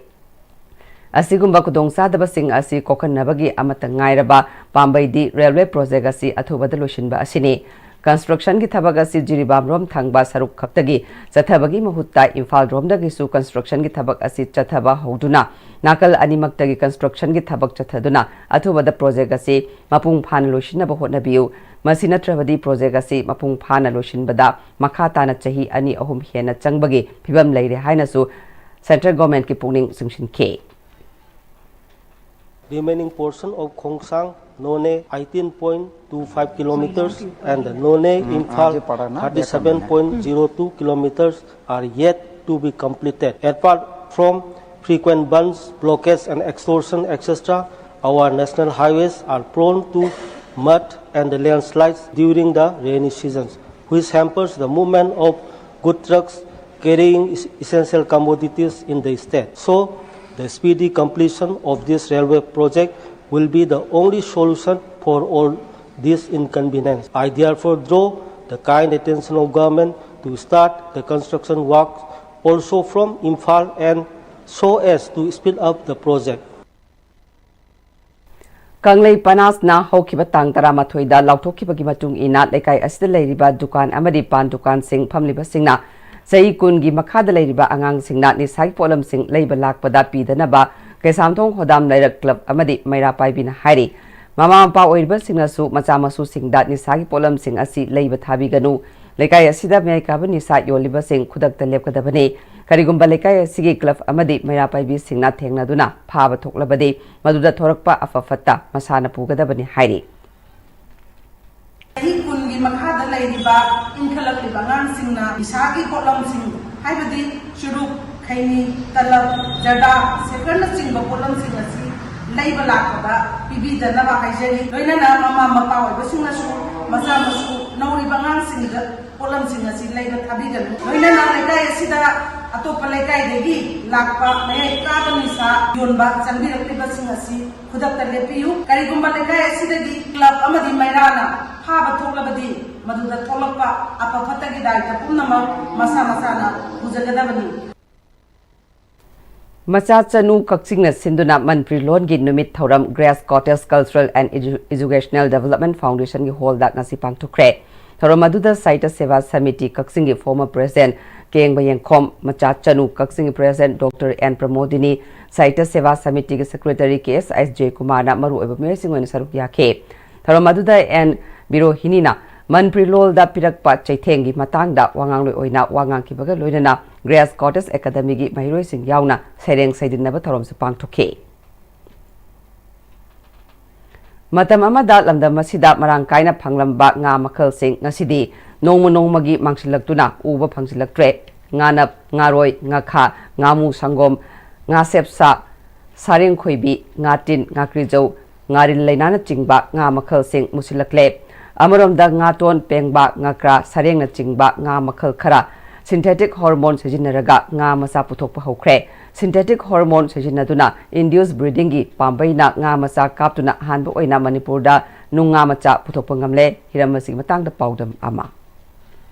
ꯑꯁꯤꯒꯨꯝꯕ ꯈꯨꯗꯣꯡꯆꯥꯗꯕꯁꯤꯡ ꯑꯁꯤ ꯀꯣꯛꯍꯟꯅꯕꯒꯤ ꯑꯃꯠꯇ ꯉꯥꯏꯔꯕ ꯄꯥꯝꯕꯩꯗꯤ ꯔꯦꯜꯋꯦ ꯄ꯭ꯔꯣꯖꯦꯛ ꯑꯁꯤ ꯑꯊꯨꯕꯗ ꯂꯣꯏꯁꯤꯟꯕ ꯑꯁꯤꯅꯤ꯫ ꯀꯟꯁꯇ꯭ꯔꯛꯁꯟꯒꯤ ꯊꯕꯛ ꯑꯁꯤ ꯖꯤꯔꯤꯕꯥꯝ ꯔꯣꯝ ꯊꯪꯕ ꯁꯔꯨꯛ ꯈꯛꯇꯒꯤ ꯆꯠꯊꯕꯒꯤ ꯃꯍꯨꯠꯇ ꯏꯝꯐꯥꯜ ꯔꯣꯝꯗꯒꯤꯁꯨ ꯀꯟꯁꯇ꯭ꯔꯛꯁꯟꯒꯤ ꯊꯕꯛ ꯑꯁꯤ ꯆꯠꯊꯕ ꯍꯧꯗꯨꯅ ꯅꯥꯀꯜ ꯑꯅꯤꯃꯛꯇꯒꯤ ꯀꯟꯁꯇ꯭ꯔꯛꯁꯟꯒꯤ ꯊꯕꯛ ꯆꯠꯊꯗꯨꯅ ꯑꯊꯨꯕꯗ ꯄ꯭ꯔꯣꯖꯦꯛ ꯑꯁꯤ ꯃꯄꯨꯡ ꯐꯥꯅ ꯂꯣꯏꯁꯤꯟꯅꯕ ꯍꯣꯠꯅꯕꯤꯌꯨ꯫ ꯃꯁꯤ ꯅꯠꯇ꯭ꯔꯕꯗꯤ ꯄ꯭ꯔꯣꯖꯦꯛ ꯑꯁꯤ ꯃꯄꯨꯡ ꯐꯥꯅ ꯂꯣꯏꯁꯤꯟꯕꯗ ꯃꯈꯥ ꯇꯥꯅ ꯆꯍꯤ ꯑꯅꯤ ꯑꯍꯨꯝ ꯍꯦꯟꯅ ꯆꯪꯕꯒꯤ ꯐꯤꯚꯝ ꯂꯩꯔꯦ ꯍꯥꯏꯅꯁꯨ ꯁꯦꯟꯇ꯭ꯔꯦꯜ ꯒꯣꯔꯃꯦꯟꯠꯀꯤ ꯄꯨꯛꯅꯤꯡ ꯆꯤꯡꯁꯤꯟꯈꯤ꯫ Remaining portion of Khongsang Noney eighteen point two five kilometers and Noney Imphal thirty-seven point zero two kilometers are yet to be completed. Apart from frequent bunds, blockades and extortion, et cetera, our national highways are prone to mud and landslides during the rainy seasons, which hampers the movement of good trucks carrying essential commodities in the state. So, the speedy completion of this railway project will be the only solution for all this inconvenience. I therefore draw the kind attention of government to start the construction work also from Imphal and so as to speed up the project. ꯀꯪꯂꯩ ꯄꯅꯥꯁꯅ ꯍꯧꯈꯤꯕ ꯇꯥꯡ ꯇꯔꯥꯃꯥꯊꯣꯏꯗ ꯂꯥꯎꯊꯣꯛꯈꯤꯕꯒꯤ ꯃꯇꯨꯡ ꯏꯟꯅ ꯂꯩꯀꯥꯏ ꯑꯁꯤꯗ ꯂꯩꯔꯤꯕ ꯗꯨꯀꯥꯟ ꯑꯃꯗꯤ ꯄꯥꯟ ꯗꯨꯀꯥꯟꯁꯤꯡ ꯐꯝꯂꯤꯕꯁꯤꯡꯅ ꯆꯍꯤ ꯀꯨꯟꯒꯤ ꯃꯈꯥꯗ ꯂꯩꯔꯤꯕ ꯑꯉꯥꯡꯁꯤꯡꯅ ꯅꯤꯁꯥꯒꯤ ꯄꯣꯠꯂꯝꯁꯤꯡ ꯂꯩꯕ ꯂꯥꯛꯄꯗ ꯄꯤꯗꯅꯕ ꯀꯩꯁꯥꯝꯊꯣꯡ ꯍꯣꯗꯥꯝ ꯂꯩꯔꯛ ꯀ꯭ꯂꯕ ꯑꯃꯗꯤ ꯃꯩꯔꯥ ꯄꯥꯏꯕꯤꯅ ꯍꯥꯏꯔꯤ꯫ ꯃꯃꯥ ꯃꯄꯥ ꯑꯣꯏꯔꯤꯕꯁꯤꯡꯅꯁꯨ ꯃꯆꯥ ꯃꯁꯨꯁꯤꯡꯗ ꯅꯤꯁꯥꯒꯤ ꯄꯣꯠꯂꯝꯁꯤꯡ ꯑꯁꯤ ꯂꯩꯕ ꯊꯥꯕꯤꯒꯅꯨ꯫ ꯂꯩꯀꯥꯏ ꯑꯁꯤꯗ ꯃꯌꯥꯏ ꯀꯥꯕ ꯅꯤꯁꯥ ꯌꯣꯜꯂꯤꯕꯁꯤꯡ ꯈꯨꯗꯛꯇ ꯂꯦꯞꯀꯗꯕꯅꯤ꯫ ꯀꯔꯤꯒꯨꯝꯕ ꯂꯩꯀꯥꯏ ꯑꯁꯤꯒꯤ ꯀ꯭ꯂꯕ ꯑꯃꯗꯤ ꯃꯩꯔꯥ ꯄꯥꯏꯕꯤꯁꯤꯡꯅ ꯊꯦꯡꯅꯗꯨꯅ ꯐꯥꯕ ꯊꯣꯛꯂꯕꯗꯤ ꯃꯗꯨꯗ ꯊꯣꯔꯛꯄ ꯑꯐ ꯐꯠꯇ ꯃꯁꯥꯅ ꯄꯨꯒꯗꯕꯅꯤ ꯍꯥꯏꯔꯤ꯫ ꯆꯍꯤ ꯀꯨꯟꯒꯤ ꯃꯈꯥꯗ ꯂꯩꯔꯤꯕ ꯏꯟꯈꯠꯂꯛꯂꯤꯕ ꯑꯉꯥꯡꯁꯤꯡꯅ ꯅꯤꯁꯥꯒꯤ ꯄꯣꯠꯂꯝꯁꯤꯡ ꯍꯥꯏꯕꯗꯤ ꯆꯨꯔꯨꯞ, ꯈꯩꯅꯤ, ꯇꯂꯞ, ꯖꯔꯗꯥ, ꯁꯦꯀꯔꯅꯆꯤꯡꯕ ꯄꯣꯠꯂꯝꯁꯤꯡ ꯑꯁꯤ ꯂꯩꯕ ꯂꯥꯛꯄꯗ ꯄꯤꯕꯤꯗꯅꯕ ꯍꯥꯏꯖꯔꯤ꯫ ꯂꯣꯏꯅꯅ ꯃꯃꯥ ꯃꯄꯥ ꯑꯣꯏꯕꯁꯤꯡꯅꯁꯨ ꯃꯆꯥ ꯃꯁꯨ ꯅꯧꯔꯤꯕ ꯑꯉꯥꯡꯁꯤꯡꯗ ꯄꯣꯠꯂꯝꯁꯤꯡ ꯑꯁꯤ ꯂꯩꯕ ꯊꯥꯕꯤꯒꯅꯨ꯫ ꯂꯣꯏꯅꯅ ꯂꯩꯀꯥꯏ ꯑꯁꯤꯗ ꯑꯇꯣꯞꯄ ꯂꯩꯀꯥꯏꯗꯒꯤ ꯂꯥꯛꯄ ꯃꯌꯥꯏ ꯀꯥꯕ ꯅꯤꯁꯥ ꯌꯣꯟꯕ ꯆꯪꯕꯤꯔꯛꯂꯤꯕꯁꯤꯡ ꯑꯁꯤ ꯈꯨꯗꯛꯇ ꯂꯦꯞꯄꯤꯌꯨ꯫ ꯀꯔꯤꯒꯨꯝꯕ ꯂꯩꯀꯥꯏ ꯑꯁꯤꯗꯒꯤ ꯀ꯭ꯂꯕ ꯑꯃꯗꯤ ꯃꯩꯔꯥꯅ ꯐꯥꯕ ꯊꯣꯛꯂꯕꯗꯤ ꯃꯗꯨꯗ ꯊꯣꯛꯂꯛꯄ ꯑꯐ ꯐꯠꯇꯒꯤ ꯗꯥꯏꯇ ꯄꯨꯝꯅꯃꯛ ꯃꯁꯥ ꯃꯁꯥꯅ ꯄꯨꯖꯒꯗꯕꯅꯤ꯫ ꯃꯆꯥ ꯆꯅꯨ ꯀꯛꯆꯤꯡꯅ ꯁꯤꯟꯗꯨꯅ ꯃꯅꯤꯄꯨꯔꯤ ꯂꯣꯟꯒꯤ ꯅꯨꯃꯤꯠ ꯊꯧꯔꯝ Grace Cottage Cultural and Edu- Educational Development Foundationꯒꯤ ꯍꯣꯜꯗ ꯉꯁꯤ ꯄꯥꯡꯊꯣꯛꯈ꯭ꯔꯦ꯫ ꯊꯧꯔꯝ ꯑꯗꯨꯗ ꯁꯥꯍꯤꯇ꯭ꯌ ꯁꯦꯕꯥ ꯁꯃꯤꯇꯤ ꯀꯛꯆꯤꯡꯒꯤ former president ꯀꯦꯡꯕ ꯌꯦꯡꯈꯣꯝ, ꯃꯆꯥ ꯆꯅꯨ ꯀꯛꯆꯤꯡꯒꯤ president Doctor ꯑꯦꯟ ꯄ꯭ꯔꯃꯣꯗꯤꯅꯤ, ꯁꯥꯍꯤꯇ꯭ꯌ ꯁꯦꯕꯥ ꯁꯃꯤꯇꯤꯒꯤ secretary ꯀꯦ ꯑꯦꯁ ꯑꯩꯁ ꯖꯌꯀꯨꯃꯥꯔꯅ ꯃꯔꯨꯑꯣꯏꯕ ꯃꯤꯑꯣꯏꯁꯤꯡ ꯑꯣꯏꯅ ꯁꯔꯨꯛ ꯌꯥꯈꯤ꯫ ꯊꯧꯔꯝ ꯑꯗꯨꯗ ꯑꯦꯟ ꯕꯤꯔꯣꯍꯤꯅꯤꯅ ꯃꯅꯤꯄꯨꯔꯤ ꯂꯣꯜꯗ ꯄꯤꯔꯛꯄ ꯆꯩꯊꯦꯡꯒꯤ ꯃꯇꯥꯡꯗ ꯋꯥꯉꯥꯡꯂꯣꯏ ꯑꯣꯏꯅ ꯋꯥ ꯉꯥꯡꯈꯤꯕꯒ ꯂꯣꯏꯅꯅ Grace Cottage Academyꯒꯤ ꯃꯍꯩꯔꯣꯏꯁꯤꯡ ꯌꯥꯎꯅ ꯁꯩꯔꯦꯡ ꯁꯩꯗꯤꯟꯅꯕ ꯊꯧꯔꯝꯁꯨ ꯄꯥꯡꯊꯣꯛꯈꯤ꯫ ꯃꯇꯝ ꯑꯃꯗ ꯂꯝꯗꯝ ꯑꯁꯤꯗ ꯃꯔꯥꯡ ꯀꯥꯏꯅ ꯐꯪꯂꯝꯕ ꯉꯥ ꯃꯈꯜꯁꯤꯡ ꯉꯁꯤꯗꯤ ꯅꯣꯡꯃ ꯅꯣꯡꯃꯒꯤ ꯃꯥꯡꯁꯤꯜꯂꯛꯇꯨꯅ ꯎꯕ ꯐꯪꯁꯤꯜꯂꯛꯇ꯭ꯔꯦ꯫ ꯉꯥꯅꯞ, ꯉꯥꯔꯣꯏ, ꯉꯥꯈꯥ, ꯉꯥꯃꯨ ꯁꯪꯒꯣꯝ, ꯉꯥꯁꯦꯞ ꯁꯥ, ꯁꯥꯔꯦꯡ ꯈꯣꯏꯕꯤ, ꯉꯥꯇꯤꯟ, ꯉꯥꯀ꯭ꯔꯤꯖꯧ, ꯉꯥꯔꯤꯜ ꯂꯩꯅꯥꯅꯆꯤꯡꯕ ꯉꯥ ꯃꯈꯜꯁꯤꯡ ꯃꯨꯁꯤꯜꯂꯛꯂꯦ꯫ ꯑꯃꯔꯣꯝꯗ ꯉꯥꯇꯣꯟ, ꯄꯦꯡꯕꯥ, ꯉꯀ꯭ꯔꯥ, ꯁꯔꯦꯡꯅꯆꯤꯡꯕ ꯉꯥ ꯃꯈꯜ ꯈꯔ ꯁꯤꯟꯊꯦꯇꯤꯛ ꯍꯣꯔꯃꯣꯟ ꯁꯤꯖꯤꯟꯅꯔꯒ ꯉꯥ ꯃꯆꯥ ꯄꯨꯊꯣꯛꯄ ꯍꯧꯈ꯭ꯔꯦ꯫ ꯁꯤꯟꯊꯦꯇꯤꯛ ꯍꯣꯔꯃꯣꯟ ꯁꯤꯖꯤꯟꯅꯗꯨꯅ ꯏꯟꯗ꯭ꯌꯨꯁ ꯕ꯭ꯔꯤꯗꯤꯡꯒꯤ ꯄꯥꯝꯕꯩꯅ ꯉꯥ ꯃꯆꯥ ꯀꯥꯞꯇꯨꯅ ꯑꯍꯥꯟꯕ ꯑꯣꯏꯅ ꯃꯅꯤꯄꯨꯔꯗ ꯅꯨꯡꯉꯥ ꯃꯆꯥ ꯄꯨꯊꯣꯛꯄ ꯉꯝꯂꯦ꯫ ꯍꯤꯔꯝ ꯑꯁꯤꯒꯤ ꯃꯇꯥꯡꯗ ꯄꯥꯎꯗꯝ ꯑꯃ꯫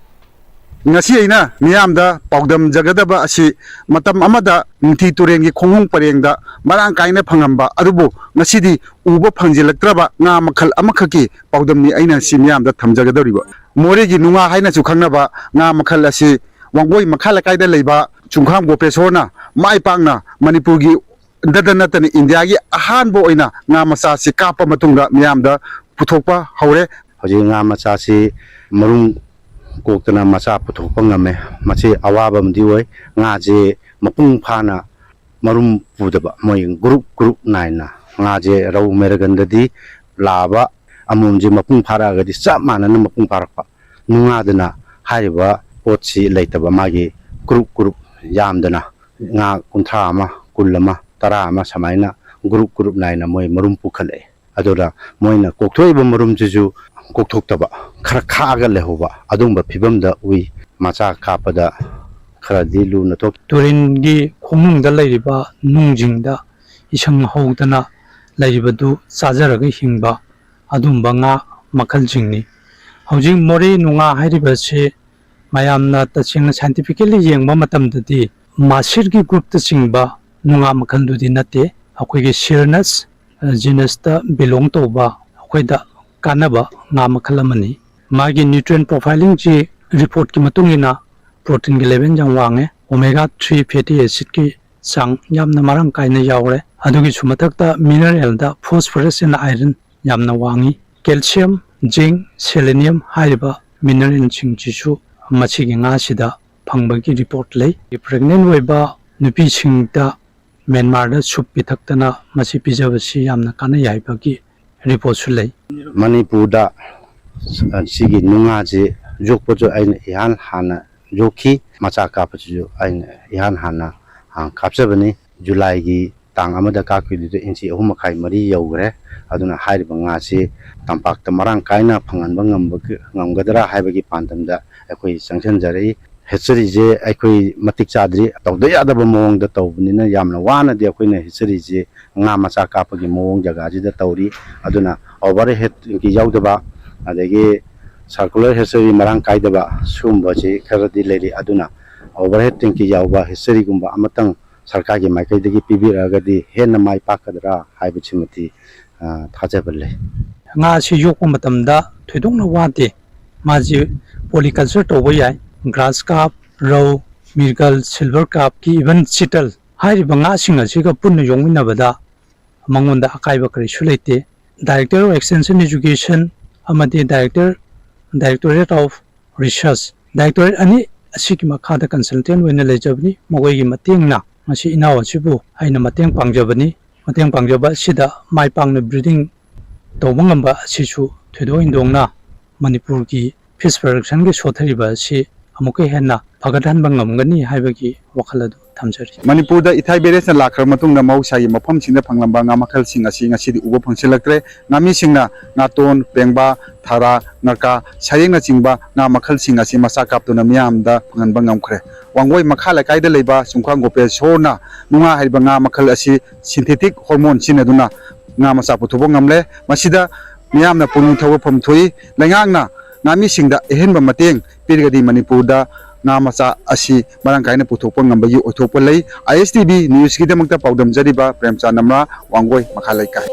ꯉꯁꯤ ꯑꯩꯅ ꯃꯤꯌꯥꯝꯗ ꯄꯥꯎꯗꯝꯖꯒꯗꯕ ꯑꯁꯤ ꯃꯇꯝ ꯑꯃꯗ ꯅꯤꯡꯊꯤ ꯇꯨꯔꯦꯟꯒꯤ ꯈꯣꯡꯅꯨꯡ ꯄꯔꯦꯡꯗ ꯃꯔꯥꯡ ꯀꯥꯏꯅ ꯐꯪꯉꯝꯕ ꯑꯗꯨꯕꯨ ꯉꯁꯤꯗꯤ ꯎꯕ ꯐꯪꯖꯤꯜꯂꯛꯇ꯭ꯔꯕ ꯉꯥ ꯃꯈꯜ ꯑꯃꯈꯛꯀꯤ ꯄꯥꯎꯗꯝꯅꯤ ꯑꯩꯅ ꯁꯤ ꯃꯤꯌꯥꯝꯗ ꯊꯝꯖꯒꯗꯧꯔꯤꯕ꯫ ꯃꯣꯔꯦꯒꯤ ꯅꯨꯡꯉꯥ ꯍꯥꯏꯅꯁꯨ ꯈꯪꯅꯕ ꯉꯥ ꯃꯈꯜ ꯑꯁꯤ ꯋꯥꯡꯒꯣꯏ ꯃꯈꯥ ꯂꯩꯀꯥꯏꯗ ꯂꯩꯕ ꯆꯨꯡꯈꯥꯝ ꯒꯣꯄꯦꯁꯣꯔꯅ ꯃꯥꯏ ꯄꯥꯛꯅ ꯃꯅꯤꯄꯨꯔꯒꯤ ꯗꯇ ꯅꯠꯇꯅ ꯏꯟꯗꯤꯌꯥꯒꯤ ꯑꯍꯥꯟꯕ ꯑꯣꯏꯅ ꯉꯥ ꯃꯆꯥꯁꯤ ꯀꯥꯞꯄ ꯃꯇꯨꯡꯗ ꯃꯤꯌꯥꯝꯗ ꯄꯨꯊꯣꯛꯄ ꯍꯧꯔꯦ꯫ ꯍꯧꯖꯤꯛ ꯉꯥ ꯃꯆꯥꯁꯤ ꯃꯔꯨꯝ ꯀꯣꯛꯇꯅ ꯃꯆꯥ ꯄꯨꯊꯣꯛꯄ ꯉꯝꯃꯦ꯫ ꯃꯁꯤ ꯑꯋꯥꯕ ꯑꯃꯗꯤ ꯑꯣꯏ꯫ ꯉꯥꯁꯤ ꯃꯄꯨꯡ ꯐꯥꯅ ꯃꯔꯨꯝ ꯄꯨꯗꯕ, ꯃꯣꯏ ꯒ꯭ꯔꯨꯞ ꯒ꯭ꯔꯨꯞ ꯅꯥꯏꯅ ꯉꯥꯁꯦ ꯔꯧ ꯃꯦꯔꯒꯟꯗꯗꯤ ꯂꯥꯕ ꯑꯃꯣꯝꯁꯦ ꯃꯄꯨꯡ ꯐꯥꯔꯛꯑꯒꯗꯤ ꯆꯞ ꯃꯥꯟꯅꯅ ꯃꯄꯨꯡ ꯐꯥꯔꯛꯄ꯫ ꯅꯨꯡꯉꯥꯗꯅ ꯍꯥꯏꯔꯤꯕ ꯄꯣꯠꯁꯤ ꯂꯩꯇꯕ, ꯃꯥꯒꯤ ꯒ꯭ꯔꯨꯞ ꯒ꯭ꯔꯨꯞ ꯌꯥꯝꯗꯅ ꯉꯥ ꯀꯨꯟꯊ꯭ꯔꯥ ꯑꯃ, ꯀꯨꯟ ꯑꯃ, ꯇꯔꯥ ꯑꯃ ꯁꯨꯃꯥꯏꯅ ꯒ꯭ꯔꯨꯞ ꯒ꯭ꯔꯨꯞ ꯅꯥꯏꯅ ꯃꯣꯏ ꯃꯔꯨꯝ ꯄꯨꯈꯠꯂꯛꯑꯦ꯫ ꯑꯗꯨꯅ ꯃꯣꯏꯅ ꯀꯣꯛꯊꯣꯛꯏꯕ ꯃꯔꯨꯝꯁꯤꯁꯨ ꯀꯣꯛꯊꯣꯛꯇꯕ, ꯈꯔ ꯈꯥꯛꯑꯒ ꯂꯩꯍꯧꯕ ꯑꯗꯨꯒꯨꯝꯕ ꯐꯤꯕꯝꯗ ꯎꯏ꯫ ꯃꯆꯥ ꯀꯥꯞꯄꯗ ꯈꯔꯗꯤ ꯂꯨꯅ ꯊꯣꯛ꯫ ꯇꯨꯔꯦꯟꯒꯤ ꯈꯣꯡꯅꯨꯡꯗ ꯂꯩꯔꯤꯕ ꯅꯨꯡꯁꯤꯡꯗ ꯏꯁꯪ ꯍꯧꯗꯅ ꯂꯩꯔꯤꯕꯗꯨ ꯆꯥꯖꯔꯒ ꯍꯤꯡꯕ ꯑꯗꯨꯒꯨꯝꯕ ꯉꯥ ꯃꯈꯜꯁꯤꯡꯅꯤ꯫ ꯍꯧꯖꯤꯛ ꯃꯣꯔꯦ ꯅꯨꯡꯉꯥ ꯍꯥꯏꯔꯤꯕꯁꯤ ꯃꯌꯥꯝꯅ ꯇꯁꯦꯡꯅ ꯁꯥꯏꯟꯇꯤꯐꯤꯀꯦꯜꯂꯤ ꯌꯦꯡꯕ ꯃꯇꯝꯗꯗꯤ ꯃꯥꯁꯤꯔꯒꯤ ꯒ꯭ꯔꯨꯞꯇ ꯆꯤꯡꯕ ꯅꯨꯡꯉꯥ ꯃꯈꯜꯗꯨꯗꯤ ꯅꯠꯇꯦ꯫ ꯑꯩꯈꯣꯏꯒꯤ ꯁꯤꯔꯅꯁ ꯖꯤꯅꯁꯇ ꯕꯤꯂꯣꯡ ꯇꯧꯕ ꯑꯩꯈꯣꯏꯗ ꯀꯥꯟꯅꯕ ꯉꯥ ꯃꯈꯜ ꯑꯃꯅꯤ꯫ ꯃꯥꯒꯤ ꯅ꯭ꯌꯨꯇ꯭ꯔꯤꯌꯦꯟ ꯄ꯭ꯔꯣꯐꯥꯏꯂꯤꯡꯁꯤ ꯔꯤꯄꯣꯔꯠꯀꯤ ꯃꯇꯨꯡ ꯏꯟꯅ ꯄ꯭ꯔꯣꯇꯤꯟꯒꯤ ꯂꯦꯚꯦꯜ ꯌꯥꯝ ꯋꯥꯡꯉꯦ, ꯑꯣꯃꯦꯒꯥ ꯊ꯭ꯔꯤ ꯐꯦꯇꯤ ꯑꯦꯁꯤꯗꯀꯤ ꯆꯥꯡ ꯌꯥꯝꯅ ꯃꯔꯥꯡ ꯀꯥꯏꯅ ꯌꯥꯎꯔꯦ꯫ ꯑꯗꯨꯒꯤꯁꯨ ꯃꯊꯛꯇ ꯃꯤꯅꯔꯦꯜꯗ ꯐꯣꯁꯐꯔꯁ ꯑꯦꯟ ꯑꯥꯏꯔꯟ ꯌꯥꯝꯅ ꯋꯥꯡꯉꯤ꯫ ꯀꯦꯜꯁꯤꯌꯝ, ꯖꯤꯡ, ꯁꯦꯂꯦꯅꯤꯌꯝ ꯍꯥꯏꯔꯤꯕ ꯃꯤꯅꯔꯦꯜꯁꯤꯡꯁꯤꯁꯨ ꯃꯁꯤꯒꯤ ꯉꯥꯁꯤꯗ ꯐꯪꯕꯒꯤ ꯔꯤꯄꯣꯔꯠ ꯂꯩ꯫ ꯄ꯭ꯔꯦꯒꯅꯦꯟ ꯑꯣꯏꯕ ꯅꯨꯄꯤꯁꯤꯡꯗ ꯃꯦꯟꯃꯥꯔꯗ ꯁꯨꯞ ꯄꯤꯊꯛꯇꯅ ꯃꯁꯤ ꯄꯤꯖꯕꯁꯤ ꯌꯥꯝꯅ ꯀꯥꯟꯅꯩ ꯍꯥꯏꯕꯒꯤ ꯔꯤꯄꯣꯔꯠꯁꯨ ꯂꯩ꯫ ꯃꯅꯤꯄꯨꯔꯗ ꯁꯤꯒꯤ ꯅꯨꯡꯉꯥꯁꯤ ꯌꯣꯛꯄꯁꯨ ꯑꯩꯅ ꯏꯍꯥꯟ ꯍꯥꯟꯅ ꯌꯣꯛꯈꯤ꯫ ꯃꯆꯥ ꯀꯥꯞꯄꯁꯤꯁꯨ ꯑꯩꯅ ꯏꯍꯥꯟ ꯍꯥꯟꯅ ꯀꯥꯞꯆꯕꯅꯤ꯫ ꯖꯨꯂꯥꯏꯒꯤ ꯇꯥꯡ ꯑꯃꯗ ꯀꯥꯞꯈꯤꯕꯗꯨꯗ ꯏꯟꯆꯤ ꯑꯍꯨꯝ ꯃꯈꯥꯏ ꯃꯔꯤ ꯌꯧꯈ꯭ꯔꯦ꯫ ꯑꯗꯨꯅ ꯍꯥꯏꯔꯤꯕ ꯉꯥꯁꯤ ꯇꯝꯄꯥꯛꯇ ꯃꯔꯥꯡ ꯀꯥꯏꯅ ꯐꯪꯍꯟꯕ ꯉꯝꯕ ꯉꯝꯒꯗ꯭ꯔꯥ ꯍꯥꯏꯕꯒꯤ ꯄꯥꯟꯗꯝꯗ ꯑꯩꯈꯣꯏ ꯆꯪꯁꯤꯟꯖꯔꯛꯏ꯫ ꯍꯦꯠꯆꯔꯤꯁꯦ ꯑꯩꯈꯣꯏ ꯃꯇꯤꯛ ꯆꯥꯗ꯭ꯔꯤ, ꯇꯧꯗ ꯌꯥꯗꯕ ꯃꯑꯣꯡꯗ ꯇꯧꯕꯅꯤꯅ ꯌꯥꯝꯅ ꯋꯥꯅꯗꯤ ꯑꯩꯈꯣꯏꯅ ꯍꯦꯠꯆꯔꯤꯁꯦ ꯉꯥ ꯃꯆꯥ ꯀꯥꯞꯄꯒꯤ ꯃꯑꯣꯡ ꯖꯒꯥꯁꯤꯗ ꯇꯧꯔꯤ꯫ ꯑꯗꯨꯅ ꯑꯣꯚꯔ ꯍꯦꯠꯀꯤ ꯌꯥꯎꯗꯕ, ꯑꯗꯒꯤ ꯁꯥꯔꯀꯨꯂꯔ ꯍꯦꯠꯆꯔꯤ ꯃꯔꯥꯡ ꯀꯥꯏꯗꯕ ꯁꯤꯒꯨꯝꯕꯁꯤ ꯈꯔꯗꯤ ꯂꯩꯔꯤ꯫ ꯑꯗꯨꯅ ꯑꯣꯚꯔ ꯍꯦꯠ ꯇꯦꯡꯀꯤ ꯌꯥꯎꯕ ꯍꯦꯠꯆꯔꯤꯒꯨꯝꯕ ꯑꯃꯇꯪ ꯁꯔꯀꯥꯔꯒꯤ ꯃꯥꯏꯀꯩꯗꯒꯤ ꯄꯤꯕꯤꯔꯛꯑꯒꯗꯤ ꯍꯦꯟꯅ ꯃꯥꯏ ꯄꯥꯛꯀꯗ꯭ꯔꯥ ꯍꯥꯏꯕꯁꯤꯃꯗꯤ ꯊꯥꯖꯕ ꯂꯩ꯫ ꯉꯥ ꯑꯁꯤ ꯌꯣꯛꯄ ꯃꯇꯝꯗ ꯊꯣꯏꯗꯣꯛꯅ ꯋꯥꯗꯦ꯫ ꯃꯥꯁꯤ ꯄꯣꯂꯤꯀꯜꯆꯔ ꯇꯧꯕ ꯌꯥꯏ꯫ ꯒ꯭ꯔꯥꯁ ꯀꯥꯞ, ꯔꯧ, ꯃꯤꯔꯒꯜ, ꯁꯤꯜꯚꯔ ꯀꯥꯞꯀꯤ, ꯏꯚꯟ ꯆꯤꯇꯜ ꯍꯥꯏꯔꯤꯕ ꯉꯥꯁꯤꯡ ꯑꯁꯤꯒ ꯄꯨꯟꯅ ꯌꯣꯛꯃꯤꯟꯅꯕꯗ ꯃꯉꯣꯟꯗ ꯑꯀꯥꯏꯕ ꯀꯔꯤꯁꯨ ꯂꯩꯇꯦ꯫ Director of Extension Education ꯑꯃꯗꯤ Director, Directorate of Research, Directorate ꯑꯅꯤ ꯑꯁꯤꯒꯤ ꯃꯈꯥꯗ consultant ꯑꯣꯏꯅ ꯂꯩꯖꯕꯅꯤ꯫ ꯃꯈꯣꯏꯒꯤ ꯃꯇꯦꯡꯅ ꯉꯁꯤ ꯏꯅꯥꯎ ꯑꯁꯤꯕꯨ ꯑꯩꯅ ꯃꯇꯦꯡ ꯄꯥꯡꯖꯕꯅꯤ꯫ ꯃꯇꯦꯡ ꯄꯥꯡꯖꯕ ꯑꯁꯤꯗ ꯃꯥꯏ ꯄꯥꯛꯅ breeding ꯇꯧꯕ ꯉꯝꯕ ꯑꯁꯤꯁꯨ ꯊꯣꯏꯗꯣꯛ ꯍꯦꯟꯗꯣꯛꯅ ꯃꯅꯤꯄꯨꯔꯒꯤ fish productionꯒꯤ ꯁꯣꯠꯊꯔꯤꯕ ꯑꯁꯤ ꯑꯃꯨꯛꯀ ꯍꯦꯟꯅ ꯐꯒꯠꯍꯟꯕ ꯉꯝꯒꯅꯤ ꯍꯥꯏꯕꯒꯤ ꯋꯥꯈꯜ ꯑꯗꯨ ꯊꯝꯖꯔꯤ꯫ ꯃꯅꯤꯄꯨꯔꯗ ꯏꯊꯥꯏ ꯕꯦꯔꯦꯖꯅ ꯂꯥꯛꯈ꯭ꯔꯕ ꯃꯇꯨꯡꯗ ꯃꯍꯧꯁꯥꯒꯤ ꯃꯐꯝꯁꯤꯡꯗ ꯐꯪꯂꯝꯕ ꯉꯥ ꯃꯈꯜꯁꯤꯡ ꯑꯁꯤ ꯉꯁꯤꯗꯤ ꯎꯕ ꯐꯪꯁꯤꯜꯂꯛꯇ꯭ꯔꯦ꯫ ꯉꯥꯃꯤꯁꯤꯡꯅ ꯉꯥꯇꯣꯟ, ꯄꯦꯡꯕꯥ, ꯊꯥꯔꯥ, ꯉꯥꯀ꯭ꯔꯥ, ꯁꯔꯦꯡꯅꯆꯤꯡꯕ ꯉꯥ ꯃꯈꯜꯁꯤꯡ ꯑꯁꯤ ꯃꯆꯥ ꯀꯥꯞꯇꯨꯅ ꯃꯤꯌꯥꯝꯗ ꯐꯪꯍꯟꯕ ꯉꯝꯈ꯭ꯔꯦ꯫ ꯋꯥꯡꯒꯣꯏ ꯃꯈꯥ ꯂꯩꯀꯥꯏꯗ ꯂꯩꯕ ꯆꯨꯡꯈꯥꯡ ꯒꯣꯄꯦꯁꯣꯔꯅ ꯅꯨꯡꯉꯥ ꯍꯥꯏꯔꯤꯕ ꯉꯥ ꯃꯈꯜ ꯑꯁꯤ synthetic hormone ꯁꯤꯖꯤꯟꯅꯗꯨꯅ ꯉꯥ ꯃꯆꯥ ꯄꯨꯊꯣꯛꯄ ꯉꯝꯂꯦ꯫ ꯃꯁꯤꯗ ꯃꯤꯌꯥꯝꯅ ꯄꯨꯛꯅꯤꯡ ꯊꯧꯒꯠꯐꯝ ꯊꯣꯛꯏ꯫ ꯂꯩꯉꯥꯛꯅ ꯉꯥꯃꯤꯁꯤꯡꯗ ꯑꯍꯦꯟꯕ ꯃꯇꯦꯡ ꯄꯤꯔꯒꯗꯤ ꯃꯅꯤꯄꯨꯔꯗ ꯉꯥ ꯃꯆꯥ ꯑꯁꯤ ꯃꯔꯥꯡ ꯀꯥꯏꯅ ꯄꯨꯊꯣꯛꯄ ꯉꯝꯕꯒꯤ ꯑꯣꯏꯊꯣꯛꯄ ꯂꯩ꯫ ISTV Newsꯀꯤꯗꯃꯛꯇ ꯄꯥꯎꯗꯝꯖꯔꯤꯕ ꯄ꯭ꯔꯦꯝꯆꯥꯟ ꯅꯝꯔꯥ, ꯋꯥꯡꯒꯣꯏ ꯃꯈꯥ ꯂꯩꯀꯥꯏ꯫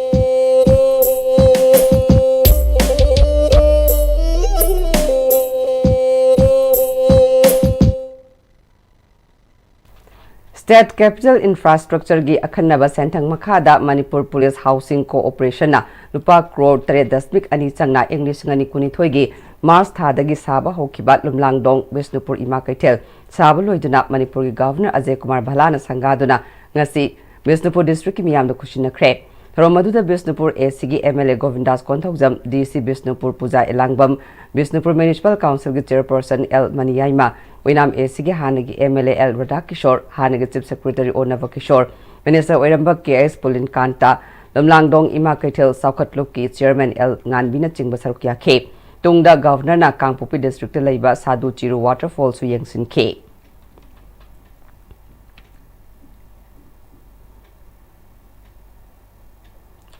State Capital Infrastructureꯒꯤ ꯑꯈꯟꯅꯕ ꯁꯦꯟꯊꯪ ꯃꯈꯥꯗ ꯃꯅꯤꯄꯨꯔ ꯄꯨꯂꯤꯁ ꯍꯥꯎꯁꯤꯡ ꯀꯣꯑꯣꯄꯔꯦꯁꯟꯅ ꯂꯨꯄꯥ ꯀ꯭ꯔꯣꯔ ꯇꯔꯦꯠ ꯗꯁꯃꯤꯛ ꯑꯅꯤ ꯆꯪꯅ ꯏꯪ ꯂꯤꯁꯤꯡ ꯑꯅꯤ ꯀꯨꯟꯅꯤꯊꯣꯏꯒꯤ ꯃꯥꯔꯆ ꯊꯥꯗꯒꯤ ꯁꯥꯕ ꯍꯧꯈꯤꯕ ꯂꯨꯝꯂꯥꯡꯗꯣꯡ ꯕꯤꯁꯅꯨꯄꯨꯔ ꯏꯃꯥ ꯀꯩꯊꯦꯜ ꯁꯥꯕ ꯂꯣꯏꯗꯨꯅ ꯃꯅꯤꯄꯨꯔꯒꯤ ꯒꯚꯔꯅꯔ ꯑꯖꯌ ꯀꯨꯃꯥꯔ ꯚꯜꯂꯥꯅ ꯁꯪꯒꯥꯗꯨꯅ ꯉꯁꯤ ꯕꯤꯁꯅꯨꯄꯨꯔ ꯗꯤꯁꯇ꯭ꯔꯤꯛꯀꯤ ꯃꯤꯌꯥꯝꯗ ꯈꯨꯠꯁꯤꯟꯅꯈ꯭ꯔꯦ꯫ ꯊꯧꯔꯝ ꯑꯗꯨꯗ ꯕꯤꯁꯅꯨꯄꯨꯔ ꯑꯦ ꯁꯤꯒꯤ ꯑꯦꯝ ꯑꯦꯜ ꯑꯦ ꯒꯣꯕꯤꯟꯗꯥꯁ ꯀꯣꯟꯊꯧꯖꯝ, ꯗꯤ ꯁꯤ ꯕꯤꯁꯅꯨꯄꯨꯔ ꯄꯨꯖꯥ ꯏꯂꯥꯡꯕꯝ, ꯕꯤꯁꯅꯨꯄꯨꯔ ꯃ꯭ꯌꯨꯅꯤꯁꯤꯄꯥꯜ ꯀꯥꯎꯟꯁꯤꯜꯒꯤ ꯆꯦꯌꯔꯄꯔꯁꯟ ꯑꯦꯜ ꯃꯅꯤꯌꯥꯏꯃ, ꯑꯣꯏꯅꯥꯝ ꯑꯦ ꯁꯤꯒꯤ ꯍꯥꯟꯅꯒꯤ ꯑꯦꯝ ꯑꯦꯜ ꯑꯦ ꯑꯦꯜ ꯔꯥꯙꯥꯀꯤꯁꯣꯔ, ꯍꯥꯟꯅꯒꯤ ꯆꯤꯐ ꯁꯦꯀ꯭ꯔꯦꯇꯔꯤ ꯑꯣ ꯅꯕꯀꯤꯁꯣꯔ, ꯃꯤꯅꯤꯁꯇꯔ ꯑꯣꯏꯔꯝꯕ ꯀꯦ ꯑꯦꯁ ꯄꯨꯂꯤꯟꯀꯥꯟꯇ, ꯂꯝꯂꯥꯡꯗꯣꯡ ꯏꯃꯥ ꯀꯩꯊꯦꯜ ꯆꯥꯎꯈꯠꯂꯨꯞꯀꯤ ꯆꯦꯌꯔꯃꯦꯟ ꯑꯦꯜ ꯉꯥꯟꯕꯤꯅꯆꯤꯡꯕ ꯁꯔꯨꯛ ꯌꯥꯈꯤ꯫ ꯇꯨꯡꯗ ꯒꯚꯔꯅꯔꯅ ꯀꯥꯡꯄꯣꯛꯄꯤ ꯗꯤꯁꯇ꯭ꯔꯤꯛꯇ ꯂꯩꯕ ꯁꯥꯗꯨ ꯆꯤꯔꯨ ꯋꯥꯇꯔꯐꯣꯜꯁꯨ ꯌꯦꯡꯁꯤꯟꯈꯤ꯫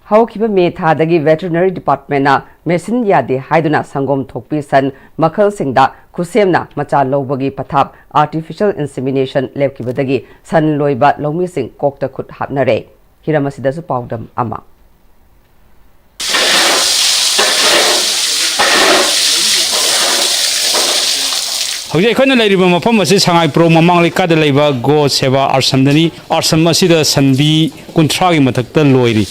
ꯍꯧꯈꯤꯕ ꯃꯦ ꯊꯥꯗꯒꯤ ꯚꯦꯇꯔꯤꯅꯔꯤ ꯗꯤꯄꯥꯔꯠꯃꯦꯟꯅ ꯃꯦꯁꯤꯟ ꯌꯥꯗꯦ ꯍꯥꯏꯗꯨꯅ ꯁꯪꯒꯣꯝ ꯊꯣꯛꯄꯤ ꯁꯟ ꯃꯈꯜꯁꯤꯡꯗ ꯈꯨꯠꯁꯦꯝꯅ ꯃꯆꯥ ꯂꯧꯕꯒꯤ ꯄꯊꯥꯞ, ꯑꯥꯔꯇꯤꯐꯤꯁꯤꯌꯦꯜ ꯏꯟꯁꯤꯃꯤꯅꯦꯁꯟ, ꯂꯦꯞꯈꯤꯕꯗꯒꯤ ꯁꯟ ꯂꯣꯏꯕ ꯂꯧꯃꯤꯁꯤꯡ ꯀꯣꯛꯇ ꯈꯨꯠ ꯍꯥꯞꯅꯔꯦ꯫ ꯍꯤꯔꯝ ꯑꯁꯤꯗꯁꯨ ꯄꯥꯎꯗꯝ ꯑꯃ꯫ ꯍꯧꯖꯤꯛ ꯑꯩꯈꯣꯏꯅ ꯂꯩꯔꯤꯕ ꯃꯐꯝ ꯑꯁꯤ ꯁꯉꯥꯏꯄ꯭ꯔꯧ ꯃꯃꯥꯡ ꯂꯩꯀꯥꯏꯗ ꯂꯩꯕ ꯒꯣ ꯁꯦꯕꯥ ꯑꯥꯁ꯭ꯔꯝꯗꯅꯤ꯫ ꯑꯥꯁ꯭ꯔꯝ ꯑꯁꯤꯗ ꯁꯟꯕꯤ ꯀꯨꯟꯊ꯭ꯔꯥꯒꯤ ꯃꯊꯛꯇ ꯂꯣꯏꯔꯤ꯫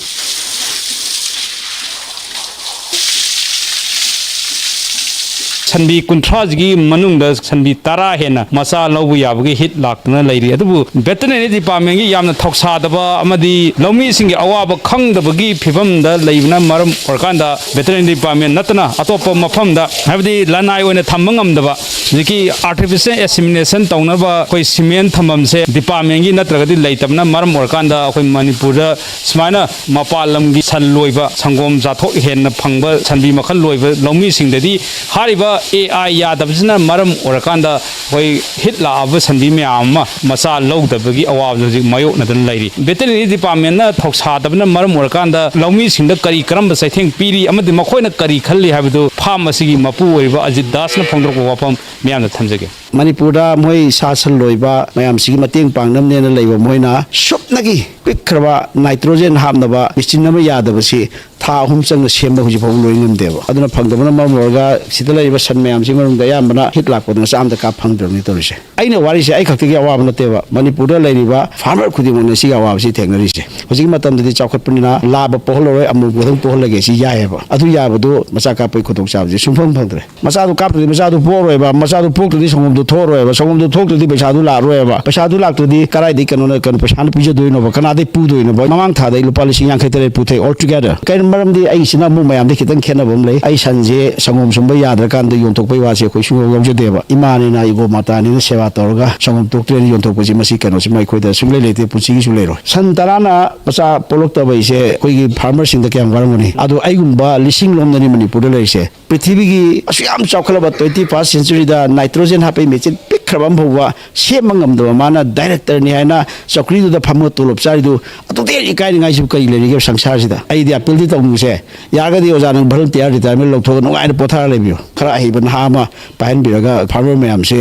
ꯁꯟꯕꯤ ꯀꯨꯟꯊ꯭ꯔꯥꯁꯤꯒꯤ ꯃꯅꯨꯡꯗ ꯁꯟꯕꯤ ꯇꯔꯥ ꯍꯦꯟꯅ ꯃꯆꯥ ꯂꯧꯕ ꯌꯥꯕꯒꯤ ꯍꯤꯠ ꯂꯥꯛꯇꯨꯅ ꯂꯩꯔꯤ꯫ ꯑꯗꯨꯕꯨ ꯚꯦꯇꯔꯤꯅꯔꯤ ꯗꯤꯄꯥꯔꯠꯃꯦꯟꯒꯤ ꯌꯥꯝꯅ ꯊꯧꯁꯥꯗꯕ ꯑꯃꯗꯤ ꯂꯧꯃꯤꯁꯤꯡꯒꯤ ꯑꯋꯥꯕ ꯈꯪꯗꯕꯒꯤ ꯐꯤꯕꯝꯗ ꯂꯩꯕꯅ ꯃꯔꯝ ꯑꯣꯏꯔꯀꯥꯟꯗ, ꯚꯦꯇꯔꯤꯅꯔꯤ ꯗꯤꯄꯥꯔꯠꯃꯦꯟ ꯅꯠꯇꯅ ꯑꯇꯣꯞꯄ ꯃꯐꯝꯗ, ꯍꯥꯏꯕꯗꯤ ꯂꯅꯥꯏ ꯑꯣꯏꯅ ꯊꯝꯕ ꯉꯝꯗꯕ, ꯍꯧꯖꯤꯛꯀꯤ ꯑꯥꯔꯇꯤꯐꯤꯁꯤꯌꯦꯜ ꯏꯟꯁꯤꯃꯤꯅꯦꯁꯟ ꯇꯧꯅꯕ ꯑꯩꯈꯣꯏ ꯁꯤꯃꯦꯟ ꯊꯝꯐꯝꯁꯦ ꯗꯤꯄꯥꯔꯠꯃꯦꯟꯒꯤ ꯅꯠꯇ꯭ꯔꯒꯗꯤ ꯂꯩꯇꯕꯅ ꯃꯔꯝ ꯑꯣꯏꯔꯀꯥꯟꯗ, ꯑꯩꯈꯣꯏ ꯃꯅꯤꯄꯨꯔꯗ ꯁꯨꯃꯥꯏꯅ ꯃꯄꯥꯟ ꯂꯝꯒꯤ ꯁꯟ ꯂꯣꯏꯕ, ꯁꯪꯒꯣꯝ ꯆꯥꯊꯣꯛ ꯍꯦꯟꯅ ꯐꯪꯕ ꯁꯟꯕꯤ ꯃꯈꯜ ꯂꯣꯏꯕ ꯂꯧꯃꯤꯁꯤꯡꯗꯗꯤ ꯍꯥꯏꯔꯤꯕ ꯑꯦ ꯑꯥꯏ ꯌꯥꯗꯕꯁꯤꯅ ꯃꯔꯝ ꯑꯣꯏꯔꯀꯥꯟꯗ ꯑꯩꯈꯣꯏ ꯍꯤꯠ ꯂꯥꯛꯑꯕ ꯁꯟꯕꯤ ꯃꯌꯥꯝ ꯑꯃ ꯃꯆꯥ ꯂꯧꯗꯕꯒꯤ ꯑꯋꯥꯕꯗꯨ ꯍꯧꯖꯤꯛ ꯃꯥꯌꯣꯛꯅꯗꯨꯅ ꯂꯩꯔꯤ꯫ ꯚꯦꯇꯔꯤꯅꯔꯤ ꯗꯤꯄꯥꯔꯠꯃꯦꯟꯅ ꯊꯧꯁꯥꯗꯕꯅ ꯃꯔꯝ ꯑꯣꯏꯔꯀꯥꯟꯗ ꯂꯧꯃꯤꯁꯤꯡꯗ ꯀꯔꯤ ꯀꯔꯝꯕ ꯆꯩꯊꯦꯡ ꯄꯤꯔꯤ ꯑꯃꯗꯤ ꯃꯈꯣꯏꯅ ꯀꯔꯤ ꯈꯜꯂꯤ ꯍꯥꯏꯕꯗꯨ ꯐꯥꯔꯝ ꯑꯁꯤꯒꯤ ꯃꯄꯨ ꯑꯣꯏꯔꯤꯕ ꯑꯖꯤꯠ ꯗꯥꯁꯅ ꯐꯣꯡꯗꯣꯔꯛꯄ ꯋꯥꯐꯝ ꯃꯤꯌꯥꯝꯗ ꯊꯝꯖꯒꯦ꯫ ꯃꯅꯤꯄꯨꯔꯗ ꯃꯣꯏ ꯁꯥ ꯁꯟ ꯂꯣꯏꯕ ꯃꯌꯥꯝꯁꯤꯒꯤ ꯃꯇꯦꯡ ꯄꯥꯡꯅꯕꯅꯦꯅ ꯂꯩꯕ ꯃꯣꯏꯅ ꯁꯨꯞꯅꯒꯤ ꯄꯤꯛꯈ꯭ꯔꯕ ꯅꯥꯏꯇ꯭ꯔꯣꯖꯦꯟ ꯍꯥꯞꯅꯕ ꯃꯦꯆꯤꯟ ꯑꯃ ꯌꯥꯗꯕꯁꯤ ꯊꯥ ꯑꯍꯨꯝ ꯆꯪꯅ ꯁꯦꯝꯕ ꯍꯧꯖꯤꯛ ꯐꯥꯎꯕ ꯂꯣꯏ ꯉꯝꯗꯦꯕ꯫ ꯑꯗꯨꯅ ꯐꯪꯗꯕꯅ ꯃꯔꯝ ꯑꯣꯏꯔꯒ ꯁꯤꯗ ꯂꯩꯔꯤꯕ ꯁꯟ ꯃꯌꯥꯝꯁꯤ ꯃꯅꯨꯡꯗ ꯑꯌꯥꯝꯕꯅ ꯍꯤꯠ ꯂꯥꯛꯄꯗ ꯃꯆꯥ ꯑꯃ ꯗꯔꯀꯥꯔ ꯐꯪꯗ꯭ꯔꯕꯅꯤ ꯇꯧꯔꯤꯁꯦ꯫ ꯑꯩꯅ ꯋꯥꯔꯤꯁꯦ ꯑꯩ ꯈꯛꯇꯒꯤ ꯑꯋꯥꯕ ꯅꯠꯇꯦꯕ, ꯃꯅꯤꯄꯨꯔꯗ ꯂꯩꯔꯤꯕ ꯐꯥꯔꯃꯔ ꯈꯨꯗꯤꯡꯃꯛꯅ ꯁꯤꯒꯤ ꯑꯋꯥꯕꯁꯤ ꯊꯦꯡꯅꯔꯤꯁꯦ꯫ ꯍꯧꯖꯤꯛꯀꯤ ꯃꯇꯝꯗꯗꯤ ꯆꯥꯎꯈꯠꯄꯅꯤꯅ ꯂꯥꯕ ꯄꯣꯛꯍꯜꯂꯔꯣꯏ, ꯑꯃꯨꯕ ꯈꯛꯇꯪ ꯄꯣꯛꯍꯜꯂꯒꯦ, ꯁꯤ ꯌꯥꯏꯑꯕ꯫ ꯑꯗꯨ ꯌꯥꯕꯗꯨ ꯃꯆꯥ ꯀꯥꯞꯄꯒꯤ ꯈꯨꯗꯣꯡꯆꯥꯕꯁꯦ ꯁꯨꯡꯐꯪ ꯐꯪꯗ꯭ꯔꯦ꯫ ꯃꯆꯥꯗꯨ ꯀꯥꯞꯇ꯭ꯔꯗꯤ ꯃꯆꯥꯗꯨ ꯄꯣꯛꯑꯔꯣꯏꯕ, ꯃꯆꯥꯗꯨ ꯄꯣꯛꯇ꯭ꯔꯗꯤ ꯁꯪꯒꯣꯝꯗꯨ ꯊꯣꯛꯑꯔꯣꯏꯕ꯫ ꯁꯪꯒꯣꯝꯗꯣ ꯊꯣꯛꯇ꯭ꯔꯗꯤ ꯄꯩꯁꯥꯗꯨ ꯂꯥꯛꯑꯔꯣꯏꯕ꯫ ꯄꯩꯁꯥꯗꯨ ꯂꯥꯛꯇ꯭ꯔꯗꯤ ꯀꯗꯥꯏꯗꯒꯤ ꯀꯩꯅꯣꯅ, ꯀꯩꯅꯣ, ꯄꯩꯁꯥꯅ ꯄꯤꯖꯗꯣꯏꯅꯣꯕ? ꯀꯅꯥꯗꯩ ꯄꯨꯗꯣꯏꯅꯣꯕ? ꯃꯃꯥꯡ ꯊꯥꯗ ꯑꯩ ꯂꯨꯄꯥ ꯂꯤꯁꯤꯡ ꯌꯥꯡꯈꯩ ꯇꯔꯦꯠ ꯄꯨꯊꯩ, all together꯫ ꯀꯩꯅꯣ ꯃꯔꯝꯗꯤ ꯑꯩꯁꯤꯅ ꯑꯃꯨꯛ ꯃꯌꯥꯝꯗꯩ ꯈꯤꯇꯪ ꯈꯦꯠꯅꯕ ꯑꯃ ꯂꯩ꯫ ꯑꯩ ꯁꯟꯁꯦ ꯁꯪꯒꯣꯝ ꯁꯨꯝꯕ ꯌꯥꯗ꯭ꯔꯀꯥꯟꯗ ꯌꯣꯟꯊꯣꯛꯄꯩ ꯋꯥꯁꯦ ꯑꯩꯈꯣꯏ ꯁꯨꯡꯌꯥꯎ ꯌꯥꯎꯖꯗꯦꯕ꯫ ꯏꯃꯥꯅꯤꯅ, ꯏꯒꯣ ꯃꯥꯇꯥꯅꯤꯅ ꯁꯦꯕꯥ ꯇꯧꯔꯒ ꯁꯪꯒꯣꯝ ꯊꯣꯛꯇ꯭ꯔꯦꯅ ꯌꯣꯟꯊꯣꯛꯄꯁꯤ, ꯃꯁꯤ ꯀꯩꯅꯣꯁꯤꯃ ꯑꯩꯈꯣꯏꯗ ꯁꯨꯡꯂꯩ ꯂꯩꯇꯦ, ꯄꯨꯟꯁꯤꯒꯤꯁꯨ ꯂꯩꯔꯣꯏ꯫ ꯁꯟ ꯇꯔꯥꯅ ꯃꯆꯥ ꯄꯣꯛꯂꯛꯇꯕ ꯍꯥꯏꯁꯦ ꯑꯩꯈꯣꯏꯒꯤ farmerꯁꯤꯡꯗ ꯀꯌꯥꯝ ꯋꯥꯔꯝꯒꯅꯤ? ꯑꯗꯣ ꯑꯩꯒꯨꯝꯕ ꯂꯤꯁꯤꯡ ꯂꯣꯝꯗꯅꯤ ꯃꯅꯤꯄꯨꯔꯗ ꯂꯩꯔꯤꯁꯦ꯫ ꯄ꯭ꯔꯤꯊꯤꯕꯤꯒꯤ ꯑꯁꯨꯛ ꯌꯥꯝ ꯆꯥꯎꯈꯠꯂꯕ twenty first centuryꯗ nitrogen ꯍꯥꯞꯄꯩ ꯃꯦꯆꯤꯟ ꯄꯤꯛꯈ꯭ꯔꯕ ꯑꯃ ꯐꯥꯎꯕ ꯁꯦꯝꯕ ꯉꯝꯗꯕ ꯃꯥꯅ directorꯅꯤ ꯍꯥꯏꯅ ꯆꯧꯀ꯭ꯔꯤꯗꯨꯗ ꯐꯝꯃꯒ ꯇꯣꯂꯣꯞ ꯆꯥꯔꯤꯗꯨ, ꯑꯗꯨꯗꯤ ꯏꯀꯥꯏꯅꯤꯡꯉꯥꯏꯁꯤꯕꯨ ꯀꯔꯤ ꯂꯩꯔꯤꯒꯦ ꯁꯪꯁꯥꯔꯁꯤꯗ? ꯑꯩꯗꯤ appealꯗꯤ ꯇꯧꯅꯤꯡꯉꯤꯁꯦ, ꯌꯥꯔꯒꯗꯤ ꯑꯣꯖꯥ ꯅꯪ volunteer retirement ꯂꯧꯊꯣꯛꯑꯒ ꯅꯨꯡꯉꯥꯏꯅ ꯄꯣꯊꯥꯔ ꯂꯩꯕꯤꯌꯨ꯫ ꯈꯔ ꯑꯍꯩꯕ ꯅꯍꯥ ꯑꯃ ꯄꯥꯏꯍꯟꯕꯤꯔꯒ farmer ꯃꯌꯥꯝꯁꯦ,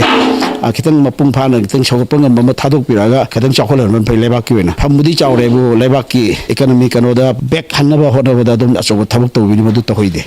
ꯑ, ꯈꯤꯇꯪ ꯃꯄꯨꯡ ꯐꯥꯅ ꯈꯤꯇꯪ ꯁꯧꯒꯠꯄ ꯉꯝꯕ ꯑꯃ ꯊꯥꯗꯣꯛꯄꯤꯔꯛꯑꯒ ꯈꯤꯇꯪ ꯆꯥꯎꯈꯠꯍꯟꯕꯅ ꯐꯩ ꯂꯩꯕꯥꯛꯀꯤ ꯑꯣꯏꯅ꯫ ꯐꯝꯕꯨꯗꯤ ꯆꯥꯎꯔꯦꯕꯨ, ꯂꯩꯕꯥꯛꯀꯤ economy ꯀꯩꯅꯣꯗ back ꯍꯟꯅꯕ ꯍꯣꯠꯅꯕꯗ ꯑꯗꯨꯝ ꯑꯆꯧꯕ ꯊꯕꯛ ꯇꯧꯕꯤꯅꯤ, ꯃꯗꯨ ꯇꯧꯍꯩꯗꯦ꯫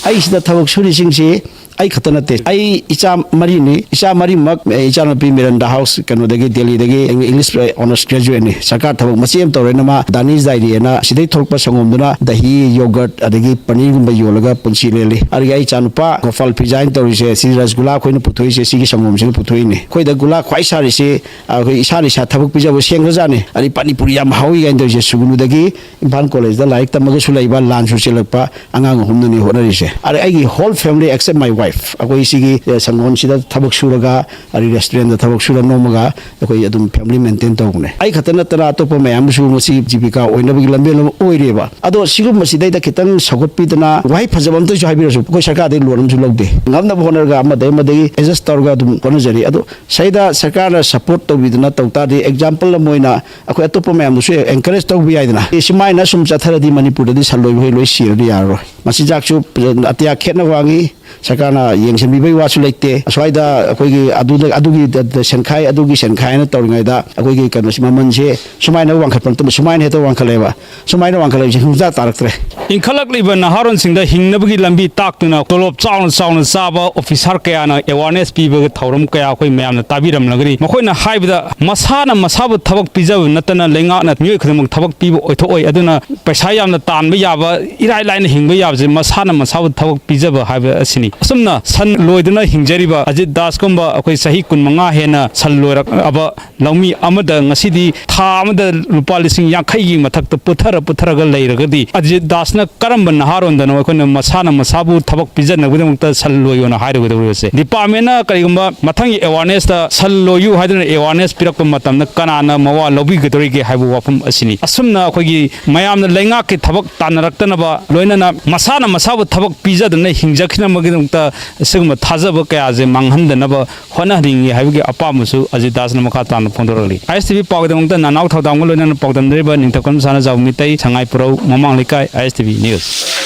ꯑꯩ ꯁꯤꯗ ꯊꯕꯛ ꯁꯨꯔꯤꯁꯤꯡꯁꯤ ꯑꯩ ꯈꯛꯇ ꯅꯠꯇꯦ, ꯑꯩ ꯏꯆꯥ ꯃꯔꯤꯅꯤ꯫ ꯏꯆꯥ ꯃꯔꯤꯃꯛ, ꯑꯦ, ꯏꯆꯥꯅꯨꯄꯤ ꯃꯤꯔꯟꯗꯥ ꯍꯥꯎꯁ ꯀꯩꯅꯣꯗꯒꯤ, ꯗꯦꯜꯂꯤꯗꯒꯤ English honours graduateꯅꯤ꯫ ꯁꯔꯀꯥꯔ ꯊꯕꯛ ꯃꯆꯦ ꯑꯃ ꯇꯧꯔꯦꯅ ꯃꯥ Danish Dairy ꯍꯥꯏꯅ ꯁꯤꯗꯩ ꯊꯣꯛꯂꯛꯄ ꯁꯪꯒꯣꯝꯗꯨꯅ ꯗꯍꯤ, yogurt ꯑꯗꯒꯤ ꯄꯅꯤꯔꯒꯨꯝꯕ ꯌꯣꯜꯂꯒ ꯄꯨꯟꯁꯤ ꯂꯦꯜꯂꯤ꯫ ꯑꯗꯒꯤ ꯑꯩ ꯏꯆꯥꯅꯨꯄꯥ ꯒꯣꯄꯥꯜ ꯄꯤꯖꯥ ꯍꯥꯏꯅ ꯇꯧꯔꯤꯁꯦ, ꯁꯤ ꯔꯁꯒꯨꯂꯥ ꯑꯩꯈꯣꯏꯅ ꯄꯨꯊꯣꯛꯏꯁꯦ ꯁꯤꯒꯤ ꯁꯪꯒꯣꯝꯁꯤꯅ ꯄꯨꯊꯣꯛꯏꯅꯤ꯫ ꯑꯩꯈꯣꯏꯗ ꯒꯨꯂꯥ ꯈ꯭ꯋꯥꯏ ꯁꯥꯔꯤꯁꯦ, ꯑꯩꯈꯣꯏ ꯏꯁꯥꯅ ꯏꯁꯥ ꯊꯕꯛ ꯄꯤꯖꯕ ꯁꯦꯡꯈ꯭ꯔꯖꯥꯠꯅꯤ꯫ ꯑꯗꯩ ꯄꯥꯅꯤꯄꯨꯔꯤ ꯌꯥꯝ ꯍꯥꯎꯏ ꯀꯥꯏꯅ ꯇꯧꯔꯤꯁꯦ ꯁꯨꯒꯅꯨꯗꯒꯤ ꯏꯝꯐꯥꯜ ꯀꯣꯂꯦꯖꯇ ꯂꯥꯏꯔꯤꯛ ꯇꯝꯃꯒꯁꯨ ꯂꯩꯕ, ꯂꯥꯟꯁꯨ ꯆꯦꯜꯂꯛꯄ ꯑꯉꯥꯡ ꯑꯍꯨꯝꯅꯅꯤ ꯍꯣꯠꯅꯔꯤꯁꯦ꯫ ꯑꯗ ꯑꯩꯒꯤ whole family except my wife, ꯑꯩꯈꯣꯏ ꯁꯤꯒꯤ, ꯑꯦ, ꯁꯪꯒꯣꯝꯁꯤꯗ ꯊꯕꯛ ꯁꯨꯔꯒ, ꯑꯗꯩ restaurantꯗ ꯊꯕꯛ ꯁꯨꯔ ꯅꯣꯝꯃꯒ ꯑꯩꯈꯣꯏ ꯑꯗꯨꯝ family maintain ꯇꯧꯕꯅꯦ꯫ ꯑꯩ ꯈꯛꯇ ꯅꯠꯇꯅ ꯑꯇꯣꯞꯄ ꯃꯌꯥꯝ ꯑꯃꯁꯨ ꯉꯁꯤ ꯖꯤꯕꯤꯀꯥ ꯑꯣꯏꯅꯕꯒꯤ ꯂꯝꯕꯦꯜ ꯑꯃ ꯑꯣꯏꯔꯦꯕ꯫ ꯑꯗꯣ ꯁꯤꯒꯨꯝꯕꯁꯤꯗꯩꯗ ꯈꯤꯇꯪ ꯁꯧꯒꯠꯄꯤꯗꯅ, ꯋꯥꯍꯩ ꯐꯖꯕ ꯑꯝꯇꯁꯨ ꯍꯥꯏꯕꯤꯔꯁꯨ, ꯑꯩꯈꯣꯏ ꯁꯔꯀꯥꯔꯗꯒꯤ loan ꯑꯃꯁꯨ ꯂꯧꯗꯦ꯫ ꯉꯝꯅꯕ ꯍꯣꯠꯅꯔꯒ ꯑꯃꯗꯒꯤ ꯑꯃꯗꯒꯤ adjust ꯇꯧꯔꯒ ꯑꯗꯨꯝ ꯍꯣꯠꯅꯖꯔꯤ꯫ ꯑꯗꯣ ꯁꯤꯗ ꯁꯔꯀꯥꯔꯅ support ꯇꯧꯕꯤꯗꯅ ꯇꯧ ꯇꯥꯔꯗꯤ, example ꯑꯃ ꯑꯣꯏꯅ ꯑꯩꯈꯣꯏ ꯑꯇꯣꯞꯄ ꯃꯌꯥꯝꯗꯁꯨ encourage ꯇꯧꯕ ꯌꯥꯏꯗꯅ꯫ ꯑꯦ, ꯁꯨꯃꯥꯏꯅ ꯁꯨꯝ ꯆꯠꯊꯔꯗꯤ ꯃꯅꯤꯄꯨꯔꯗꯗꯤ ꯁꯟ ꯂꯣꯏꯕꯈꯩ ꯂꯣꯏ ꯁꯤꯔꯗꯤ ꯌꯥꯔꯔꯣꯏ꯫ ꯃꯆꯤꯟꯖꯥꯛꯁꯨ ꯑꯇꯤꯌꯥ ꯈꯦꯠꯅ ꯋꯥꯡꯉꯤ꯫ ꯁꯔꯀꯥꯔꯅ ꯑ, ꯌꯦꯡꯁꯤꯟꯕꯤꯕꯒꯤ ꯋꯥꯁꯨ ꯂꯩꯇꯦ꯫ ꯑꯁ꯭ꯋꯥꯏꯗ ꯑꯩꯈꯣꯏꯒꯤ ꯑꯗꯨꯗ, ꯑꯗꯨꯒꯤ ꯗ-, ꯗ-, ꯁꯦꯟꯈꯥꯏ, ꯑꯗꯨꯒꯤ ꯁꯦꯟꯈꯥꯏꯅ ꯇꯧꯔꯤꯉꯩꯗ ꯑꯩꯈꯣꯏꯒꯤ ꯀꯩꯅꯣꯁꯤ ꯃꯃꯜꯁꯦ ꯁꯨꯃꯥꯏꯅ ꯋꯥꯡꯈꯠꯄ ꯅꯠꯇꯕ, ꯁꯨꯃꯥꯏꯅ ꯍꯦꯛꯇ ꯋꯥꯡꯈꯠꯂꯦꯕ꯫ ꯁꯨꯃꯥꯏꯅ ꯋꯥꯡꯈꯠꯂꯛꯏꯁꯦ ꯁꯨꯡꯇꯥ ꯇꯥꯔꯛꯇ꯭ꯔꯦ꯫ ꯏꯟꯈꯠꯂꯛꯂꯤꯕ ꯅꯍꯥꯔꯣꯟꯁꯤꯡꯗ ꯍꯤꯡꯅꯕꯒꯤ ꯂꯝꯕꯤ ꯇꯥꯛꯇꯨꯅ ꯇꯣꯂꯣꯞ ꯆꯥꯎꯅ ꯆꯥꯎꯅ ꯆꯥꯕ ꯑꯣꯐꯤꯁꯥꯔ ꯀꯌꯥꯅ ꯑꯦꯋꯥꯔꯅꯦꯁ ꯄꯤꯕꯒꯤ ꯊꯧꯔꯝ ꯀꯌꯥ ꯑꯩꯈꯣꯏ ꯃꯌꯥꯝꯅ ꯇꯥꯕꯤꯔꯝꯂꯒꯅꯤ꯫ ꯃꯈꯣꯏꯅ ꯍꯥꯏꯕꯗ, ꯃꯁꯥꯅ ꯃꯁꯥꯕꯨ ꯊꯕꯛ ꯄꯤꯖꯕ ꯅꯠꯇꯅ ꯂꯩꯉꯥꯛꯅ ꯃꯤꯑꯣꯏ ꯈꯨꯗꯤꯡꯃꯛ ꯊꯕꯛ ꯄꯤꯕ ꯑꯣꯏꯊꯣꯛꯑꯣꯏ꯫ ꯑꯗꯨꯅ ꯄꯩꯁꯥ ꯌꯥꯝꯅ ꯇꯥꯟꯕ ꯌꯥꯕ, ꯏꯔꯥꯏ ꯂꯥꯏꯅ ꯍꯤꯡꯕ ꯌꯥꯕꯁꯦ ꯃꯁꯥꯅ ꯃꯁꯥꯕꯨ ꯊꯕꯛ ꯄꯤꯖꯕ ꯍꯥꯏꯕ ꯑꯁꯤꯅꯤ꯫ ꯑꯁꯨꯝꯅ ꯁꯟ ꯂꯣꯏꯗꯨꯅ ꯍꯤꯡꯖꯔꯤꯕ ꯑꯖꯤꯠ ꯗꯥꯁꯀꯨꯝꯕ ꯑꯩꯈꯣꯏ ꯆꯍꯤ ꯀꯨꯟꯃꯉꯥ ꯍꯦꯟꯅ ꯁꯟ ꯂꯣꯏꯔꯛꯑꯕ ꯂꯧꯃꯤ ꯑꯃꯗ ꯉꯁꯤꯗꯤ ꯊꯥ ꯑꯃꯗ ꯂꯨꯄꯥ ꯂꯤꯁꯤꯡ ꯌꯥꯡꯈꯩꯒꯤ ꯃꯊꯛꯇ ꯄꯨꯊꯔ ꯄꯨꯊꯔꯒ ꯂꯩꯔꯒꯗꯤ, ꯑꯖꯤꯠ ꯗꯥꯁꯅ ꯀꯔꯝꯕ ꯅꯍꯥꯔꯣꯟꯗꯅꯣ ꯑꯩꯈꯣꯏꯅ ꯃꯁꯥꯅ ꯃꯁꯥꯕꯨ ꯊꯕꯛ ꯄꯤꯖꯅꯕꯒꯤꯗꯃꯛꯇ ꯁꯟ ꯂꯣꯏꯌꯣꯅ ꯍꯥꯏꯔꯨꯒꯗꯧꯔꯤꯕꯁꯦ? ꯗꯤꯄꯥꯔꯠꯃꯦꯟꯅ ꯀꯔꯤꯒꯨꯝꯕ ꯃꯊꯪꯒꯤ ꯑꯦꯋꯥꯔꯅꯦꯁꯇ ꯁꯟ ꯂꯣꯏꯌꯨ ꯍꯥꯏꯗꯨꯅ ꯑꯦꯋꯥꯔꯅꯦꯁ ꯄꯤꯔꯛꯄ ꯃꯇꯝꯗ ꯀꯅꯥꯅ ꯃꯋꯥ ꯂꯧꯕꯤꯒꯗꯧꯔꯤꯒꯦ ꯍꯥꯏꯕ ꯋꯥꯐꯝ ꯑꯁꯤꯅꯤ꯫ ꯑꯁꯨꯝꯅ ꯑꯩꯈꯣꯏꯒꯤ ꯃꯌꯥꯝꯅ ꯂꯩꯉꯥꯛꯀꯤ ꯊꯕꯛ ꯇꯥꯟꯅꯔꯛꯇꯅꯕ, ꯂꯣꯏꯅꯅ ꯃꯁꯥꯅ ꯃꯁꯥꯕꯨ ꯊꯕꯛ ꯄꯤꯖꯗꯨꯅ ꯍꯤꯡꯖꯈꯤꯅꯕꯒꯤꯗꯃꯛꯇ ꯑꯁꯤꯒꯨꯝꯕ ꯊꯥꯖꯕ ꯀꯌꯥꯁꯦ ꯃꯥꯡꯍꯟꯗꯅꯕ ꯍꯣꯠꯅꯍꯟꯅꯤꯡꯏ ꯍꯥꯏꯕꯒꯤ ꯑꯄꯥꯝꯕꯁꯨ ꯑꯖꯤꯠ ꯗꯥꯁꯅ ꯃꯈꯥ ꯇꯥꯅ ꯐꯣꯡꯗꯣꯔꯛꯂꯤ꯫ ꯑꯥꯏ ꯑꯦꯁ ꯇꯤ ꯚꯤ ꯄꯥꯎꯒꯤꯗꯃꯛꯇ ꯅꯅꯥꯎ ꯊꯧꯗꯥꯝꯒ ꯂꯣꯏꯅꯅ ꯄꯥꯎꯗꯝꯅꯔꯤꯕ ꯅꯤꯡꯊꯧꯀꯝ ꯁꯅꯥꯖꯥꯎ Meitei, Sangaiprou Mamang Leikai, I S T V news.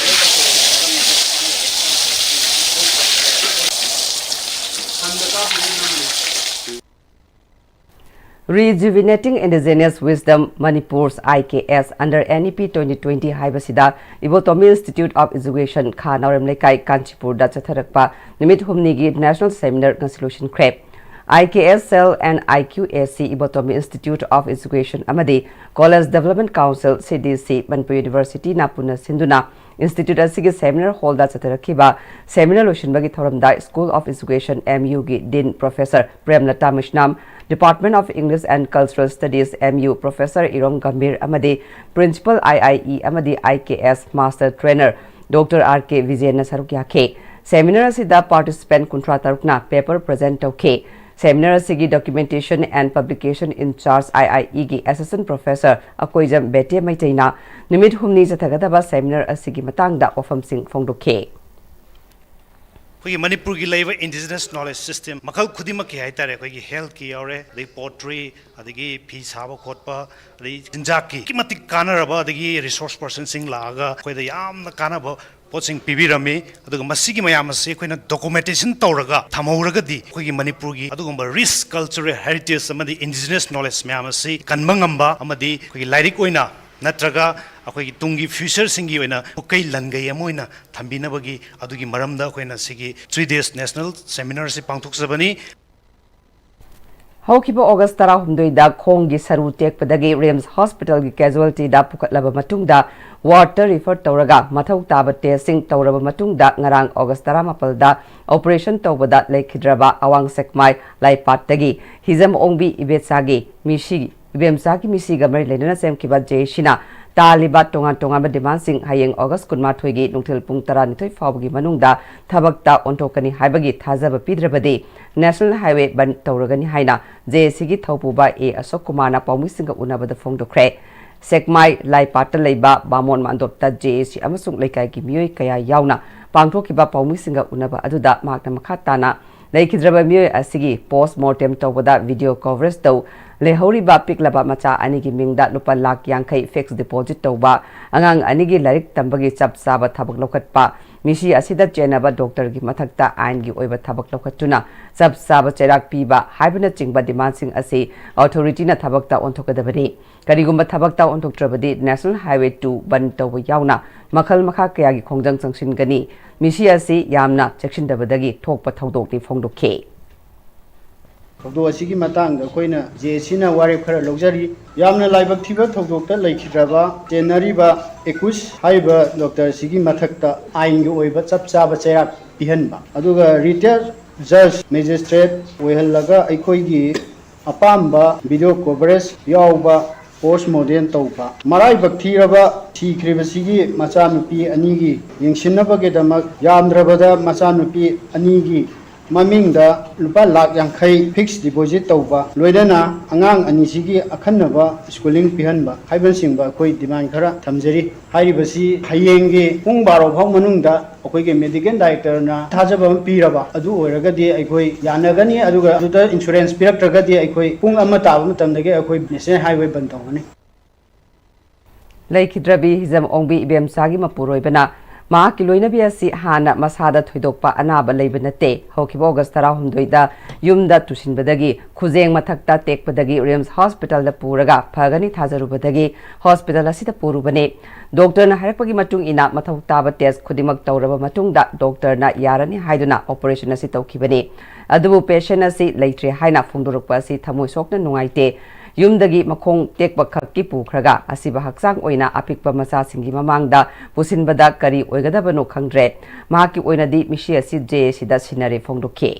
Rejuvenating Indigenous Wisdom Manipur's I K S under N E P twenty twenty ꯍꯥꯏꯕꯁꯤꯗ Ibotomi Institute of Education, ꯈꯥ ꯅꯥꯎꯔꯦꯝ ꯂꯩꯀꯥꯏ, ꯀꯥꯟꯆꯤꯄꯨꯔꯗ ꯆꯠꯊꯔꯛꯄ ꯅꯨꯃꯤꯠ ꯍꯨꯝꯅꯤꯒꯤ National Seminar ꯉꯁꯤ ꯂꯣꯏꯁꯤꯟꯈ꯭ꯔꯦ꯫ I K S cell and I Q A C, Ibotomi Institute of Education ꯑꯃꯗꯤ College Development Council, C D C, Manipur ꯌꯨꯅꯤꯚꯔꯁꯤꯇꯤꯅ ꯄꯨꯟꯅ ꯁꯤꯟꯗꯨꯅ ꯏꯟꯁꯇꯤꯇ꯭ꯌꯨꯠ ꯑꯁꯤꯒꯤ ꯁꯦꯃꯤꯅꯥꯔ ꯍꯣꯜꯗ ꯆꯠꯊꯔꯛꯈꯤꯕ ꯁꯦꯃꯤꯅꯥꯔ ꯂꯣꯏꯁꯤꯟꯕꯒꯤ ꯊꯧꯔꯝꯗ School of Education, M U ꯒꯤ dean professor Premlata Meisnam, Department of English and Cultural Studies, M U, professor Irom Gambhir ꯑꯃꯗꯤ principal, I I E ꯑꯃꯗꯤ I K S master trainer doctor R K ꯕꯤꯖꯦꯟꯅ ꯁꯔꯨꯛ ꯌꯥꯈꯤ꯫ Seminar ꯑꯁꯤꯗ participant ꯀꯨꯟꯊ꯭ꯔꯥ ꯇꯔꯨꯛꯅ ꯄꯦꯄꯔ ꯄ꯭ꯔꯖꯦꯟ ꯇꯧꯈꯤ꯫ ꯁꯦꯃꯤꯅꯥꯔ ꯑꯁꯤꯒꯤ Documentation and Publication in Charge, I I E ꯒꯤ Assistant Professor ꯑꯀꯣꯏꯖꯝ ꯕꯦꯇꯦ ꯃꯩꯇꯩꯅ ꯅꯨꯃꯤꯠ ꯍꯨꯝꯅꯤ ꯆꯠꯊꯒꯗꯕ ꯁꯦꯃꯤꯅꯥꯔ ꯑꯁꯤꯒꯤ ꯃꯇꯥꯡꯗ ꯋꯥꯐꯝꯁꯤꯡ ꯐꯣꯡꯗꯣꯛꯈꯤ꯫ ꯑꯩꯈꯣꯏꯒꯤ ꯃꯅꯤꯄꯨꯔꯒꯤ ꯂꯩꯕ indigenous knowledge system ꯃꯈꯜ ꯈꯨꯗꯤꯡꯃꯛꯀꯤ ꯍꯥꯏꯇꯥꯔꯦ, ꯑꯩꯈꯣꯏꯒꯤ health ꯀꯤ ꯌꯥꯎꯔꯦ, ꯑꯗꯩ poetry, ꯑꯗꯒꯤ ꯐꯤ ꯁꯥꯕ ꯈꯣꯠꯄ, ꯑꯗꯩ ꯆꯤꯟꯖꯥꯛꯀꯤ ꯑꯗꯨꯛꯀꯤ ꯃꯇꯤꯛ ꯀꯥꯟꯅꯔꯕ, ꯑꯗꯒꯤ resource person ꯁꯤꯡ ꯂꯥꯛꯑꯒ ꯑꯩꯈꯣꯏꯗ ꯌꯥꯝꯅ ꯀꯥꯟꯅꯕ ꯄꯣꯠꯁꯤꯡ ꯄꯤꯕꯤꯔꯝꯃꯤ꯫ ꯑꯗꯨꯒ ꯃꯁꯤꯒꯤ ꯃꯌꯥꯝ ꯑꯁꯤ ꯑꯩꯈꯣꯏꯅ documentation ꯇꯧꯔꯒ ꯊꯝꯍꯧꯔꯒꯗꯤ ꯑꯩꯈꯣꯏꯒꯤ ꯃꯅꯤꯄꯨꯔꯒꯤ ꯑꯗꯨꯒꯨꯝꯕ rich cultural heritage ꯑꯃꯗꯤ indigenous knowledge ꯃꯌꯥꯝ ꯑꯁꯤ ꯀꯟꯕ ꯉꯝꯕ ꯑꯃꯗꯤ ꯑꯩꯈꯣꯏꯒꯤ ꯂꯥꯏꯔꯤꯛ ꯑꯣꯏꯅ ꯅꯠꯇ꯭ꯔꯒ ꯑꯩꯈꯣꯏꯒꯤ ꯇꯨꯡꯒꯤ futureꯁꯤꯡꯒꯤ ꯑꯣꯏꯅ ꯄꯨꯀꯩ ꯂꯟꯒꯩ ꯑꯃ ꯑꯣꯏꯅ ꯊꯝꯕꯤꯅꯕꯒꯤ ꯑꯗꯨꯒꯤ ꯃꯔꯝꯗ ꯑꯩꯈꯣꯏꯅ ꯁꯤꯒꯤ three days national seminarꯁꯤ ꯄꯥꯡꯊꯣꯛꯆꯕꯅꯤ꯫ ꯍꯧꯈꯤꯕ ꯑꯣꯒꯁ ꯇꯔꯥꯍꯨꯝꯗꯣꯏꯗ ꯈꯣꯡꯒꯤ ꯁꯔꯨ ꯇꯦꯛꯄꯗꯒꯤ ꯔꯤꯝꯁ ꯍꯣꯁꯄꯤꯇꯥꯜꯒꯤ casualtyꯗ ꯄꯨꯈꯠꯂꯕ ꯃꯇꯨꯡꯗ wardꯇ refer ꯇꯧꯔꯒ ꯃꯊꯧ ꯇꯥꯕ testꯁꯤꯡ ꯇꯧꯔꯕ ꯃꯇꯨꯡꯗ ꯉꯔꯥꯡ ꯑꯣꯒꯁ ꯇꯔꯥꯃꯥꯄꯜꯗ operation ꯇꯧꯕꯗ ꯂꯩꯈꯤꯗ꯭ꯔꯕ ꯑꯋꯥꯡ ꯁꯦꯛꯃꯥꯏ ꯂꯥꯏꯄꯥꯠꯇꯒꯤ ꯍꯤꯖꯝ ꯑꯣꯡꯕꯤ ꯏꯕꯦꯆꯥꯒꯤ ꯃꯤꯁꯤ ꯏꯕꯦꯝꯆꯥꯒꯤ ꯃꯤꯁꯤꯒ ꯃꯔꯤ ꯂꯩꯅꯅ ꯁꯦꯝꯈꯤꯕ ꯖꯦ ꯑꯦ ꯁꯤꯅ ꯇꯥꯜꯂꯤꯕ ꯇꯣꯉꯥꯟ ꯇꯣꯉꯥꯟꯕ demandꯁꯤꯡ ꯍꯌꯦꯡ ꯑꯣꯒꯁ ꯀꯨꯟꯃꯥꯊꯣꯏꯒꯤ ꯅꯨꯡꯊꯤꯜ ꯄꯨꯡ ꯇꯔꯥꯅꯤꯊꯣꯏ ꯐꯥꯎꯕꯒꯤ ꯃꯅꯨꯡꯗ ꯊꯕꯛꯇ ꯑꯣꯟꯊꯣꯛꯀꯅꯤ ꯍꯥꯏꯕꯒꯤ ꯊꯥꯖꯕ ꯄꯤꯗ꯭ꯔꯕꯗꯤ National Highway ꯕꯟꯗ ꯇꯧꯔꯒꯅꯤ ꯍꯥꯏꯅ ꯖꯦ ꯑꯦ ꯁꯤꯒꯤ ꯊꯧꯄꯨꯕ ꯑꯦ ꯑꯁꯣꯛ ꯀꯨꯃꯥꯔꯅ ꯄꯥꯎꯃꯤꯁꯤꯡꯒ ꯎꯅꯕꯗ ꯐꯣꯡꯗꯣꯛꯈ꯭ꯔꯦ꯫ ꯁꯦꯛꯃꯥꯏ ꯂꯥꯏꯄꯥꯠꯇ ꯂꯩꯕ ꯕꯥꯃꯣꯟ ꯃꯥꯟꯗꯣꯞꯇ ꯖꯦ ꯑꯦ ꯁꯤ ꯑꯃꯁꯨꯡ ꯂꯩꯀꯥꯏꯒꯤ ꯃꯤꯑꯣꯏ ꯀꯌꯥ ꯌꯥꯎꯅ ꯄꯥꯡꯊꯣꯛꯈꯤꯕ ꯄꯥꯎꯃꯤꯁꯤꯡꯒ ꯎꯅꯕ ꯑꯗꯨꯗ ꯃꯍꯥꯛꯅ ꯃꯈꯥ ꯇꯥꯅ ꯂꯩꯈꯤꯗ꯭ꯔꯕ ꯃꯤꯑꯣꯏ ꯑꯁꯤꯒꯤ post mortem ꯇꯧꯕꯗ video coverage ꯇꯧ ꯂꯩꯍꯧꯔꯤꯕ ꯄꯤꯛꯂꯕ ꯃꯆꯥ ꯑꯅꯤꯒꯤ ꯃꯤꯡꯗ ꯂꯨꯄꯥ ꯂꯥꯈ ꯌꯥꯡꯈꯩ fixed deposit ꯇꯧꯕ, ꯑꯉꯥꯡ ꯑꯅꯤꯒꯤ ꯂꯥꯏꯔꯤꯛ ꯇꯝꯕꯒꯤ ꯆꯞ ꯆꯥꯕ ꯊꯕꯛ ꯂꯧꯈꯠꯄ, ꯃꯤꯁꯤ ꯑꯁꯤꯗ ꯆꯦꯟꯅꯕ doctorꯒꯤ ꯃꯊꯛꯇ ꯑꯥꯏꯟꯒꯤ ꯑꯣꯏꯕ ꯊꯕꯛ ꯂꯧꯈꯠꯇꯨꯅ ꯆꯞ ꯆꯥꯕ ꯆꯩꯔꯥꯛ ꯄꯤꯕ ꯍꯥꯏꯕꯅꯆꯤꯡꯕ demandꯁꯤꯡ ꯑꯁꯤ authorityꯅ ꯊꯕꯛꯇ ꯑꯣꯟꯊꯣꯛꯀꯗꯕꯅꯤ꯫ ꯀꯔꯤꯒꯨꯝꯕ ꯊꯕꯛꯇ ꯑꯣꯟꯊꯣꯛꯇ꯭ꯔꯕꯗꯤ National Highway two ꯕꯟꯗ ꯇꯧꯕ ꯌꯥꯎꯅ ꯃꯈꯜ ꯃꯈꯥ ꯀꯌꯥꯒꯤ ꯈꯣꯡꯖꯪ ꯆꯪꯁꯤꯟꯒꯅꯤ꯫ ꯃꯤꯁꯤ ꯑꯁꯤ ꯌꯥꯝꯅ ꯆꯦꯛꯁꯤꯟꯗꯕꯗꯒꯤ ꯊꯣꯛꯄ ꯊꯧꯗꯣꯛꯅꯤ ꯐꯣꯡꯗꯣꯛꯈꯤ꯫ ꯊꯧꯗꯣꯛ ꯑꯁꯤꯒꯤ ꯃꯇꯥꯡꯗ ꯑꯩꯈꯣꯏꯅ ꯖꯦ ꯑꯦ ꯁꯤꯅ ꯋꯥꯔꯦꯞ ꯈꯔ ꯂꯧꯖꯔꯤ꯫ ꯌꯥꯝꯅ ꯂꯥꯏꯕꯛ ꯊꯤꯕ ꯊꯧꯗꯣꯛꯇ ꯂꯩꯈꯤꯗ꯭ꯔꯕ ꯆꯦꯟꯅꯔꯤꯕ ꯑꯦꯀꯨꯁ ꯍꯥꯏꯔꯤꯕ doctor ꯑꯁꯤꯒꯤ ꯃꯊꯛꯇ ꯑꯥꯏꯟꯒꯤ ꯑꯣꯏꯕ ꯆꯞ ꯆꯥꯕ ꯆꯩꯔꯥꯛ ꯄꯤꯍꯟꯕ, ꯑꯗꯨꯒ retired judge, magistrate ꯑꯣꯏꯍꯜꯂꯒ ꯑꯩꯈꯣꯏꯒꯤ ꯑꯄꯥꯝꯕ video coverage ꯌꯥꯎꯕ post mortem ꯇꯧꯕ, ꯃꯔꯥꯏꯕꯛ ꯊꯤꯔꯕ ꯁꯤꯈ꯭ꯔꯤꯕꯁꯤꯒꯤ ꯃꯆꯥꯅꯨꯄꯤ ꯑꯅꯤꯒꯤ ꯌꯦꯡꯁꯤꯟꯅꯕꯒꯤꯗꯃꯛ ꯌꯥꯝꯗ꯭ꯔꯕꯗ ꯃꯆꯥꯅꯨꯄꯤ ꯑꯅꯤꯒꯤ ꯃꯃꯤꯡꯗ ꯂꯨꯄꯥ ꯂꯥꯈ ꯌꯥꯡꯈꯩ fixed deposit ꯇꯧꯕ, ꯂꯣꯏꯅꯅ ꯑꯉꯥꯡ ꯑꯅꯤꯁꯤꯒꯤ ꯑꯈꯟꯅꯕ schooling ꯄꯤꯍꯟꯕ ꯍꯥꯏꯕꯅꯆꯤꯡꯕ ꯑꯩꯈꯣꯏ demand ꯈꯔ ꯊꯝꯖꯔꯤ꯫ ꯍꯥꯏꯔꯤꯕꯁꯤ ꯍꯌꯦꯡꯒꯤ ꯄꯨꯡ ꯕꯥꯔꯣ ꯐꯥꯎ ꯃꯅꯨꯡꯗ ꯑꯩꯈꯣꯏꯒꯤ medical directorꯅ ꯊꯥꯖꯕ ꯑꯃ ꯄꯤꯔꯕ ꯑꯗꯨ ꯑꯣꯏꯔꯒꯗꯤ ꯑꯩꯈꯣꯏ ꯌꯥꯅꯒꯅꯤ, ꯑꯗꯨꯒ ꯑꯗꯨꯗ insurance ꯄꯤꯔꯛꯇ꯭ꯔꯒꯗꯤ ꯑꯩꯈꯣꯏ ꯄꯨꯡ ꯑꯃ ꯇꯥꯕ ꯃꯇꯝꯗꯒꯤ ꯑꯩꯈꯣꯏ National Highway ꯕꯟ ꯇꯧꯒꯅꯤ꯫ ꯂꯩꯈꯤꯗ꯭ꯔꯕꯤ ꯍꯤꯖꯝ ꯑꯣꯡꯕꯤ ꯏꯕꯦꯝꯆꯥꯒꯤ ꯃꯄꯨꯔꯣꯏꯕꯅ ꯃꯍꯥꯛꯀꯤ ꯂꯣꯏꯅꯕꯤ ꯑꯁꯤ ꯍꯥꯟꯅ ꯃꯁꯥꯗ ꯊꯣꯏꯗꯣꯛꯄ ꯑꯅꯥꯕ ꯂꯩꯕ ꯅꯠꯇꯦ꯫ ꯍꯧꯈꯤꯕ ꯑꯣꯒꯁ ꯇꯔꯥꯍꯨꯝꯗꯣꯏꯗ ꯌꯨꯝꯗ ꯇꯨꯁꯤꯟꯕꯗꯒꯤ ꯈꯨꯖꯦꯡ ꯃꯊꯛꯇ ꯇꯦꯛꯄꯗꯒꯤ ꯔꯤꯝꯁ ꯍꯣꯁꯄꯤꯇꯥꯜꯗ ꯄꯨꯔꯒ ꯐꯒꯅꯤ ꯊꯥꯖꯔꯨꯕꯗꯒꯤ ꯍꯣꯁꯄꯤꯇꯥꯜ ꯑꯁꯤꯗ ꯄꯨꯔꯨꯕꯅꯤ꯫ ꯗꯣꯛꯇꯔꯅ ꯍꯥꯏꯔꯛꯄꯒꯤ ꯃꯇꯨꯡ ꯏꯟꯅ ꯃꯊꯧ ꯇꯥꯕ ꯇꯦꯁ ꯈꯨꯗꯤꯡꯃꯛ ꯇꯧꯔꯕ ꯃꯇꯨꯡꯗ ꯗꯣꯛꯇꯔꯅ ꯌꯥꯔꯅꯤ ꯍꯥꯏꯗꯨꯅ ꯑꯣꯄꯔꯦꯁꯟ ꯑꯁꯤ ꯇꯧꯈꯤꯕꯅꯤ꯫ ꯑꯗꯨꯕꯨ ꯄꯦꯁꯦꯟ ꯑꯁꯤ ꯂꯩꯇ꯭ꯔꯦ ꯍꯥꯏꯅ ꯐꯣꯡꯗꯣꯔꯛꯄ ꯑꯁꯤ ꯊꯃꯣꯏ ꯁꯣꯛꯅ ꯅꯨꯡꯉꯥꯏꯇꯦ꯫ ꯌꯨꯝꯗꯒꯤ ꯃꯈꯣꯡ ꯇꯦꯛꯄ ꯈꯛꯀꯤ ꯄꯨꯈ꯭ꯔꯒ ꯑꯁꯤꯕ ꯍꯛꯆꯥꯡ ꯑꯣꯏꯅ ꯑꯄꯤꯛꯄ ꯃꯆꯥꯁꯤꯡꯒꯤ ꯃꯃꯥꯡꯗ ꯄꯨꯁꯤꯟꯕꯗ ꯀꯔꯤ ꯑꯣꯏꯒꯗꯕꯅꯣ ꯈꯪꯗ꯭ꯔꯦ꯫ ꯃꯍꯥꯛꯀꯤ ꯑꯣꯏꯅꯗꯤ ꯃꯤꯁꯤ ꯑꯁꯤ ꯖꯦ ꯑꯦ ꯁꯤꯗ ꯁꯤꯟꯅꯔꯦ ꯐꯣꯡꯗꯣꯛꯈꯤ꯫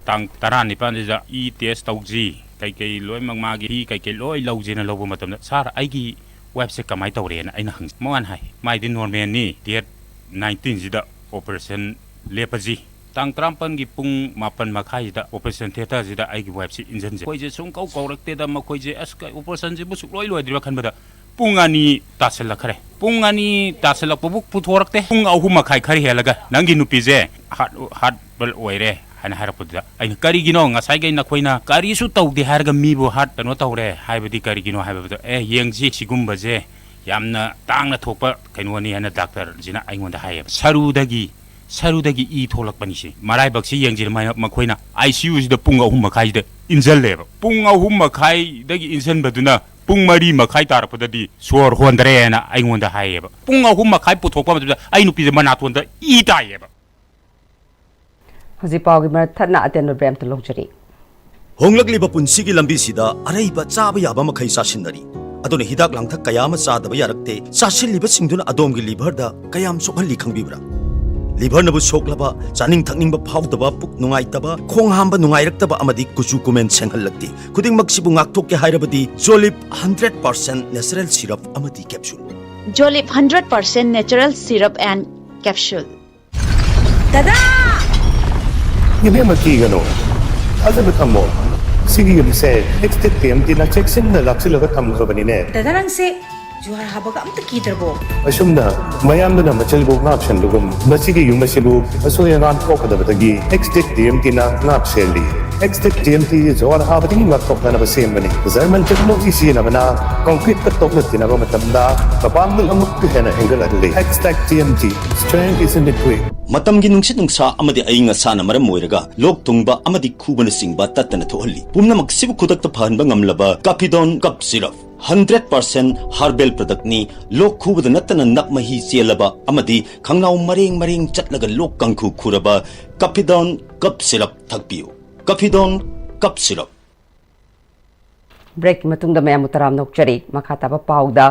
ꯇꯥꯡ ꯇꯔꯥꯅꯤꯄꯥꯟꯁꯤꯗ ꯏ ꯇꯦꯁ ꯇꯧꯁꯤ, ꯀꯩꯀꯩ ꯂꯣꯏꯅꯃꯛ ꯃꯥꯒꯤ ꯏ ꯀꯩꯀꯩ ꯂꯣꯏ ꯂꯧꯁꯦꯅ ꯂꯧꯕ ꯃꯇꯝꯗ, "ꯁꯥꯔ, ꯑꯩꯒꯤ ꯋꯥꯏꯐꯁꯦ ꯀꯃꯥꯏꯅ ꯇꯧꯔꯦꯅ?" ꯑꯩꯅ ꯍꯪꯉꯤ꯫ ꯃꯉꯥꯅ ꯍꯥꯏ, "ꯃꯥꯏꯗꯤ ꯅꯣꯔꯃꯦꯜꯅꯤ, ꯗꯦꯠ ꯅꯥꯏꯟꯇꯤꯟꯁꯤꯗ ꯑꯣꯄꯔꯦꯁꯟ ꯂꯦꯞꯄꯁꯤ꯫ ꯇꯥꯡ ꯇꯔꯥꯃꯥꯄꯟꯒꯤ ꯄꯨꯡ ꯃꯥꯄꯟ ꯃꯈꯥꯏꯁꯤꯗ ꯑꯣꯄꯔꯦꯁꯟ ꯊꯤꯌꯦꯇꯔꯁꯤꯗ ꯑꯩꯒꯤ ꯋꯥꯏꯐꯁꯤ ꯏꯟꯁꯤꯟꯁꯦ꯫" ꯑꯩꯈꯣꯏꯁꯦ ꯁꯨꯝ ꯀꯧ ꯀꯧꯔꯛꯇꯦꯗ, ꯃꯈꯣꯏꯁꯦ, "ꯑꯁ, ꯀꯩ ꯑꯣꯄꯔꯦꯁꯟꯁꯤꯕꯨ ꯁꯨꯛꯂꯣꯏ ꯂꯣꯏꯗ꯭ꯔꯤꯕ?" ꯈꯟꯕꯗ ꯄꯨꯡ ꯑꯅꯤ ꯇꯥꯁꯜꯂꯛꯈ꯭ꯔꯦ꯫ ꯄꯨꯡ ꯑꯅꯤ ꯇꯥꯁꯜꯂꯛꯄꯕꯨ ꯄꯨꯊꯣꯔꯛꯇꯦ꯫ ꯄꯨꯡ ꯑꯍꯨꯝ ꯃꯈꯥꯏ ꯈꯔ ꯍꯦꯜꯂꯒ, "ꯅꯪꯒꯤ ꯅꯨꯄꯤꯁꯦ ꯍꯥꯔꯠ, ꯍꯥꯔꯠ ꯕꯜ ꯑꯣꯏꯔꯦ" ꯍꯥꯏꯅ ꯍꯥꯏꯔꯛꯄꯗꯨꯗ ꯑꯩꯅ, "ꯀꯔꯤꯒꯤꯅꯣ? ꯉꯁꯥꯏꯈꯩ ꯅꯈꯣꯏꯅ ꯀꯔꯤꯁꯨ ꯇꯧꯗꯦ ꯍꯥꯏꯔꯒ ꯃꯤꯕꯨ ꯍꯥꯔꯠ ꯀꯩꯅꯣ ꯇꯧꯔꯦ ꯍꯥꯏꯕꯗꯤ ꯀꯔꯤꯒꯤꯅꯣ?" ꯍꯥꯏꯕꯗ, "ꯑꯦ, ꯌꯦꯡꯁꯤ, ꯁꯤꯒꯨꯝꯕꯁꯦ ꯌꯥꯝꯅ ꯇꯥꯡꯅ ꯊꯣꯛꯄ ꯀꯩꯅꯣꯅꯤ" ꯍꯥꯏꯅ ꯗꯥꯛꯇꯔꯁꯤꯅ ꯑꯩꯉꯣꯟꯗ ꯍꯥꯏꯌꯦꯕ꯫ ꯁꯔꯨꯗꯒꯤ, ꯁꯔꯨꯗꯒꯤ ꯏ ꯊꯣꯛꯂꯛꯄꯅꯤ ꯁꯤ꯫ ꯃꯔꯥꯏꯕꯛꯁꯤ ꯌꯦꯡꯁꯤ, ꯃ-, ꯃꯈꯣꯏꯅ ꯑꯥꯏ ꯁꯤ ꯌꯨꯁꯤꯗ ꯄꯨꯡ ꯑꯍꯨꯝ ꯃꯈꯥꯏꯗ ꯏꯟꯁꯤꯜꯂꯦꯕ꯫ ꯄꯨꯡ ꯑꯍꯨꯝ ꯃꯈꯥꯏꯗꯒꯤ ꯏꯟꯁꯤꯟꯕꯗꯨꯅ ꯄꯨꯡ ꯃꯔꯤ ꯃꯈꯥꯏ ꯇꯥꯔꯛꯄꯗꯗꯤ ꯁꯣꯔ ꯍꯣꯟꯗ꯭ꯔꯦꯅ ꯑꯩꯉꯣꯟꯗ ꯍꯥꯏꯌꯦꯕ꯫ ꯄꯨꯡ ꯑꯍꯨꯝ ꯃꯈꯥꯏ ꯄꯨꯊꯣꯛꯄ ꯃꯇꯝꯗ ꯑꯩ ꯅꯨꯄꯤꯁꯦ ꯃꯅꯥꯇꯣꯟꯗ ꯏ ꯇꯥꯏꯌꯦꯕ꯫ ꯍꯧꯖꯤꯛ ꯄꯥꯎꯒꯤ ꯃꯔꯛ ꯊꯠꯅ ꯑꯇꯦꯟꯕ ꯕ꯭ꯔꯦꯛ ꯑꯝꯇ ꯂꯧꯖꯔꯤ꯫ ꯍꯣꯡꯂꯛꯂꯤꯕ ꯄꯨꯟꯁꯤꯒꯤ ꯂꯝꯕꯤꯁꯤꯗ ꯑꯔꯩꯕ ꯆꯥꯕ ꯌꯥꯕ ꯃꯈꯩ ꯆꯥꯁꯤꯟꯅꯔꯤ꯫ ꯑꯗꯨꯅ ꯍꯤꯗꯥꯛ ꯂꯥꯡꯊꯛ ꯀꯌꯥ ꯑꯃ ꯆꯥꯗꯕ ꯌꯥꯔꯛꯇꯦ꯫ ꯆꯥꯁꯤꯜꯂꯤꯕꯁꯤꯡꯗꯨꯅ ꯑꯗꯣꯝꯒꯤ ꯂꯤꯚꯔꯗ ꯀꯌꯥꯝ ꯁꯣꯛꯍꯜꯂꯤ ꯈꯪꯕꯤꯕ꯭ꯔꯥ? ꯂꯤꯚꯔꯅꯕꯨ ꯁꯣꯛꯂꯕ, ꯆꯥꯅꯤꯡ ꯊꯛꯅꯤꯡꯕ ꯐꯥꯎꯗꯕ, ꯄꯨꯛ ꯅꯨꯡꯉꯥꯏꯇꯕ, ꯈꯣꯡ ꯍꯥꯝꯕ ꯅꯨꯡꯉꯥꯏꯔꯛꯇꯕ ꯑꯃꯗꯤ ꯀꯨꯆꯨ ꯀꯨꯃꯦꯟ ꯁꯦꯡꯍꯜꯂꯛꯇꯦ꯫ ꯈꯨꯗꯤꯡꯃꯛꯁꯤꯕꯨ ꯉꯥꯛꯊꯣꯛꯀꯦ ꯍꯥꯏꯔꯕꯗꯤ ꯖꯣꯂꯤꯞ ꯍꯟꯗ꯭ꯔꯦꯠ ꯄꯥꯔꯁꯦꯟ ꯅꯦꯆꯔꯦꯜ ꯁꯤꯔꯞ ꯑꯃꯗꯤ capsule. Jolip hundred percent natural syrup and capsule. ꯗꯗꯥ! ꯏꯕꯦꯝꯃ, ꯀꯤꯒꯅꯨ꯫ ꯊꯥꯖꯕ ꯊꯝꯃꯣ꯫ ꯁꯤꯒꯤ ꯌꯨꯝꯁꯦ ꯑꯦꯛꯁꯇꯦꯠ ꯇꯤ ꯑꯦꯝ ꯇꯤꯅ ꯆꯦꯛꯁꯤꯟꯅ ꯂꯥꯛꯁꯤꯜꯂꯒ ꯊꯝꯈ꯭ꯔꯕꯅꯤꯅꯦ꯫ ꯗꯗꯥ, ꯅꯪꯁꯦ ꯖꯨꯍꯥꯔ ꯍꯥꯕꯒ ꯑꯝꯇ ꯀꯤꯗ꯭ꯔꯕꯣ? ꯑꯁꯨꯝꯅ ꯃꯌꯥꯝꯗꯨꯅ ꯃꯆꯜꯕꯨ ꯉꯥꯛꯁꯦꯟꯕꯒꯨꯝ, ꯃꯁꯤꯒꯤ ꯌꯨꯝ ꯑꯁꯤꯕꯨ ꯑꯁꯣꯏ ꯑꯉꯥꯝ ꯊꯣꯛꯀꯗꯕꯗꯒꯤ ꯑꯦꯛꯁꯇꯦꯠ ꯇꯤ ꯑꯦꯝ ꯇꯤꯅ ꯉꯥꯛꯁꯦꯜꯂꯤ꯫ X-Tech T M T ꯖꯣꯔ ꯍꯥꯕꯗꯒꯤ ꯉꯥꯛꯊꯣꯛꯅꯅꯕ ꯁꯦꯝꯕꯅꯤ꯫ German technology ꯁꯤꯖꯤꯟꯅꯕꯅ concrete ꯀ ꯇꯣꯛꯅ ꯇꯤꯟꯅꯕ ꯃꯇꯝꯗ ꯃꯄꯥꯡꯒꯜ ꯑꯃꯨꯛꯀ ꯍꯦꯟꯅ ꯍꯦꯟꯒꯠꯍꯜꯂꯤ꯫ X-Tech T M T, strength is in the grip. ꯃꯇꯝꯒꯤ ꯅꯨꯡꯁꯤꯠ ꯅꯨꯡꯁꯥ ꯑꯃꯗꯤ ꯑꯏꯪ ꯑꯁꯥꯅ ꯃꯔꯝ ꯑꯣꯏꯔꯒ ꯂꯣꯛ ꯊꯨꯡꯕ ꯑꯃꯗꯤ ꯈꯨꯕꯅꯆꯤꯡꯕ ꯇꯠꯇꯅ ꯊꯣꯛꯍꯜꯂꯤ꯫ ꯄꯨꯝꯅꯃꯛꯁꯤꯕꯨ ꯈꯨꯗꯛꯇ ꯐꯍꯟꯕ ꯉꯝꯂꯕ Caphidone Cough Syrup, hundred percent herbal product ꯅꯤ꯫ ꯂꯣꯛ ꯈꯨꯕꯗ ꯅꯠꯇꯅ ꯅꯞ ꯃꯍꯤ ꯆꯦꯜꯂꯕ ꯑꯃꯗꯤ ꯈꯪꯅꯥꯎ ꯃꯔꯦꯡ ꯃꯔꯦꯡ ꯆꯠꯂꯒ ꯂꯣꯛ ꯀꯥꯡꯈꯨ ꯈꯨꯔꯕ Caphidone Cough Syrup ꯊꯛꯄꯤꯌꯨ꯫ Caphidone Cough Syrup꯫ Break ꯀꯤ ꯃꯇꯨꯡꯗ ꯃꯌꯥꯝꯕꯨ ꯇꯔꯥꯝꯅ ꯑꯣꯛꯆꯔꯤ꯫ ꯃꯈꯥ ꯇꯥꯕ ꯄꯥꯎꯗ,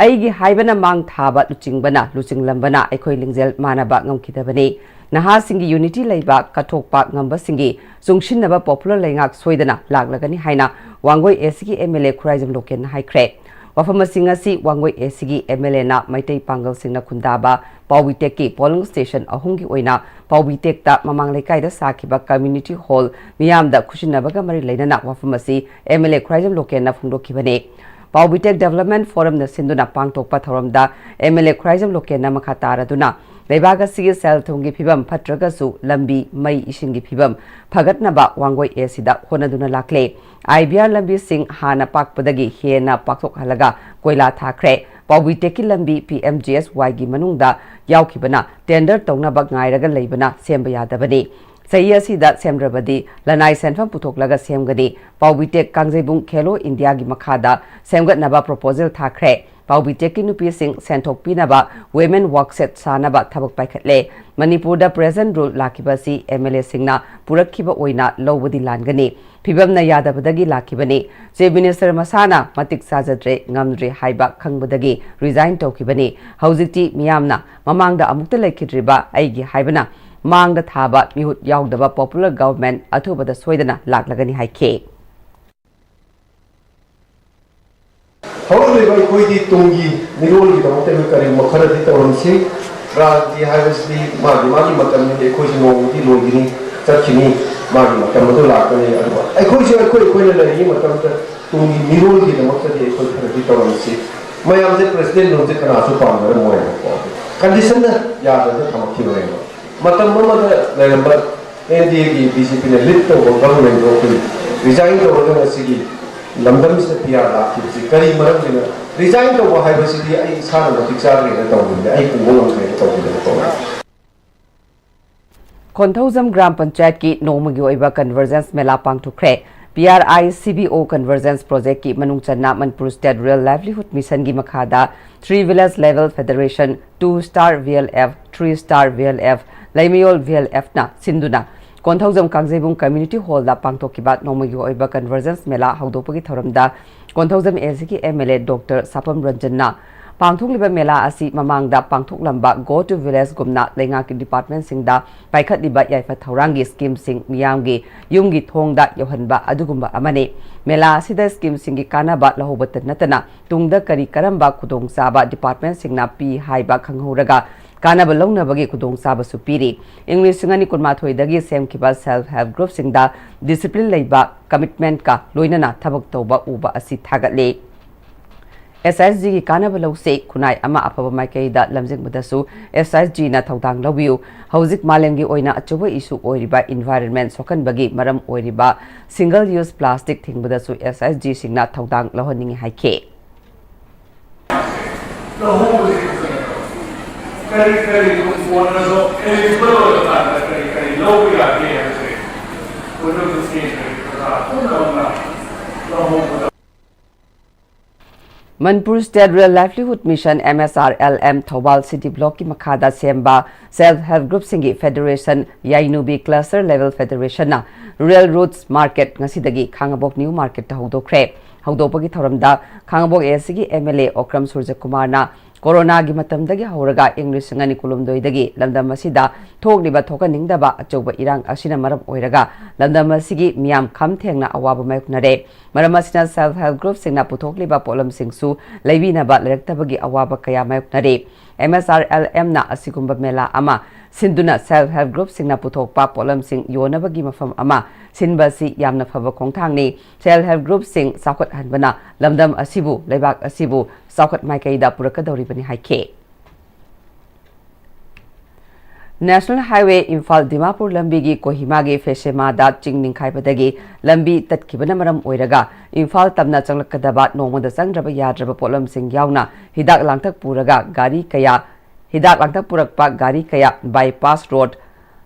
ꯑꯩꯒꯤ ꯍꯥꯏꯕꯅ ꯃꯥꯡ ꯊꯥꯕ ꯂꯨꯆꯤꯡꯕꯅ ꯂꯨꯆꯤꯡꯂꯝꯕꯅ ꯑꯩꯈꯣꯏ ꯂꯤꯡꯖꯦꯜ ꯃꯥꯟꯅꯕ ꯉꯝꯈꯤꯗꯕꯅꯤ꯫ ꯅꯍꯥꯁꯤꯡꯒꯤ unity ꯂꯩꯕ ꯀꯠꯊꯣꯛꯄ ꯉꯝꯕꯁꯤꯡꯒꯤ ꯆꯨꯡꯁꯤꯟꯅꯕ popular ꯂꯩꯉꯥꯛ ꯁꯣꯏꯗꯅ ꯂꯥꯛꯂꯒꯅꯤ ꯍꯥꯏꯅ ꯋꯥꯡꯒꯣꯏ East ꯀꯤ M L A ꯈꯨꯔꯥꯏꯖꯝ ꯂꯣꯀꯦꯟꯅ ꯍꯥꯏꯈ꯭ꯔꯦ꯫ ꯋꯥꯐꯝ ꯑꯁꯤ ꯉꯁꯤ ꯋꯥꯡꯒꯣꯏ East ꯀꯤ M L A ꯅ ꯃꯩꯇꯩ ꯄꯥꯡꯒꯜꯁꯤꯡꯅ ꯈꯨꯟꯗꯥꯕ ꯄꯥꯎꯕꯤꯇꯦꯛꯀꯤ polling station ꯑꯍꯨꯝꯒꯤ ꯑꯣꯏꯅ ꯄꯥꯎꯕꯤꯇꯦꯛꯇ ꯃꯃꯥꯡ ꯂꯩꯀꯥꯏꯗ ꯁꯥꯈꯤꯕ community hall ꯃꯤꯌꯥꯝꯗ ꯈꯨꯠꯁꯤꯟꯅꯕꯒ ꯃꯔꯤ ꯂꯩꯅꯅ ꯋꯥꯐꯝ ꯑꯁꯤ M L A Khuraijam ꯂꯣꯀꯦꯟꯅ ꯐꯣꯡꯗꯣꯛꯈꯤꯕꯅꯤ꯫ ꯄꯥꯎꯕꯤꯇꯦꯛ Development Forum ꯅ ꯁꯤꯟꯗꯨꯅ ꯄꯥꯡꯊꯣꯛꯄ ꯊꯧꯔꯝꯗ M L A ꯈꯨꯔꯥꯏꯖꯝ ꯂꯣꯀꯦꯟꯅ ꯃꯈꯥ ꯇꯥꯔꯗꯨꯅ ꯂꯩꯕꯥꯛ ꯑꯁꯤꯒꯤ ꯁꯦꯜ ꯊꯨꯝꯒꯤ ꯐꯤꯕꯝ ꯐꯠꯇ꯭ꯔꯒꯁꯨ ꯂꯝꯕꯤ, ꯃꯩ, ꯏꯁꯤꯡꯒꯤ ꯐꯤꯕꯝ ꯐꯒꯠꯅꯕ ꯋꯥꯡꯒꯣꯏ East ꯗ ꯍꯣꯠꯅꯗꯨꯅ ꯂꯥꯛꯂꯦ꯫ I B R ꯂꯝꯕꯤꯁꯤꯡ ꯍꯥꯟꯅ ꯄꯥꯛꯄꯗꯒꯤ ꯍꯦꯟꯅ ꯄꯥꯛꯊꯣꯛꯍꯜꯂꯒ ꯀꯣꯏꯂꯥ ꯊꯥꯈ꯭ꯔꯦ꯫ ꯄꯥꯎꯕꯤꯇꯦꯛꯀꯤ ꯂꯝꯕꯤ P M G S Y ꯒꯤ ꯃꯅꯨꯡꯗ ꯌꯥꯎꯈꯤꯕꯅ tender ꯇꯧꯅꯕ ꯉꯥꯏꯔꯒ ꯂꯩꯕꯅ ꯁꯦꯝꯕ ꯌꯥꯗꯕꯅꯤ꯫ ꯆꯍꯤ ꯑꯁꯤꯗ ꯁꯦꯝꯗ꯭ꯔꯕꯗꯤ ꯂꯅꯥꯏ ꯁꯦꯟꯐꯝ ꯄꯨꯊꯣꯛꯂꯒ ꯁꯦꯝꯒꯅꯤ꯫ ꯄꯥꯎꯕꯤꯇꯦꯛ ꯀꯥꯡꯖꯩꯕꯨꯡ ꯈꯦꯂꯣ ꯏꯟꯗꯤꯌꯥꯒꯤ ꯃꯈꯥꯗ ꯁꯦꯝꯒꯠꯅꯕ proposal ꯊꯥꯈ꯭ꯔꯦ꯫ ꯄꯥꯎꯕꯤꯇꯦꯛꯀꯤ ꯅꯨꯄꯤꯁꯤꯡ ꯁꯦꯟꯊꯣꯛ ꯄꯤꯅꯕ women work shed ꯁꯥꯅꯕ ꯊꯕꯛ ꯄꯥꯏꯈꯠꯂꯦ꯫ ꯃꯅꯤꯄꯨꯔꯗ present rule ꯂꯥꯛꯈꯤꯕ ꯑꯁꯤ M L A ꯁꯤꯡꯅ ꯄꯨꯔꯛꯈꯤꯕ ꯑꯣꯏꯅ ꯂꯧꯕꯗꯤ ꯂꯥꯟꯒꯅꯤ꯫ ꯐꯤꯕꯝꯅ ꯌꯥꯗꯕꯗꯒꯤ ꯂꯥꯛꯈꯤꯕꯅꯤ꯫ Chief Minister ꯃꯁꯥꯅ ꯃꯇꯤꯛ ꯆꯥꯖꯗ꯭ꯔꯦ, ꯉꯝꯗ꯭ꯔꯦ ꯍꯥꯏꯕ ꯈꯪꯕꯗꯒꯤ resign ꯇꯧꯈꯤꯕꯅꯤ꯫ ꯍꯧꯖꯤꯛꯇꯤ ꯃꯤꯌꯥꯝꯅ ꯃꯃꯥꯡꯗ ꯑꯃꯨꯛꯇ ꯂꯩꯈꯤꯗ꯭ꯔꯤꯕ ꯑꯩꯒꯤ ꯍꯥꯏꯕꯅ ꯃꯥꯡꯗ ꯊꯥꯕ ꯃꯤꯍꯨꯠ ꯌꯥꯎꯗꯕ popular government ꯑꯊꯨꯕꯗ ꯁꯣꯏꯗꯅ ꯂꯥꯛꯂꯒꯅꯤ ꯍꯥꯏꯈꯤ꯫ ꯍꯧꯔꯛꯂꯤꯕ ꯑꯩꯈꯣꯏꯒꯤ ꯇꯨꯡꯒꯤ ꯃꯤꯔꯣꯜꯒꯤꯗꯃꯛꯇ ꯑꯩꯈꯣꯏ ꯀꯔꯤꯒꯨꯝꯕ ꯈꯔꯗꯤ ꯇꯧꯔꯝꯁꯤ꯫ ꯔꯥꯖꯅꯤꯇꯤ ꯍꯥꯏꯕꯁꯤꯗꯤ ꯃꯥꯒꯤ ꯃꯥꯒꯤ ꯃꯇꯝꯅꯤ, ꯑꯩꯈꯣꯏꯁꯨ ꯅꯣꯡꯃꯗꯤ ꯂꯣꯏꯒꯅꯤ, ꯆꯠꯈꯤꯅꯤ, ꯃꯥꯒꯤ ꯃꯇꯝ ꯑꯗꯨ ꯂꯥꯛꯀꯅꯤ꯫ ꯑꯗꯨꯒ ꯑꯩꯈꯣꯏꯁꯨ ꯑꯩꯈꯣꯏ ꯑꯩꯈꯣꯏꯅ ꯂꯩꯔꯤꯉꯩ ꯃꯇꯝꯗ ꯇꯨꯡꯒꯤ ꯃꯤꯔꯣꯜꯒꯤꯗꯃꯛꯇꯗꯤ ꯑꯩꯈꯣꯏ ꯈꯔꯗꯤ ꯇꯧꯔꯝꯁꯤ꯫ ꯃꯌꯥꯝꯁꯦ president ꯔꯨꯝꯁꯦ ꯀꯅꯥꯁꯨ ꯄꯥꯝꯅꯔꯝꯃꯣꯏꯕꯀꯣ꯫ Condition ꯅ ꯌꯥꯗꯗꯅ ꯊꯝꯃꯛꯈꯤꯕꯅꯦꯕ꯫ ꯃꯇꯝ ꯑꯃꯗ ꯂꯩꯔꯝꯕ ꯑꯦꯟ ꯗꯤ ꯑꯦꯒꯤ ꯕꯤ ꯖꯦ ꯄꯤꯅ ꯂꯤꯗ ꯇꯧꯕ ꯒꯚꯔꯟꯃꯦꯟꯗꯣ ꯑꯩꯈꯣꯏ ꯔꯤꯖꯥꯏꯟ ꯇꯧꯔꯒ ꯉꯁꯤꯒꯤ ꯂꯝꯗꯝꯁꯤꯗ ꯄꯤ ꯑꯥꯔ ꯂꯥꯛꯈꯤꯕꯁꯤ ꯀꯔꯤ ꯃꯔꯝꯒꯤꯅ? ꯔꯤꯖꯥꯏꯟ ꯇꯧꯕ ꯍꯥꯏꯕꯁꯤꯗꯤ ꯑꯩ ꯏꯁꯥꯅ ꯃꯇꯤꯛ ꯆꯥꯗ꯭ꯔꯦꯅ ꯇꯧꯕꯅꯤꯅ, ꯑꯩ ꯄꯨꯕ ꯉꯝꯗ꯭ꯔꯦꯅ ꯇꯧꯕꯅꯦꯕꯀꯣ꯫ ꯀꯣꯟꯊꯧꯖꯝ ꯒ꯭ꯔꯥꯝ ꯄꯟꯆꯥꯌꯠꯀꯤ ꯅꯣꯡꯃꯒꯤ ꯑꯣꯏꯕ ꯀꯟꯚꯔꯖꯦꯟꯁ ꯃꯦꯂꯥ ꯄꯥꯡꯊꯣꯛꯈ꯭ꯔꯦ꯫ P R I C B ꯑꯣ ꯀꯟꯚꯔꯖꯦꯟꯁ ꯄ꯭ꯔꯣꯖꯦꯛꯀꯤ ꯃꯅꯨꯡ ꯆꯟꯅ ꯃꯅꯤꯄꯨꯔ ꯁ꯭ꯇꯦꯠ ꯔꯨꯔꯦꯜ ꯂꯥꯏꯚꯂꯤꯍꯨꯗ ꯃꯤꯁꯟꯒꯤ ꯃꯈꯥꯗ three village level federation, two star V L F, three star V L F, Leimayol V L ꯑꯦꯐꯅ ꯁꯤꯟꯗꯨꯅ ꯀꯣꯟꯊꯧꯖꯝ ꯀꯥꯡꯖꯩꯕꯨꯡ ꯀꯝꯃ꯭ꯌꯨꯅꯤꯇꯤ ꯍꯣꯜꯗ ꯄꯥꯡꯊꯣꯛꯈꯤꯕ ꯅꯣꯡꯃꯒꯤ ꯑꯣꯏꯕ ꯀꯟꯚꯔꯖꯦꯟꯁ ꯃꯦꯂꯥ ꯍꯧꯗꯣꯛꯄꯒꯤ ꯊꯧꯔꯝꯗ ꯀꯣꯟꯊꯧꯖꯝ ꯑꯦ ꯁꯤꯒꯤ ꯑꯦꯝ ꯑꯦꯜ ꯑꯦ ꯗꯣꯛꯇꯔ ꯁꯥꯄꯝ ꯔꯟꯖꯟꯅ ꯄꯥꯡꯊꯣꯛꯂꯤꯕ ꯃꯦꯂꯥ ꯑꯁꯤ ꯃꯃꯥꯡꯗ ꯄꯥꯡꯊꯣꯛꯂꯝꯕ Go to Villageꯒꯨꯝꯅ ꯂꯩꯉꯥꯛꯀꯤ ꯗꯤꯄꯥꯔꯠꯃꯦꯟꯁꯤꯡꯗ ꯄꯥꯏꯈꯠꯂꯤꯕ ꯌꯥꯏꯐ ꯊꯧꯔꯥꯡꯒꯤ ꯁ꯭ꯀꯤꯝꯁꯤꯡ ꯃꯤꯌꯥꯝꯒꯤ ꯌꯨꯝꯒꯤ ꯊꯣꯡꯗ ꯌꯧꯍꯟꯕ ꯑꯗꯨꯒꯨꯝꯕ ꯑꯃꯅꯤ꯫ ꯃꯦꯂꯥ ꯑꯁꯤꯗ ꯁ꯭ꯀꯤꯝꯁꯤꯡꯒꯤ ꯀꯥꯟꯅꯕ ꯂꯧꯍꯧꯕꯇ ꯅꯠꯇꯅ ꯇꯨꯡꯗ ꯀꯔꯤ ꯀꯔꯝꯕ ꯈꯨꯗꯣꯡꯆꯥꯕ ꯗꯤꯄꯥꯔꯠꯃꯦꯟꯁꯤꯡꯅ ꯄꯤ ꯍꯥꯏꯕ ꯈꯪꯍꯧꯔꯒ ꯀꯥꯟꯅꯕ ꯂꯧꯅꯕꯒꯤ ꯈꯨꯗꯣꯡꯆꯥꯕꯁꯨ ꯄꯤꯔꯤ꯫ ꯏꯪ ꯂꯤꯁꯤꯡ ꯑꯅꯤ ꯀꯨꯟꯃꯥꯊꯣꯏꯗꯒꯤ ꯁꯦꯝꯈꯤꯕ ꯁꯦꯜꯐ ꯍꯦꯜꯞ ꯒ꯭ꯔꯨꯞꯁꯤꯡꯗ ꯗꯤꯁꯤꯄ꯭ꯂꯤꯟ ꯂꯩꯕ, ꯀꯃꯤꯠꯃꯦꯟꯠꯀ ꯂꯣꯏꯅꯅ ꯊꯕꯛ ꯇꯧꯕ ꯎꯕ ꯑꯁꯤ ꯊꯥꯒꯠꯂꯤ꯫ ꯑꯦꯁ ꯑꯥꯏ ꯖꯤꯒꯤ ꯀꯥꯟꯅꯕ ꯂꯧꯁꯤ꯫ ꯈꯨꯟꯅꯥꯏ ꯑꯃ ꯑꯐꯕ ꯃꯥꯏꯀꯩꯗ ꯂꯝꯖꯤꯡꯕꯗꯁꯨ ꯑꯦꯁ ꯑꯥꯏ ꯖꯤꯅ ꯊꯧꯗꯥꯡ ꯂꯧꯕꯤꯌꯨ꯫ ꯍꯧꯖꯤꯛ ꯃꯥꯂꯦꯝꯒꯤ ꯑꯣꯏꯅ ꯑꯆꯧꯕ ꯏꯁꯨ ꯑꯣꯏꯔꯤꯕ ꯏꯟꯚꯥꯏꯔꯟꯃꯦꯟꯠ ꯁꯣꯛꯍꯟꯕꯒꯤ ꯃꯔꯝ ꯑꯣꯏꯔꯤꯕ ꯁꯤꯡꯒꯜ ꯌꯨꯁ ꯄ꯭ꯂꯥꯁꯇꯤꯛ ꯊꯤꯡꯕꯗꯁꯨ ꯑꯦꯁ ꯑꯥꯏ ꯖꯤꯁꯤꯡꯅ ꯊꯧꯗꯥꯡ ꯂꯧꯍꯟꯅꯤꯡꯏ ꯍꯥꯏꯈꯤ꯫ ꯂꯧꯍꯧꯕꯁꯤꯡꯁꯤꯅ ꯀꯔꯤ ꯀꯔꯤ ꯀꯣꯟꯅꯁꯨ ꯑꯦꯂꯤꯖꯤꯕꯜ ꯑꯣꯏꯕ ꯀꯥꯟꯗ ꯀꯔꯤ ꯀꯔꯤ ꯂꯧꯕ ꯌꯥꯒꯦ ꯍꯥꯏꯕꯁꯦ ꯀꯣꯏꯔꯣꯏ ꯆꯦꯟꯗ꯭ꯔꯦ ꯄ꯭ꯔꯖꯥ ꯄꯨꯝꯅꯃꯛꯅ ꯂꯧꯍꯧꯕꯗ Manipur state rural livelihood mission, M S R L M, Thoubal city ꯕ꯭ꯂꯣꯛꯀꯤ ꯃꯈꯥꯗ ꯁꯦꯝꯕ ꯁꯦꯜꯐ ꯍꯦꯜꯞ ꯒ꯭ꯔꯨꯞꯁꯤꯡꯒꯤ ꯐꯦꯗꯔꯦꯁꯟ ꯌꯥꯏꯅꯨꯕꯤ ꯀ꯭ꯂꯁꯇꯔ ꯂꯦꯚꯦꯜ ꯐꯦꯗꯔꯦꯁꯟꯅ ꯔꯨꯔꯦꯜ ꯔꯨꯠꯁ ꯃꯥꯔꯀꯦꯠ ꯉꯁꯤꯗꯒꯤ ꯈꯥꯉꯕꯣꯛ ꯅ꯭ꯌꯨ ꯃꯥꯔꯀꯦꯠꯇ ꯍꯧꯗꯣꯛꯈ꯭ꯔꯦ꯫ ꯍꯧꯗꯣꯛꯄꯒꯤ ꯊꯧꯔꯝꯗ ꯈꯥꯉꯕꯣꯛ ꯑꯦ ꯁꯤꯒꯤ ꯑꯦꯝ ꯑꯦꯜ ꯑꯦ ꯑꯣꯀ꯭ꯔꯝ ꯁꯨꯔꯖꯀꯨꯃꯥꯔꯅ ꯀꯣꯔꯣꯅꯥꯒꯤ ꯃꯇꯝꯗꯒꯤ ꯍꯧꯔꯒ ꯏꯪ ꯂꯤꯁꯤꯡ ꯑꯅꯤ ꯀꯨꯟꯍꯨꯝꯗꯣꯏꯗꯒꯤ ꯂꯝꯗꯝ ꯑꯁꯤꯗ ꯊꯣꯛꯂꯤꯕ ꯊꯣꯛꯍꯟꯅꯤꯡꯗꯕ ꯑꯆꯧꯕ ꯏꯔꯥꯡ ꯑꯁꯤꯅ ꯃꯔꯝ ꯑꯣꯏꯔꯒ ꯂꯝꯗꯝ ꯑꯁꯤꯒꯤ ꯃꯤꯌꯥꯝ ꯈꯝ ꯊꯦꯡꯅ ꯑꯋꯥꯕ ꯃꯥꯌꯣꯛꯅꯔꯦ꯫ ꯃꯔꯝ ꯑꯁꯤꯅ ꯁꯦꯜꯐ ꯍꯦꯜꯞ ꯒ꯭ꯔꯨꯞꯁꯤꯡꯅ ꯄꯨꯊꯣꯛꯂꯤꯕ ꯄꯣꯠꯂꯝꯁꯤꯡꯁꯨ ꯂꯩꯕꯤꯅꯕ ꯂꯩꯔꯛꯇꯕꯒꯤ ꯑꯋꯥꯕ ꯀꯌꯥ ꯃꯥꯌꯣꯛꯅꯔꯤ꯫ ꯑꯦꯝ ꯑꯦꯁ ꯑꯥꯔ ꯑꯦꯜ ꯑꯦꯝꯅ ꯑꯁꯤꯒꯨꯝꯕ ꯃꯦꯂꯥ ꯑꯃ ꯁꯤꯟꯗꯨꯅ ꯁꯦꯜꯐ ꯍꯦꯜꯞ ꯒ꯭ꯔꯨꯞꯁꯤꯡꯅ ꯄꯨꯊꯣꯛꯄ ꯄꯣꯠꯂꯝꯁꯤꯡ ꯌꯣꯟꯅꯕꯒꯤ ꯃꯐꯝ ꯑꯃ ꯁꯤꯟꯕ ꯑꯁꯤ ꯌꯥꯝꯅ ꯐꯕ ꯈꯣꯡꯊꯥꯡꯅꯤ꯫ ꯁꯦꯜꯐ ꯍꯦꯜꯞ ꯒ꯭ꯔꯨꯞꯁꯤꯡ ꯆꯥꯎꯈꯠꯍꯟꯕꯅ ꯂꯝꯗꯝ ꯑꯁꯤꯕꯨ, ꯂꯩꯕꯥꯛ ꯑꯁꯤꯕꯨ ꯆꯥꯎꯈꯠ ꯃꯥꯏꯀꯩꯗ ꯄꯨꯔꯛꯀꯗꯧꯔꯤꯕꯅꯤ ꯍꯥꯏꯈꯤ꯫ National Highway ꯏꯝꯐꯥꯜ ꯗꯤꯃꯥꯄꯨꯔ ꯂꯝꯕꯤꯒꯤ ꯀꯣꯍꯤꯃꯥꯒꯤ ꯐꯦꯁꯦꯃꯥꯗ ꯆꯤꯡ ꯅꯤꯡꯈꯥꯏꯕꯗꯒꯤ ꯂꯝꯕꯤ ꯇꯠꯈꯤꯕꯅ ꯃꯔꯝ ꯑꯣꯏꯔꯒ ꯏꯝꯐꯥꯜ ꯇꯝꯅ ꯆꯪꯂꯛꯀꯗꯕ ꯅꯣꯡꯃꯗ ꯆꯪꯗ꯭ꯔꯕ ꯌꯥꯗ꯭ꯔꯕ ꯄꯣꯠꯂꯝꯁꯤꯡ ꯌꯥꯎꯅ ꯍꯤꯗꯥꯛ ꯂꯥꯡꯊꯛ ꯄꯨꯔꯒ ꯒꯥꯔꯤ ꯀꯌꯥ, ꯍꯤꯗꯥꯛ ꯂꯥꯡꯊꯛ ꯄꯨꯔꯛꯄ ꯒꯥꯔꯤ ꯀꯌꯥ ꯕꯥꯏꯄꯥꯁ ꯔꯣꯗ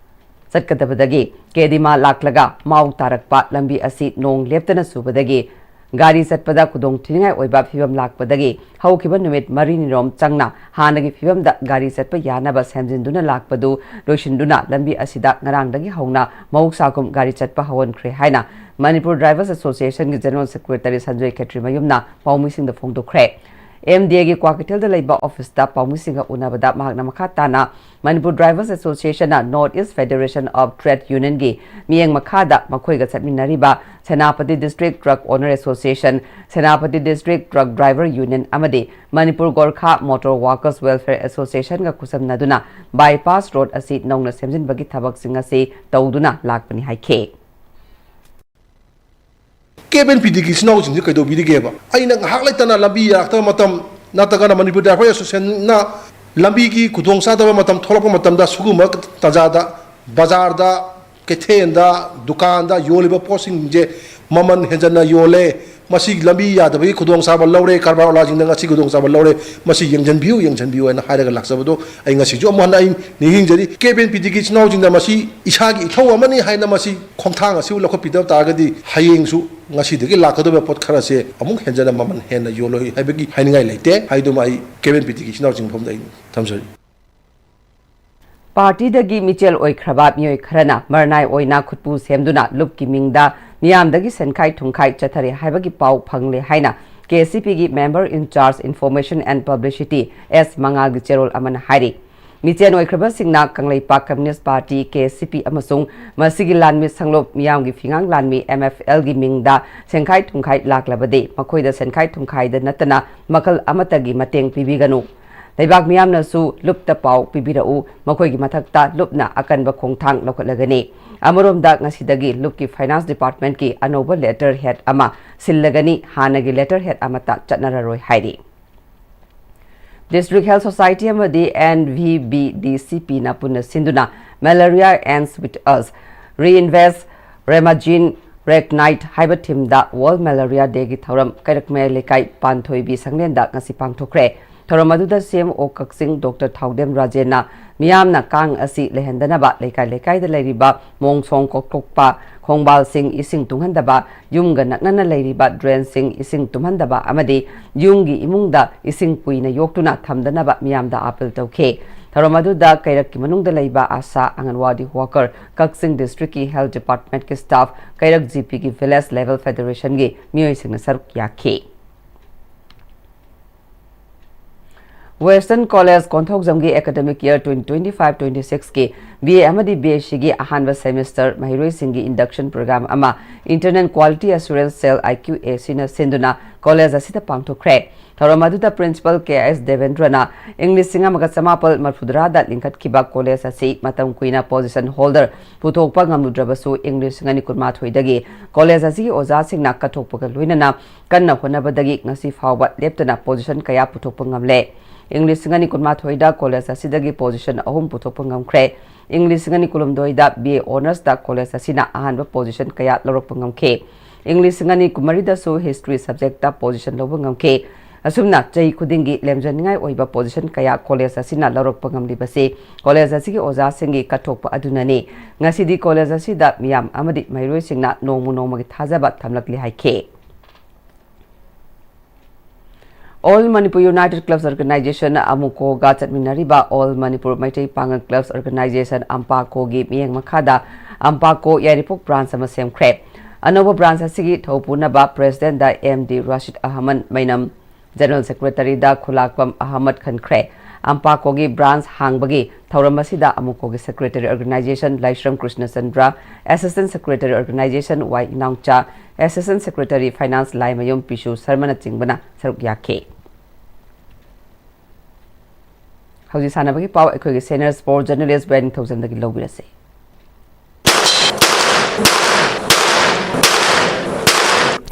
ꯆꯠꯀꯗꯕꯗꯒꯤ ꯀꯦꯗꯤꯃꯥ ꯂꯥꯛꯂꯒ ꯃꯥꯎ ꯇꯥꯔꯛꯄ ꯂꯝꯕꯤ ꯑꯁꯤ ꯅꯣꯡ ꯂꯦꯞꯇꯅ ꯆꯨꯕꯗꯒꯤ ꯒꯥꯔꯤ ꯆꯠꯄꯗ ꯈꯨꯗꯣꯡ ꯊꯤꯅꯤꯡꯉꯥꯏ ꯑꯣꯏꯕ ꯐꯤꯕꯝ ꯂꯥꯛꯄꯗꯒꯤ ꯍꯧꯈꯤꯕ ꯅꯨꯃꯤꯠ ꯃꯔꯤꯅꯤꯔꯣꯝ ꯆꯪꯅ ꯍꯥꯟꯅꯒꯤ ꯐꯤꯕꯝꯗ ꯒꯥꯔꯤ ꯆꯠꯄ ꯌꯥꯅꯕ ꯁꯦꯝꯖꯤꯟꯗꯨꯅ ꯂꯥꯛꯄꯗꯨ ꯂꯣꯏꯁꯤꯟꯗꯨꯅ ꯂꯝꯕꯤ ꯑꯁꯤꯗ ꯉꯔꯥꯡꯗꯒꯤ ꯍꯧꯅ ꯃꯍꯧꯁꯥꯒꯨꯝ ꯒꯥꯔꯤ ꯆꯠꯄ ꯍꯧꯍꯟꯈ꯭ꯔꯦ ꯍꯥꯏꯅ Manipur drivers ꯑꯦꯁꯣꯁꯤꯌꯦꯁꯟꯒꯤ general secretary Sanjoy ꯈꯦꯇ꯭ꯔꯤꯃꯌꯨꯝꯅ ꯄꯥꯎꯃꯤꯁꯤꯡꯗ ꯐꯣꯡꯗꯣꯛꯈ꯭ꯔꯦ꯫ ꯑꯦꯝ ꯗꯤ ꯑꯦꯒꯤ ꯀ꯭ꯋꯥꯀꯩꯊꯦꯜꯗ ꯂꯩꯕ ꯑꯣꯐꯤꯁꯇ ꯄꯥꯎꯃꯤꯁꯤꯡꯒ ꯎꯅꯕꯗ ꯃꯍꯥꯛꯅ ꯃꯈꯥ ꯇꯥꯅ ꯃꯅꯤꯄꯨꯔ ꯗ꯭ꯔꯥꯏꯚꯔꯁ ꯑꯦꯁꯣꯁꯤꯌꯦꯁꯟꯅ north east federation of trade ꯌꯨꯅꯤꯌꯟꯒꯤ ꯃꯤꯠꯌꯦꯡ ꯃꯈꯥꯗ ꯃꯈꯣꯏꯒ ꯆꯠꯃꯤꯟꯅꯔꯤꯕ Senapati district truck owner association, Senapati district truck driver union ꯑꯃꯗꯤ Manipur Gorkha motor workers welfare ꯑꯦꯁꯣꯁꯤꯌꯦꯁꯟꯒ ꯈꯨꯠꯁꯝꯅꯗꯨꯅ ꯕꯥꯏꯄꯥꯁ ꯔꯣꯗ ꯑꯁꯤ ꯅꯧꯅ ꯁꯦꯝꯖꯤꯟꯕꯒꯤ ꯊꯕꯛꯁꯤꯡ ꯑꯁꯤ ꯇꯧꯗꯨꯅ ꯂꯥꯛꯄꯅꯤ ꯍꯥꯏꯈꯤ꯫ ꯀꯦꯞ ꯑꯦꯟ ꯄꯤ ꯗꯤꯒꯤ ꯏꯆꯤꯟ ꯏꯅꯥꯎꯁꯤꯡꯁꯤ ꯀꯩꯗꯧꯕꯤꯔꯤꯒꯦꯕ? ꯑꯩꯅ ꯉꯥꯏꯍꯥꯛ ꯂꯩꯇꯅ ꯂꯝꯕꯤ ꯌꯥꯔꯛꯇꯕ ꯃꯇꯝ ꯅꯠꯇ꯭ꯔꯒꯅ ꯃꯅꯤꯄꯨꯔ ꯗ꯭ꯔꯥꯏꯚꯔ ꯑꯦꯁꯣꯁꯤꯌꯦꯁꯟꯅ ꯂꯝꯕꯤꯒꯤ ꯈꯨꯗꯣꯡꯆꯥꯗꯕ ꯃꯇꯝ ꯊꯣꯛꯂꯛꯄ ꯃꯇꯝꯗ ꯁꯤꯒꯨꯝꯕ ꯇꯥꯟꯖꯥꯗ ꯕꯖꯥꯔꯗ, ꯀꯩꯊꯦꯜꯗ, ꯗꯨꯀꯥꯟꯗ ꯌꯣꯜꯂꯤꯕ ꯄꯣꯠꯁꯤꯡꯁꯦ ꯃꯃꯜ ꯍꯦꯟꯖꯟꯅ ꯌꯣꯜꯂꯦ, ꯃꯁꯤ ꯂꯝꯕꯤ ꯌꯥꯗꯕꯒꯤ ꯈꯨꯗꯣꯡꯆꯥꯕ ꯂꯧꯔꯦ, ꯀꯔꯕꯥꯔ ꯋꯥꯂꯥꯁꯤꯡꯅ ꯉꯁꯤ ꯈꯨꯗꯣꯡꯆꯥꯕ ꯂꯧꯔꯦ, ꯃꯁꯤ ꯌꯦꯡꯁꯤꯟꯕꯤꯌꯨ, ꯌꯦꯡꯁꯤꯟꯕꯤꯌꯨ ꯍꯥꯏꯅ ꯍꯥꯏꯔꯒ ꯂꯥꯛꯆꯕꯗꯣ ꯑꯩ ꯉꯁꯤꯁꯨ ꯑꯃꯨꯛ ꯍꯟꯅ ꯑꯩ ꯅꯤꯡꯁꯤꯡꯖꯔꯤ꯫ ꯀꯦꯞ ꯑꯦꯟ ꯄꯤ ꯗꯤꯒꯤ ꯏꯆꯤꯟ ꯏꯅꯥꯎꯁꯤꯡꯅ ꯃꯁꯤ ꯏꯁꯥꯒꯤ ꯏꯊꯧ ꯑꯃꯅꯤ ꯍꯥꯏꯅ ꯃꯁꯤ ꯈꯣꯡꯊꯥꯡ ꯑꯁꯤꯕꯨ ꯂꯧꯈꯠꯄꯤꯗꯕ ꯇꯥꯔꯒꯗꯤ ꯍꯌꯦꯡꯁꯨ ꯉꯁꯤꯗꯒꯤ ꯂꯥꯛꯀꯗꯧꯔꯤꯕ ꯄꯣꯠ ꯈꯔꯁꯦ ꯑꯃꯨꯛ ꯍꯦꯟꯖꯟꯅ ꯃꯃꯜ ꯍꯦꯟꯅ ꯌꯣꯜꯂꯣꯏ ꯍꯥꯏꯕꯒꯤ ꯍꯥꯏꯅꯤꯡꯉꯥꯏ ꯂꯩꯇꯦ ꯍꯥꯏꯗꯨꯃ ꯑꯩ ꯀꯦꯞ ꯑꯦꯟ ꯄꯤ ꯗꯤꯒꯤ ꯏꯆꯤꯟ ꯏꯅꯥꯎꯁꯤꯡ ꯃꯐꯝꯗ ꯑꯩ ꯊꯝꯖꯔꯤ꯫ ꯄꯥꯔꯇꯤꯗꯒꯤ ꯃꯤꯆꯦꯜ ꯑꯣꯏꯈ꯭ꯔꯕ ꯃꯤꯑꯣꯏ ꯈꯔꯅ ꯃꯔꯅꯥꯏ ꯑꯣꯏꯅ ꯈꯨꯠꯄꯨ ꯁꯦꯝꯗꯨꯅ ꯂꯨꯞꯀꯤ ꯃꯤꯡꯗ ꯃꯤꯌꯥꯝꯗꯒꯤ ꯁꯦꯟꯈꯥꯏ ꯊꯨꯝꯈꯥꯏ ꯆꯠꯊꯔꯦ ꯍꯥꯏꯕꯒꯤ ꯄꯥꯎ ꯐꯪꯂꯦ ꯍꯥꯏꯅ ꯀꯦ ꯑꯦꯁ ꯁꯤ ꯄꯤꯒꯤ Member in Charge Information and Publicity ꯑꯦꯁ ꯃꯉꯥꯜꯒꯤ ꯆꯦꯔꯣꯜ ꯑꯃꯅ ꯍꯥꯏꯔꯤ꯫ ꯃꯤꯆꯦꯜ ꯑꯣꯏꯈ꯭ꯔꯕꯁꯤꯡꯅ ꯀꯪꯂꯩꯄꯥꯛ ꯀꯝꯌꯨꯅꯤꯁ꯭ꯠ ꯄꯥꯔꯇꯤ, ꯀꯦ ꯑꯦꯁ ꯁꯤ ꯄꯤ, ꯑꯃꯁꯨꯡ ꯃꯁꯤꯒꯤ ꯂꯥꯟꯃꯤ ꯁꯪꯂꯣꯞ ꯃꯤꯌꯥꯝꯒꯤ ꯐꯤꯉꯥꯡ ꯂꯥꯟꯃꯤ, ꯑꯦꯝ ꯑꯦꯐ ꯑꯦꯜꯒꯤ ꯃꯤꯡꯗ ꯁꯦꯟꯈꯥꯏ ꯊꯨꯝꯈꯥꯏ ꯂꯥꯛꯂꯕꯗꯤ ꯃꯈꯣꯏꯗ ꯁꯦꯟꯈꯥꯏ ꯊꯨꯝꯈꯥꯏꯗ ꯅꯠꯇꯅ ꯃꯈꯜ ꯑꯃꯠꯇꯒꯤ ꯃꯇꯦꯡ ꯄꯤꯕꯤꯒꯅꯨ꯫ ꯂꯩꯕꯥꯛ ꯃꯤꯌꯥꯝꯅꯁꯨ ꯂꯨꯞꯇ ꯄꯥꯎ ꯄꯤꯕꯤꯔꯛꯎ, ꯃꯈꯣꯏꯒꯤ ꯃꯊꯛꯇ ꯂꯨꯞꯅ ꯑꯀꯟꯕ ꯈꯣꯡꯊꯥꯡ ꯂꯧꯈꯠꯂꯒꯅꯤ꯫ ꯑꯃꯔꯣꯝꯗ ꯉꯁꯤꯗꯒꯤ ꯂꯨꯞꯀꯤ Finance Departmentꯀꯤ ꯑꯅꯧꯕ letterhead ꯑꯃ ꯁꯤꯜꯂꯒꯅꯤ, ꯍꯥꯟꯅꯒꯤ letterhead ꯑꯃꯠꯇ ꯆꯠꯅꯔꯔꯣꯏ ꯍꯥꯏꯔꯤ꯫ District Health Society ꯑꯃꯗꯤ N V B D C P ꯅ ꯄꯨꯟꯅ ꯁꯤꯟꯗꯨꯅ Malaria Ends With Us, Reinvest Remagine Reignite ꯍꯥꯏꯕ theme ꯗ World Malaria Day ꯒꯤ ꯊꯧꯔꯝ ꯀꯩꯔꯛꯃꯌꯥꯏ ꯂꯩꯀꯥꯏ ꯄꯥꯟꯊꯣꯏꯕꯤ ꯁꯪꯂꯦꯟꯗ ꯉꯁꯤ ꯄꯥꯡꯊꯣꯛꯈ꯭ꯔꯦ꯫ ꯊꯧꯔꯝ ꯑꯗꯨꯗ C M O ꯀꯛꯆꯤꯡ Doctor ꯊꯥꯎꯗꯦꯝ ꯔꯥꯖꯦꯟꯅ ꯃꯤꯌꯥꯝꯅ ꯀꯥꯡ ꯑꯁꯤ ꯂꯩꯍꯟꯗꯅꯕ ꯂꯩꯀꯥꯏ ꯂꯩꯀꯥꯏꯗ ꯂꯩꯔꯤꯕ ꯃꯣꯡꯁꯣꯡ ꯀꯣꯛꯊꯣꯛꯄ, ꯈꯣꯡꯕꯥꯜꯁꯤꯡ ꯏꯁꯤꯡ ꯇꯨꯡꯍꯟꯗꯕ, ꯌꯨꯝꯒ ꯅꯛꯅꯅ ꯂꯩꯔꯤꯕ drain ꯁꯤꯡ ꯏꯁꯤꯡ ꯇꯨꯝꯍꯟꯗꯕ ꯑꯃꯗꯤ ꯌꯨꯝꯒꯤ ꯏꯃꯨꯡꯗ ꯏꯁꯤꯡ ꯀꯨꯏꯅ ꯌꯣꯛꯇꯨꯅ ꯊꯝꯗꯅꯕ ꯃꯤꯌꯥꯝꯗ ꯑꯥꯄꯤꯜ ꯇꯧꯈꯤ꯫ ꯊꯧꯔꯝ ꯑꯗꯨꯗ ꯀꯩꯔꯛꯀꯤ ꯃꯅꯨꯡꯗ ꯂꯩꯕ ꯑꯥꯁꯥ, ꯑꯪꯒꯟꯋꯥꯗꯤ worker, ꯀꯛꯆꯤꯡ district ꯀꯤ health department ꯀꯤ staff, ꯀꯩꯔꯛ G P ꯒꯤ village level federation ꯒꯤ ꯃꯤꯑꯣꯏꯁꯤꯡꯅ ꯁꯔꯨꯛ ꯌꯥꯈꯤ꯫ Western College ꯀꯣꯟꯊꯧꯖꯝꯒꯤ academic year twenty twenty-five twenty-six ꯀꯤ B A ꯑꯃꯗꯤ B S C ꯒꯤ ꯑꯍꯥꯟꯕ semester ꯃꯍꯩꯔꯣꯏꯁꯤꯡꯒꯤ induction program ꯑꯃ Internal Quality Assurance Cell, I Q A C ꯅ ꯁꯤꯟꯗꯨꯅ college ꯑꯁꯤꯗ ꯄꯥꯡꯊꯣꯛꯈ꯭ꯔꯦ꯫ ꯊꯧꯔꯝ ꯑꯗꯨꯗ Principal K S ꯗꯦꯕꯦꯟꯗ꯭ꯔꯅ ꯏꯪ ꯂꯤꯁꯤꯡ ꯑꯃꯒ ꯆꯃꯥꯄꯜ ꯃꯔꯤꯐꯨꯇꯔꯥꯗ ꯂꯤꯡꯈꯠꯈꯤꯕ college ꯑꯁꯤ ꯃꯇꯝ ꯀꯨꯏꯅ position holder ꯄꯨꯊꯣꯛꯄ ꯉꯝꯂꯨꯗ꯭ꯔꯕꯁꯨ, ꯏꯪ ꯂꯤꯁꯤꯡ ꯑꯅꯤ ꯀꯨꯟꯃꯥꯊꯣꯏꯗꯒꯤ college ꯑꯁꯤꯒꯤ ꯑꯣꯖꯥꯁꯤꯡꯅ ꯀꯠꯊꯣꯛꯄꯒ ꯂꯣꯏꯅꯅ ꯀꯟꯅ ꯍꯣꯠꯅꯕꯗꯒꯤ ꯉꯁꯤ ꯐꯥꯎꯕ ꯂꯦꯞꯇꯅ position ꯀꯌꯥ ꯄꯨꯊꯣꯛꯄ ꯉꯝꯂꯦ꯫ ꯏꯪ ꯂꯤꯁꯤꯡ ꯑꯅꯤ ꯀꯨꯟꯃꯥꯊꯣꯏꯗ college ꯑꯁꯤꯗꯒꯤ position ꯑꯍꯨꯝ ꯄꯨꯊꯣꯛꯄ ꯉꯝꯈ꯭ꯔꯦ꯫ ꯏꯪ ꯂꯤꯁꯤꯡ ꯑꯅꯤ ꯀꯨꯟꯍꯨꯝꯗꯣꯏꯗ B A Honours ꯇ college ꯑꯁꯤꯅ ꯑꯍꯥꯟꯕ position ꯀꯌꯥ ꯂꯧꯔꯛꯄ ꯉꯝꯈꯤ꯫ ꯏꯪ ꯂꯤꯁꯤꯡ ꯑꯅꯤ ꯀꯨꯟꯃꯔꯤꯗꯁꯨ history subject ꯇ position ꯂꯧꯕ ꯉꯝꯈꯤ꯫ ꯑꯁꯨꯝꯅ ꯆꯍꯤ ꯈꯨꯗꯤꯡꯒꯤ ꯂꯦꯝꯖꯅꯤꯡꯉꯥꯏ ꯑꯣꯏꯕ position ꯀꯌꯥ college ꯑꯁꯤꯅ ꯂꯧꯔꯛꯄ ꯉꯝꯂꯤꯕꯁꯤ college ꯑꯁꯤꯒꯤ ꯑꯣꯖꯥꯁꯤꯡꯒꯤ ꯀꯠꯊꯣꯛꯄ ꯑꯗꯨꯅꯅꯤ꯫ ꯉꯁꯤꯗꯤ college ꯑꯁꯤꯗ ꯃꯤꯌꯥꯝ ꯑꯃꯗꯤ ꯃꯍꯩꯔꯣꯏꯁꯤꯡꯅ ꯅꯣꯡꯃ ꯅꯣꯡꯃꯒꯤ ꯊꯥꯖꯕ ꯊꯝꯂꯛꯂꯤ ꯍꯥꯏꯈꯤ꯫ All Manipur United Clubs Organization, ꯑꯃꯨꯀꯣꯒ ꯆꯠꯃꯤꯟꯅꯔꯤꯕ All Manipur Meitei ꯄꯥꯉꯜ Clubs Organization, ꯑꯝꯄꯥꯀꯣꯒꯤ ꯃꯤꯠꯌꯦꯡ ꯃꯈꯥꯗ ꯑꯝꯄꯥꯀꯣ ꯌꯥꯏꯔꯤꯄꯣꯛ branch ꯑꯃ ꯁꯦꯝꯈ꯭ꯔꯦ꯫ ꯑꯅꯧꯕ branch ꯑꯁꯤꯒꯤ ꯊꯧꯄꯨꯅꯕ President ꯗ M D Rashid Ahmad ꯃꯩꯅꯝ, General Secretary ꯗ ꯈꯨꯂꯥꯛꯄꯝ ꯑꯍꯃꯗ ꯈꯟꯈ꯭ꯔꯦ꯫ ꯑꯝꯄꯥꯀꯣꯒꯤ branch ꯍꯥꯡꯕꯒꯤ ꯊꯧꯔꯝ ꯑꯁꯤꯗ ꯑꯃꯨꯀꯣꯒꯤ Secretary Organization ꯂꯥꯏꯁ꯭ꯔꯝ ꯀ꯭ꯔꯤꯁꯅꯆꯟꯗ꯭ꯔ, Assistant Secretary Organization ꯋꯥꯏ ꯏꯅꯥꯎꯆꯥ, Assistant Secretary Finance ꯂꯥꯏꯃꯌꯨꯝ ꯄꯤꯁꯨ ꯁꯔꯃꯅꯆꯤꯡꯕꯅ ꯁꯔꯨꯛ ꯌꯥꯈꯤ꯫ ꯍꯧꯖꯤꯛ ꯁꯥꯟꯅꯕꯒꯤ ꯄꯥꯎ ꯑꯩꯈꯣꯏꯒꯤ senior sport journalist ꯕ꯭ꯔꯥꯏꯟ ꯅꯤꯡꯊꯧꯖꯝꯗꯒꯤ ꯂꯧꯕꯤꯔꯁꯤ꯫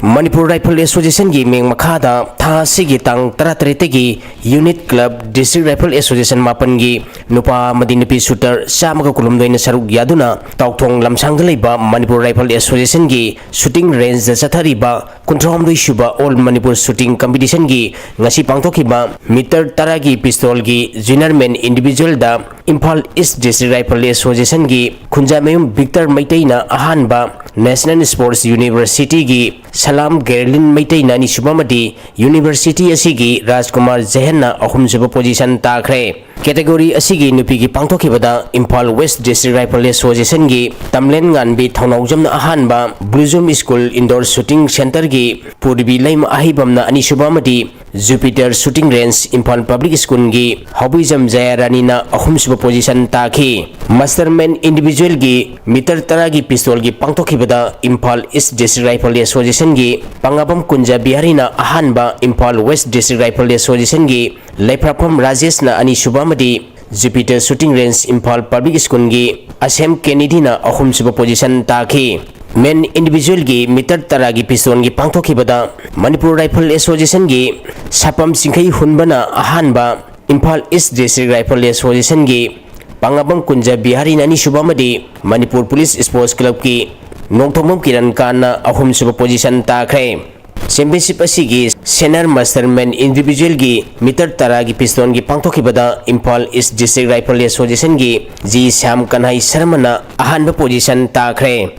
ꯃꯅꯤꯄꯨꯔ ꯔꯥꯏꯐꯜ ꯑꯦꯁꯣꯁꯤꯌꯦꯁꯟꯒꯤ ꯃꯤꯡ ꯃꯈꯥꯗ ꯊꯥ ꯑꯁꯤꯒꯤ ꯇꯥꯡ ꯇꯔꯥꯇꯔꯦꯠꯇꯒꯤ unit club district rifle association ꯃꯥꯄꯟꯒꯤ ꯅꯨꯄꯥ ꯑꯃꯗꯤ ꯅꯨꯄꯤ ꯁꯨꯇꯔ ꯆꯥꯝꯃꯒ ꯀꯨꯟꯍꯨꯝꯗꯣꯏꯅ ꯁꯔꯨꯛ ꯌꯥꯗꯨꯅ ꯇꯥꯎꯊꯣꯡ ꯂꯝꯁꯥꯡꯗ ꯂꯩꯕ ꯃꯅꯤꯄꯨꯔ ꯔꯥꯏꯐꯜ ꯑꯦꯁꯣꯁꯤꯌꯦꯁꯟꯒꯤ ꯁꯨꯇꯤꯡ ꯔꯦꯟꯖꯇ ꯆꯠꯊꯔꯤꯕ ꯀꯨꯟꯊ꯭ꯔꯥꯍꯨꯝꯗꯣꯏ ꯁꯨꯕ ꯑꯣꯜ ꯃꯅꯤꯄꯨꯔ ꯁꯨꯇꯤꯡ ꯀꯝꯄꯤꯇꯤꯁꯟꯒꯤ ꯉꯁꯤ ꯄꯥꯡꯊꯣꯛꯈꯤꯕ ꯃꯤꯇꯔ ꯇꯔꯥꯒꯤ ꯄꯤꯁꯇꯣꯜꯒꯤ ꯖꯨꯅꯤꯌꯔ ꯃꯦꯟ ꯏꯟꯗꯤꯚꯤꯖꯨꯋꯦꯜꯗ ꯏꯝꯐꯥꯜ ꯏꯁ ꯗꯤꯁꯇ꯭ꯔꯤꯛ ꯔꯥꯏꯐꯜ ꯑꯦꯁꯣꯁꯤꯌꯦꯁꯟꯒꯤ ꯈꯨꯟꯖꯥꯃꯌꯨꯝ ꯚꯤꯛꯇꯔ ꯃꯩꯇꯩꯅ ꯑꯍꯥꯟꯕ ꯅꯦꯁꯅꯦꯜ ꯁ꯭ꯄꯣꯔꯠꯁ ꯌꯨꯅꯤꯚꯔꯁꯤꯇꯤꯒꯤ ꯁꯂꯥꯝ ꯒꯦꯔꯂꯤꯟ ꯃꯩꯇꯩꯅ ꯑꯅꯤꯁꯨꯕ ꯑꯃꯗꯤ ꯌꯨꯅꯤꯚꯔꯁꯤꯇꯤ ꯑꯁꯤꯒꯤ ꯔꯥꯖꯀꯨꯃꯥꯔ ꯖꯦꯍꯟꯅ ꯑꯍꯨꯝꯁꯨꯕ ꯄꯣꯖꯤꯁꯟ ꯇꯥꯈ꯭ꯔꯦ꯫ ꯀꯦꯇꯦꯒꯣꯔꯤ ꯑꯁꯤꯒꯤ ꯅꯨꯄꯤꯒꯤ ꯄꯥꯡꯊꯣꯛꯈꯤꯕꯗ ꯏꯝꯐꯥꯜ ꯋꯦꯁ ꯗꯤꯁꯇ꯭ꯔꯤꯛ ꯔꯥꯏꯐꯜ ꯑꯦꯁꯣꯁꯤꯌꯦꯁꯟꯒꯤ ꯇꯝꯂꯦꯟ ꯉꯥꯟꯕꯤ ꯊꯧꯅꯥꯎꯖꯝꯅ ꯑꯍꯥꯟꯕ, ꯕ꯭ꯂꯨꯖꯨꯝ ꯁ꯭ꯀꯨꯜ ꯏꯟꯗꯣꯔ ꯁꯨꯇꯤꯡ ꯁꯦꯟꯇꯔꯒꯤ ꯄꯨꯔꯕꯤ ꯂꯩꯃ ꯑꯍꯩꯕꯝꯅ ꯑꯅꯤꯁꯨꯕ ꯑꯃꯗꯤ Jupiter shooting range Imphal public ꯁ꯭ꯀꯨꯜꯒꯤ ꯍꯧꯕꯤꯖꯝ ꯖꯌꯥꯔꯥꯅꯤꯅ ꯑꯍꯨꯝꯁꯨꯕ ꯄꯣꯖꯤꯁꯟ ꯇꯥꯈꯤ꯫ ꯃꯁꯇꯔ ꯃꯦꯟ ꯏꯟꯗꯤꯚꯤꯖꯨꯋꯦꯜꯒꯤ ꯃꯤꯇꯔ ꯇꯔꯥꯒꯤ ꯄꯤꯁꯇꯣꯜꯒꯤ ꯄꯥꯡꯊꯣꯛꯈꯤꯕꯗ ꯏꯝꯐꯥꯜ ꯏꯁ ꯗꯤꯁꯇ꯭ꯔꯤꯛ ꯔꯥꯏꯐꯜ ꯑꯦꯁꯣꯁꯤꯌꯦꯁꯟꯒꯤ ꯄꯥꯉꯥꯕꯝ ꯀꯨꯟꯖ ꯕꯤꯍꯥꯔꯤꯅ ꯑꯍꯥꯟꯕ, ꯏꯝꯐꯥꯜ ꯋꯦꯁ ꯗꯤꯁꯇ꯭ꯔꯤꯛ ꯔꯥꯏꯐꯜ ꯑꯦꯁꯣꯁꯤꯌꯦꯁꯟꯒꯤ ꯂꯩꯐ꯭ꯔꯥꯛꯄꯝ ꯔꯥꯖꯦꯁꯅ ꯑꯅꯤꯁꯨꯕ ꯑꯃꯗꯤ Jupiter shooting range Imphal public ꯁ꯭ꯀꯨꯜꯒꯤ ꯑꯁꯦꯝ ꯀꯦꯅꯤꯗꯤꯅ ꯑꯍꯨꯝꯁꯨꯕ ꯄꯣꯖꯤꯁꯟ ꯇꯥꯈꯤ꯫ ꯃꯦꯟ ꯏꯟꯗꯤꯚꯤꯖꯨꯋꯦꯜꯒꯤ ꯃꯤꯇꯔ ꯇꯔꯥꯒꯤ ꯄꯤꯁꯇꯣꯟꯒꯤ ꯄꯥꯡꯊꯣꯛꯈꯤꯕꯗ ꯃꯅꯤꯄꯨꯔ ꯔꯥꯏꯐꯜ ꯑꯦꯁꯣꯁꯤꯌꯦꯁꯟꯒꯤ ꯁꯥꯄꯝ ꯆꯤꯡꯈꯩ ꯍꯨꯟꯕꯅ ꯑꯍꯥꯟꯕ, ꯏꯝꯐꯥꯜ ꯏꯁ ꯗꯤꯁꯇ꯭ꯔꯤꯛ ꯔꯥꯏꯐꯜ ꯑꯦꯁꯣꯁꯤꯌꯦꯁꯟꯒꯤ ꯄꯥꯉꯥꯕꯝ ꯀꯨꯟꯖ ꯕꯤꯍꯥꯔꯤꯅ ꯑꯅꯤꯁꯨꯕ ꯑꯃꯗꯤ ꯃꯅꯤꯄꯨꯔ ꯄꯨꯂꯤꯁ ꯁ꯭ꯄꯣꯔꯠꯁ ꯀ꯭ꯂꯕꯀꯤ ꯅꯣꯡꯊꯣꯡꯕꯝ ꯀꯤꯔꯟ ꯀꯥꯟꯅ ꯑꯍꯨꯝꯁꯨꯕ ꯄꯣꯖꯤꯁꯟ ꯇꯥꯈ꯭ꯔꯦ꯫ ꯆꯦꯝꯄꯤꯌꯟꯁꯤꯞ ꯑꯁꯤꯒꯤ ꯁꯦꯅꯤꯌꯔ ꯃꯁꯇꯔ ꯃꯦꯟ ꯏꯟꯗꯤꯚꯤꯖꯨꯋꯦꯜꯒꯤ ꯃꯤꯇꯔ ꯇꯔꯥꯒꯤ ꯄꯤꯁꯇꯣꯟꯒꯤ ꯄꯥꯡꯊꯣꯛꯈꯤꯕꯗ ꯏꯝꯐꯥꯜ ꯏꯁ ꯗꯤꯁꯇ꯭ꯔꯤꯛ ꯔꯥꯏꯐꯜ ꯑꯦꯁꯣꯁꯤꯌꯦꯁꯟꯒꯤ ꯖꯤ ꯁ꯭ꯌꯥꯝ ꯀꯟꯍꯥꯏ ꯁꯔꯃꯅ ꯑꯍꯥꯟꯕ ꯄꯣꯖꯤꯁꯟ ꯇꯥꯈ꯭ꯔꯦ꯫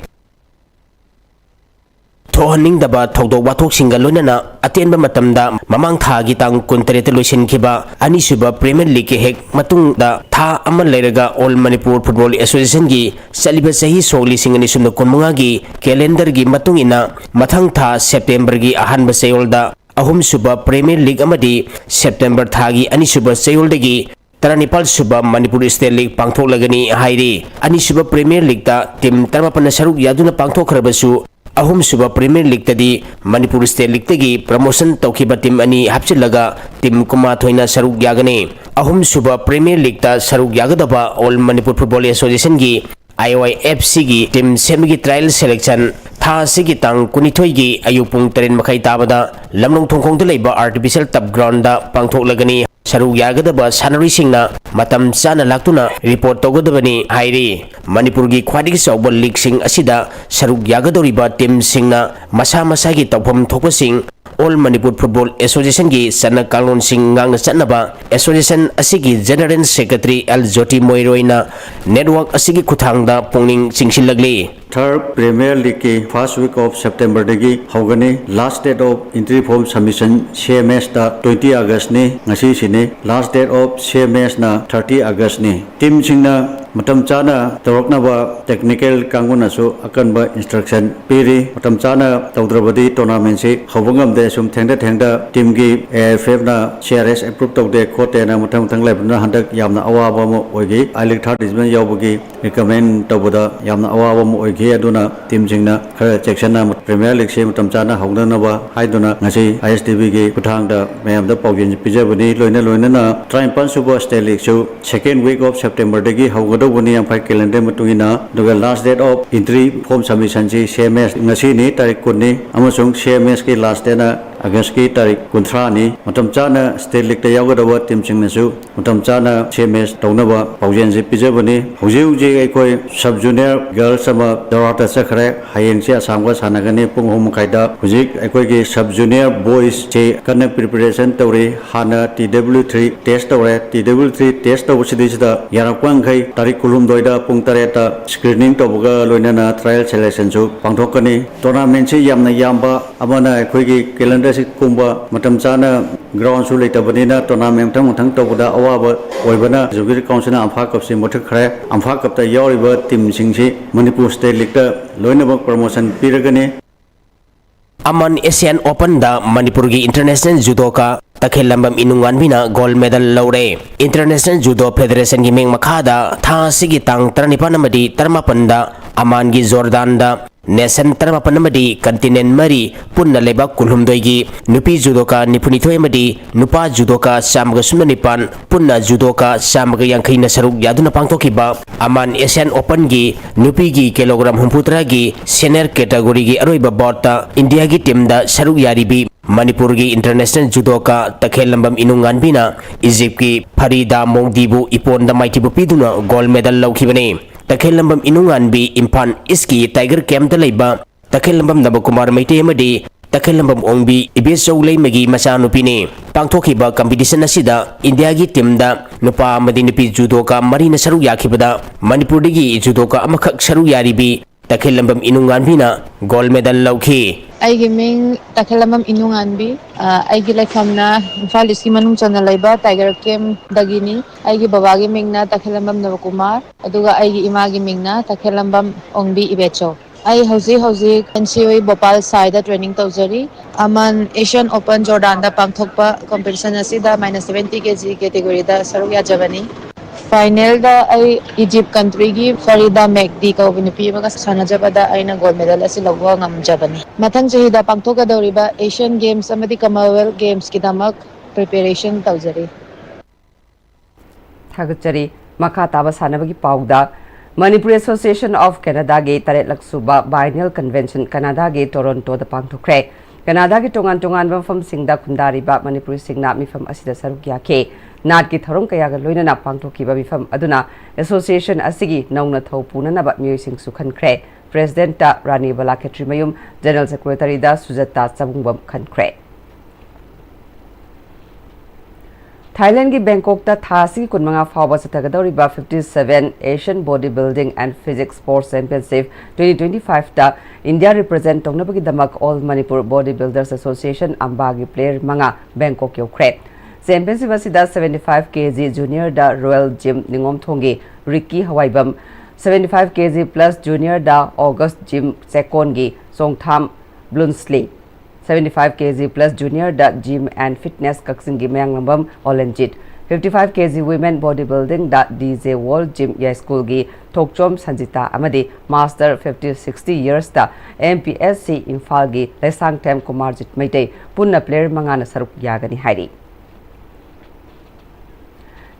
ꯊꯣꯛꯍꯟꯅꯤꯡꯗꯕ ꯊꯧꯗꯣꯛ ꯋꯥꯊꯣꯛꯁꯤꯡꯒ ꯂꯣꯏꯅꯅ ꯑꯇꯦꯟꯕ ꯃꯇꯝꯗ ꯃꯃꯥꯡ ꯊꯥꯒꯤ ꯇꯥꯡ ꯀꯨꯟꯇꯔꯦꯠꯇ ꯂꯣꯏꯁꯤꯟꯈꯤꯕ ꯑꯅꯤꯁꯨꯕ ꯄ꯭ꯔꯤꯃꯤꯌꯔ ꯂꯤꯒꯀꯤ ꯍꯦꯛ ꯃꯇꯨꯡꯗ ꯊꯥ ꯑꯃ ꯂꯩꯔꯒ ꯑꯣꯜ ꯃꯅꯤꯄꯨꯔ ꯐꯨꯠꯕꯣꯜ ꯑꯦꯁꯣꯁꯤꯌꯦꯁꯟꯒꯤ ꯆꯠꯂꯤꯕ ꯆꯍꯤ ꯁꯣꯛ ꯂꯤꯁꯤꯡ ꯑꯅꯤ ꯁꯨꯞꯅ ꯀꯨꯟꯃꯉꯥꯒꯤ ꯀꯦꯂꯦꯟꯗꯔꯒꯤ ꯃꯇꯨꯡ ꯏꯟꯅ ꯃꯊꯪ ꯊꯥ ꯁꯦꯞꯇꯦꯝꯕꯔꯒꯤ ꯑꯍꯥꯟꯕ ꯆꯌꯣꯜꯗ ꯑꯍꯨꯝꯁꯨꯕ ꯄ꯭ꯔꯤꯃꯤꯌꯔ ꯂꯤꯒ ꯑꯃꯗꯤ ꯁꯦꯞꯇꯦꯝꯕꯔ ꯊꯥꯒꯤ ꯑꯅꯤꯁꯨꯕ ꯆꯌꯣꯜꯗꯒꯤ ꯇꯔꯥꯅꯤꯄꯥꯜ ꯁꯨꯕ ꯃꯅꯤꯄꯨꯔ ꯁ꯭ꯇꯦꯠ ꯂꯤꯒ ꯄꯥꯡꯊꯣꯛꯂꯒꯅꯤ ꯍꯥꯏꯔꯤ꯫ ꯑꯅꯤꯁꯨꯕ ꯄ꯭ꯔꯤꯃꯤꯌꯔ ꯂꯤꯒꯇ ꯇꯤꯝ ꯇꯔꯥꯃꯥꯄꯟꯅ ꯁꯔꯨꯛ ꯌꯥꯗꯨꯅ ꯄꯥꯡꯊꯣꯛꯈ꯭ꯔꯕꯁꯨ, ꯑꯍꯨꯝꯁꯨꯕ ꯄ꯭ꯔꯤꯃꯤꯌꯔ ꯂꯤꯒꯇꯗꯤ ꯃꯅꯤꯄꯨꯔ ꯁ꯭ꯇꯦꯠ ꯂꯤꯒꯇꯒꯤ ꯄ꯭ꯔꯃꯣꯁꯟ ꯇꯧꯈꯤꯕ ꯇꯤꯝ ꯑꯅꯤ ꯍꯥꯞꯆꯤꯜꯂꯒ ꯇꯤꯝ ꯀꯨꯟꯃꯥꯊꯣꯏꯅ ꯁꯔꯨꯛ ꯌꯥꯒꯅꯤ꯫ ꯑꯍꯨꯝꯁꯨꯕ ꯄ꯭ꯔꯤꯃꯤꯌꯔ ꯂꯤꯒꯇ ꯁꯔꯨꯛ ꯌꯥꯒꯗꯕ ꯑꯣꯜ ꯃꯅꯤꯄꯨꯔ ꯐꯨꯠꯕꯣꯜ ꯑꯦꯁꯣꯁꯤꯌꯦꯁꯟꯒꯤ, ꯑꯥꯏ ꯋꯥꯏ ꯑꯦꯐ ꯁꯤꯒꯤ, ꯇꯤꯝ ꯁꯦꯝꯕꯒꯤ ꯇ꯭ꯔꯥꯌꯦꯜ ꯁꯦꯂꯦꯛꯁꯟ ꯊꯥ ꯑꯁꯤꯒꯤ ꯇꯥꯡ ꯀꯨꯟꯅꯤꯊꯣꯏꯒꯤ ꯑꯌꯨꯛ ꯄꯨꯡ ꯇꯔꯦꯠ ꯃꯈꯥꯏ ꯇꯥꯕꯗ ꯂꯝꯂꯣꯡ ꯊꯣꯡꯈꯣꯡꯗ ꯂꯩꯕ Artificial Turf Groundꯗ ꯄꯥꯡꯊꯣꯛꯂꯒꯅꯤ꯫ ꯁꯔꯨꯛ ꯌꯥꯒꯗꯕ ꯁꯥꯟꯅꯔꯣꯏꯁꯤꯡꯅ ꯃꯇꯝ ꯆꯥꯅ ꯂꯥꯛꯇꯨꯅ report ꯇꯧꯒꯗꯕꯅꯤ ꯍꯥꯏꯔꯤ꯫ ꯃꯅꯤꯄꯨꯔꯒꯤ ꯈ꯭ꯋꯥꯏꯗꯒꯤ ꯆꯥꯎꯕ leagueꯁꯤꯡ ꯑꯁꯤꯗ ꯁꯔꯨꯛ ꯌꯥꯒꯗꯧꯔꯤꯕ teamꯁꯤꯡꯅ ꯃꯁꯥ ꯃꯁꯥꯒꯤ ꯇꯧꯐꯝ ꯊꯣꯛꯄꯁꯤꯡ All Manipur Football Associationꯒꯤ ꯆꯠꯅ ꯀꯥꯡꯂꯣꯟꯁꯤꯡ ꯉꯥꯛꯅ ꯆꯠꯅꯕ association ꯑꯁꯤꯒꯤ General Secretary ꯑꯦꯜ ꯖꯣꯇꯤ ꯃꯣꯏꯔꯣꯏꯅ network ꯑꯁꯤꯒꯤ ꯈꯨꯠꯊꯥꯡꯗ ꯄꯨꯛꯅꯤꯡ ꯆꯤꯡꯁꯤꯜꯂꯛꯂꯤ꯫ Third Premier Leagueꯀꯤ first week of Septemberꯗꯒꯤ ꯍꯧꯒꯅꯤ꯫ Last date of entry form submission CMSꯇ twenty Augustꯅꯤ, ꯉꯁꯤꯁꯤꯅꯤ꯫ Last date of CMSꯅ thirty Augustꯅꯤ꯫ Teamꯁꯤꯡꯅ ꯃꯇꯝ ꯆꯥꯅ ꯇꯧꯔꯛꯅꯕ technical ꯀꯥꯡꯕꯨꯅꯁꯨ ꯑꯀꯟꯕ instruction ꯄꯤꯔꯤ꯫ ꯃꯇꯝ ꯆꯥꯅ ꯇꯧꯗ꯭ꯔꯕꯗꯤ tournamentꯁꯤ ꯍꯧꯕ ꯉꯝꯗꯦ꯫ ꯁꯨꯝ ꯊꯦꯡꯗ ꯊꯦꯡꯗ teamꯒꯤ AIFFꯅ CRS approve ꯇꯧꯗꯦ ꯈꯣꯠꯇꯦꯅ ꯃꯊꯪ ꯃꯊꯪ ꯂꯩꯕꯗꯨꯅ ꯍꯟꯗꯛ ꯌꯥꯝꯅ ꯑꯋꯥꯕ ꯑꯃ ꯑꯣꯏꯈꯤ꯫ I League third division ꯌꯥꯎꯕꯒꯤ recommend ꯇꯧꯕꯗ ꯌꯥꯝꯅ ꯑꯋꯥꯕ ꯑꯃ ꯑꯣꯏꯈꯤ꯫ ꯑꯗꯨꯅ teamꯁꯤꯡꯅ ꯈꯔ ꯆꯦꯛꯁꯤꯟꯅ Premier Leagueꯁꯤ ꯃꯇꯝ ꯆꯥꯅ ꯍꯧꯅꯅꯕ ꯍꯥꯏꯗꯨꯅ ꯉꯁꯤ ISTVꯒꯤ ꯈꯨꯠꯊꯥꯡꯗ ꯃꯌꯥꯝꯗ ꯄꯥꯎꯖꯦꯜ ꯄꯤꯖꯕꯅꯤ꯫ ꯂꯣꯏꯅ ꯂꯣꯏꯅꯅ ꯇꯔꯥꯅꯤꯄꯥꯟ ꯁꯨꯕ state leagueꯁꯨ second week of Septemberꯗꯒꯤ ꯍꯧꯒꯗꯧꯕꯅꯤ, ꯌꯥꯝꯐꯥꯏ calendar ꯃꯇꯨꯡ ꯏꯟꯅ꯫ ꯑꯗꯨꯒ last date of entry form submissionꯁꯤ CMS ꯉꯁꯤꯅꯤ, ꯇꯥꯔꯤꯛ ꯀꯨꯟꯅꯤ, ꯑꯃꯁꯨꯡ CMSꯀꯤ last dateꯅ Augustꯀꯤ ꯇꯥꯔꯤꯛ ꯀꯨꯟꯊ꯭ꯔꯥꯅꯤ꯫ ꯃꯇꯝ ꯆꯥꯅ state leagueꯇ ꯌꯥꯎꯒꯗꯕ teamꯁꯤꯡꯅꯁꯨ ꯃꯇꯝ ꯆꯥꯅ CMS ꯇꯧꯅꯕ ꯄꯥꯎꯖꯦꯜꯁꯤ ꯄꯤꯖꯕꯅꯤ꯫ ꯍꯧꯖꯤꯛ ꯍꯧꯖꯤꯛ ꯑꯩꯈꯣꯏ sub junior girls ꯑꯃ ꯖꯣꯔꯍꯥꯠꯇ ꯆꯠꯈ꯭ꯔꯦ꯫ ꯍꯌꯦꯡꯁꯤ ꯑꯁꯥꯝꯒ ꯁꯥꯟꯅꯒꯅꯤ ꯄꯨꯡ ꯑꯍꯨꯝ ꯃꯈꯥꯏꯗ꯫ ꯍꯧꯖꯤꯛ ꯑꯩꯈꯣꯏꯒꯤ sub junior boysꯁꯤ ꯀꯟꯅ preparation ꯇꯧꯔꯤ꯫ ꯍꯥꯟꯅ T W three test ꯇꯧꯔꯦ꯫ T W three test ꯇꯧꯕꯁꯤꯗꯩꯁꯤꯗ ꯌꯥꯔꯛꯄ ꯃꯈꯩ ꯇꯥꯔꯤꯛ ꯀꯨꯟꯍꯨꯝꯗꯣꯏꯗ ꯄꯨꯡ ꯇꯔꯦꯠꯇ screening ꯇꯧꯕꯒ ꯂꯣꯏꯅꯅ trial selectionꯁꯨ ꯄꯥꯡꯊꯣꯛꯀꯅꯤ꯫ Tournamentꯁꯤ ꯌꯥꯝꯅ ꯌꯥꯝꯕ ꯑꯃꯅ ꯑꯩꯈꯣꯏꯒꯤ calendarꯁꯤ ꯀꯨꯝꯕ, ꯃꯇꯝ ꯆꯥꯅ groundꯁꯨ ꯂꯩꯇꯕꯅꯤꯅ tournament ꯃꯊꯪ ꯃꯊꯪ ꯇꯧꯕꯗ ꯑꯋꯥꯕ ꯑꯣꯏꯕꯅ Executive Councilꯅ ꯑꯝꯐꯥ Cupꯁꯤ ꯃꯨꯠꯊꯠꯈ꯭ꯔꯦ꯫ ꯑꯝꯐꯥ Cupꯇ ꯌꯥꯎꯔꯤꯕ teamꯁꯤꯡꯁꯤ Manipur State Leagueꯇ ꯂꯣꯏꯅꯃꯛ promotion ꯄꯤꯔꯒꯅꯤ꯫ ꯑꯃꯟ Asian Openꯗ ꯃꯅꯤꯄꯨꯔꯒꯤ international judoka ꯇꯈꯦꯜꯂꯝꯕꯝ ꯏꯅꯨꯡꯉꯥꯟꯕꯤꯅ gold medal ꯂꯧꯔꯦ꯫ International Judo Federationꯒꯤ ꯃꯤꯡ ꯃꯈꯥꯗ ꯊꯥ ꯑꯁꯤꯒꯤ ꯇꯥꯡ ꯇꯔꯥꯅꯤꯄꯥꯟ ꯑꯃꯗꯤ ꯇꯔꯥꯃꯥꯄꯟꯗ ꯑꯃꯥꯟꯒꯤ ꯖꯣꯔꯗꯥꯟꯗ ꯅꯦꯁꯟ ꯇꯔꯥꯃꯥꯄꯟ ꯑꯃꯗꯤ ꯀꯟꯇꯤꯅꯦꯟ ꯃꯔꯤ, ꯄꯨꯟꯅ ꯂꯩꯕꯥꯛ ꯀꯨꯟꯍꯨꯝꯗꯣꯏꯒꯤ ꯅꯨꯄꯤ ꯖꯨꯗꯣꯀꯥ ꯅꯤꯐꯨꯅꯤꯊꯣꯏ ꯑꯃꯗꯤ ꯅꯨꯄꯥ ꯖꯨꯗꯣꯀꯥ ꯆꯥꯝꯃꯒ ꯁꯨꯞꯅ ꯅꯤꯄꯥꯟ, ꯄꯨꯟꯅ ꯖꯨꯗꯣꯀꯥ ꯆꯥꯝꯃꯒ ꯌꯥꯡꯈꯩꯅ ꯁꯔꯨꯛ ꯌꯥꯗꯨꯅ ꯄꯥꯡꯊꯣꯛꯈꯤꯕ ꯑꯃꯥꯟ ꯑꯦꯁꯤꯌꯥꯟ ꯑꯣꯄꯟꯒꯤ ꯅꯨꯄꯤꯒꯤ ꯀꯤꯂꯣꯒ꯭ꯔꯥꯝ ꯍꯨꯝꯐꯨꯇꯔꯥꯒꯤ ꯁꯦꯅꯤꯌꯔ ꯀꯦꯇꯥꯒꯣꯔꯤꯒꯤ ꯑꯔꯣꯏꯕ ꯕꯥꯎꯠꯇ ꯏꯟꯗꯤꯌꯥꯒꯤ ꯇꯤꯝꯗ ꯁꯔꯨꯛ ꯌꯥꯔꯤꯕꯤ ꯃꯅꯤꯄꯨꯔꯒꯤ ꯏꯟꯇꯔꯅꯦꯁꯅꯦꯜ ꯖꯨꯗꯣꯀꯥ ꯇꯈꯦꯜꯂꯝꯕꯝ ꯏꯅꯨꯡꯉꯥꯟꯕꯤꯅ ꯏꯖꯤꯞꯀꯤ ꯐꯔꯤꯗꯥ ꯃꯣꯡꯗꯤꯕꯨ ꯏꯄꯣꯟꯗ ꯃꯥꯏꯊꯤꯕ ꯄꯤꯗꯨꯅ ꯒꯣꯜ ꯃꯦꯗꯜ ꯂꯧꯈꯤꯕꯅꯤ꯫ ꯇꯈꯦꯜꯂꯝꯕꯝ ꯏꯅꯨꯡꯉꯥꯟꯕꯤ ꯏꯝꯐꯥꯜ ꯏꯁꯀꯤ ꯇꯥꯏꯒꯔ ꯀꯦꯝꯞꯇ ꯂꯩꯕ ꯇꯈꯦꯜꯂꯝꯕꯝ ꯅꯕꯀꯨꯃꯥꯔ ꯃꯩꯇꯩ ꯑꯃꯗꯤ ꯇꯈꯦꯜꯂꯝꯕꯝ ꯑꯣꯡꯕꯤ ꯏꯕꯦꯆꯧ ꯂꯩꯃꯒꯤ ꯃꯆꯥꯅꯨꯄꯤꯅꯤ꯫ ꯄꯥꯡꯊꯣꯛꯈꯤꯕ ꯀꯝꯄꯤꯇꯤꯁꯟ ꯑꯁꯤꯗ ꯏꯟꯗꯤꯌꯥꯒꯤ ꯇꯤꯝꯗ ꯅꯨꯄꯥ ꯑꯃꯗꯤ ꯅꯨꯄꯤ ꯖꯨꯗꯣꯀꯥ ꯃꯔꯤꯅ ꯁꯔꯨꯛ ꯌꯥꯈꯤꯕꯗ ꯃꯅꯤꯄꯨꯔꯗꯒꯤ ꯖꯨꯗꯣꯀꯥ ꯑꯃꯈꯛ ꯁꯔꯨꯛ ꯌꯥꯔꯤꯕꯤ ꯇꯈꯦꯜꯂꯝꯕꯝ ꯏꯅꯨꯡꯉꯥꯟꯕꯤꯅ ꯒꯣꯜ ꯃꯦꯗꯜ ꯂꯧꯈꯤ꯫ ꯑꯩꯒꯤ ꯃꯤꯡ ꯇꯈꯦꯜꯂꯝꯕꯝ ꯏꯅꯨꯡꯉꯥꯟꯕꯤ꯫ ꯑ, ꯑꯩꯒꯤ ꯂꯩꯐꯝꯅ ꯏꯝꯐꯥꯜ ꯏꯁꯀꯤ ꯃꯅꯨꯡ ꯆꯟꯅ ꯂꯩꯕ ꯇꯥꯏꯒꯔ ꯀꯦꯝꯗꯒꯤꯅꯤ꯫ ꯑꯩꯒꯤ ꯕꯕꯥꯒꯤ ꯃꯤꯡꯅ ꯇꯈꯦꯜꯂꯝꯕꯝ ꯅꯕꯀꯨꯃꯥꯔ, ꯑꯗꯨꯒ ꯑꯩꯒꯤ ꯏꯃꯥꯒꯤ ꯃꯤꯡꯅ ꯇꯈꯦꯜꯂꯝꯕꯝ ꯑꯣꯡꯕꯤ ꯏꯕꯦꯆꯧ꯫ ꯑꯩ ꯍꯧꯖꯤꯛ ꯍꯧꯖꯤꯛ ꯑꯦꯟ ꯁꯤ ꯑꯣ ꯚꯣꯄꯥꯜ ꯁꯥꯏꯗ ꯇ꯭ꯔꯦꯅꯤꯡ ꯇꯧꯖꯔꯤ꯫ ꯑꯃꯟ ꯑꯦꯁꯤꯌꯥꯟ ꯑꯣꯄꯟ ꯖꯣꯔꯗꯥꯟꯗ ꯄꯥꯡꯊꯣꯛꯄ ꯀꯝꯄꯤꯇꯤꯁꯟ ꯑꯁꯤꯗ minus seventy K G category ꯗ ꯁꯔꯨꯛ ꯌꯥꯖꯕꯅꯤ꯫ ꯐꯥꯏꯅꯦꯜꯗ ꯑꯩ ꯏꯖꯤꯞ ꯀꯟꯇ꯭ꯔꯤꯒꯤ ꯐꯔꯤꯗꯥ ꯃꯦꯛꯗꯤ ꯀꯧꯕ ꯅꯨꯄꯤ ꯑꯃꯒ ꯁꯥꯟꯅꯖꯕꯗ ꯑꯩꯅ ꯒꯣꯜ ꯃꯦꯗꯜ ꯑꯁꯤ ꯂꯧꯕ ꯉꯝꯖꯕꯅꯤ꯫ ꯃꯊꯪ ꯆꯍꯤꯗ ꯄꯥꯡꯊꯣꯛꯀꯗꯧꯔꯤꯕ ꯑꯦꯁꯤꯌꯥꯟ ꯒꯦꯝꯁ ꯑꯃꯗꯤ ꯀꯃꯟꯋꯦꯜꯊ ꯒꯦꯝꯁꯀꯤꯗꯃꯛ ꯄ꯭ꯔꯤꯄꯦꯔꯦꯁꯟ ꯇꯧꯖꯔꯤ꯫ ꯊꯥꯒꯠꯆꯔꯤ꯫ ꯃꯈꯥ ꯇꯥꯕ ꯁꯥꯟꯅꯕꯒꯤ ꯄꯥꯎꯗ, ꯃꯅꯤꯄꯨꯔ ꯑꯦꯁꯣꯁꯤꯌꯦꯁꯟ ꯑꯣꯐ ꯀꯦꯅꯥꯗꯥꯒꯤ ꯇꯔꯦꯠꯂꯛ ꯁꯨꯕ ꯕꯥꯏꯅꯦꯜ ꯀꯟꯚꯦꯟꯁꯟ ꯀꯅꯥꯗꯥꯒꯤ ꯇꯣꯔꯣꯟꯇꯣꯗ ꯄꯥꯡꯊꯣꯛꯈ꯭ꯔꯦ꯫ ꯀꯅꯥꯗꯥꯒꯤ ꯇꯣꯉꯥꯟ ꯇꯣꯉꯥꯟꯕ ꯃꯐꯝꯁꯤꯡꯗ ꯈꯨꯟꯗꯥꯔꯤꯕ ꯃꯅꯤꯄꯨꯔꯤꯁꯤꯡꯅ ꯃꯤꯐꯝ ꯑꯁꯤꯗ ꯁꯔꯨꯛ ꯌꯥꯈꯤ꯫ ꯅꯥꯠꯀꯤ ꯊꯧꯔꯝ ꯀꯌꯥꯒ ꯂꯣꯏꯅꯅ ꯄꯥꯡꯊꯣꯛꯈꯤꯕ ꯃꯤꯐꯝ ꯑꯗꯨꯅ ꯑꯦꯁꯣꯁꯤꯌꯦꯁꯟ ꯑꯁꯤꯒꯤ ꯅꯧꯅ ꯊꯧ ꯄꯨꯅꯅꯕ ꯃꯤꯑꯣꯏꯁꯤꯡꯁꯨ ꯈꯟꯈ꯭ꯔꯦ꯫ ꯄ꯭ꯔꯦꯁꯤꯗꯦꯟꯠꯇ ꯔꯥꯅꯤ ꯕꯂꯥ ꯈꯦꯇ꯭ꯔꯤꯃꯌꯨꯝ, ꯖꯦꯅꯔꯦꯜ ꯁꯦꯀ꯭ꯔꯦꯇꯔꯤꯗ ꯁꯨꯖꯇꯥ ꯆꯕꯨꯡꯕꯝ ꯈꯟꯈ꯭ꯔꯦ꯫ ꯊꯥꯏꯂꯦꯟꯒꯤ ꯕꯦꯡꯀꯣꯛꯇ ꯊꯥ ꯑꯁꯤꯒꯤ ꯀꯨꯟꯃꯉꯥ ꯐꯥꯎꯕ ꯆꯠꯊꯒꯗꯧꯔꯤꯕ fifty seven Asian Body Building and Physique Sports Championship twenty twenty-five ꯇ ꯏꯟꯗꯤꯌꯥ ꯔꯤꯄ꯭ꯔꯖꯦꯟꯠ ꯇꯧꯅꯕꯒꯤꯗꯃꯛ All Manipur Body Builders Association ꯑꯝꯕꯥꯒꯤ ꯄ꯭ꯂꯦꯌꯔ ꯃꯉꯥ ꯕꯦꯡꯀꯣꯛ ꯌꯧꯈ꯭ꯔꯦ꯫ ꯆꯦꯝꯄꯤꯌꯟꯁꯤꯞ ꯑꯁꯤꯗ seventy five K G ꯖꯨꯅꯤꯌꯔꯗ ꯔꯣꯌꯦꯜ ꯖꯤꯝ ꯅꯤꯉꯣꯝꯊꯣꯡꯒꯤ ꯔꯤꯛꯀꯤ ꯍꯋꯥꯏꯕꯝ, seventy five K G plus ꯖꯨꯅꯤꯌꯔꯗ ꯑꯣꯒꯁ ꯖꯤꯝ ꯆꯦꯀꯣꯟꯒꯤ ꯆꯣꯡꯊꯥꯝ ꯕ꯭ꯂꯨꯟꯁꯂꯤ, seventy five K G plus ꯖꯨꯅꯤꯌꯔꯗ ꯖꯤꯝ ꯑꯦꯟ ꯐꯤꯠꯅꯦꯁ ꯀꯛꯆꯤꯡꯒꯤ Mayanglambam ꯑꯣꯂꯦꯟꯖꯤꯠ, fifty five K G Women Body Buildingꯗ D J World Gym ꯌꯥꯏꯁ꯭ꯀꯨꯜꯒꯤ ꯊꯣꯛꯆꯣꯝ ꯁꯟꯖꯤꯇꯥ ꯑꯃꯗꯤ Master fifty sixty Yearsꯇ M P S C ꯏꯝꯐꯥꯜꯒꯤ ꯂꯩꯁꯥꯡꯊꯦꯝ ꯀꯨꯃꯥꯔꯖꯤꯠ ꯃꯩꯇꯩ ꯄꯨꯟꯅ player ꯃꯉꯥꯅ ꯁꯔꯨꯛ ꯌꯥꯒꯅꯤ ꯍꯥꯏꯔꯤ꯫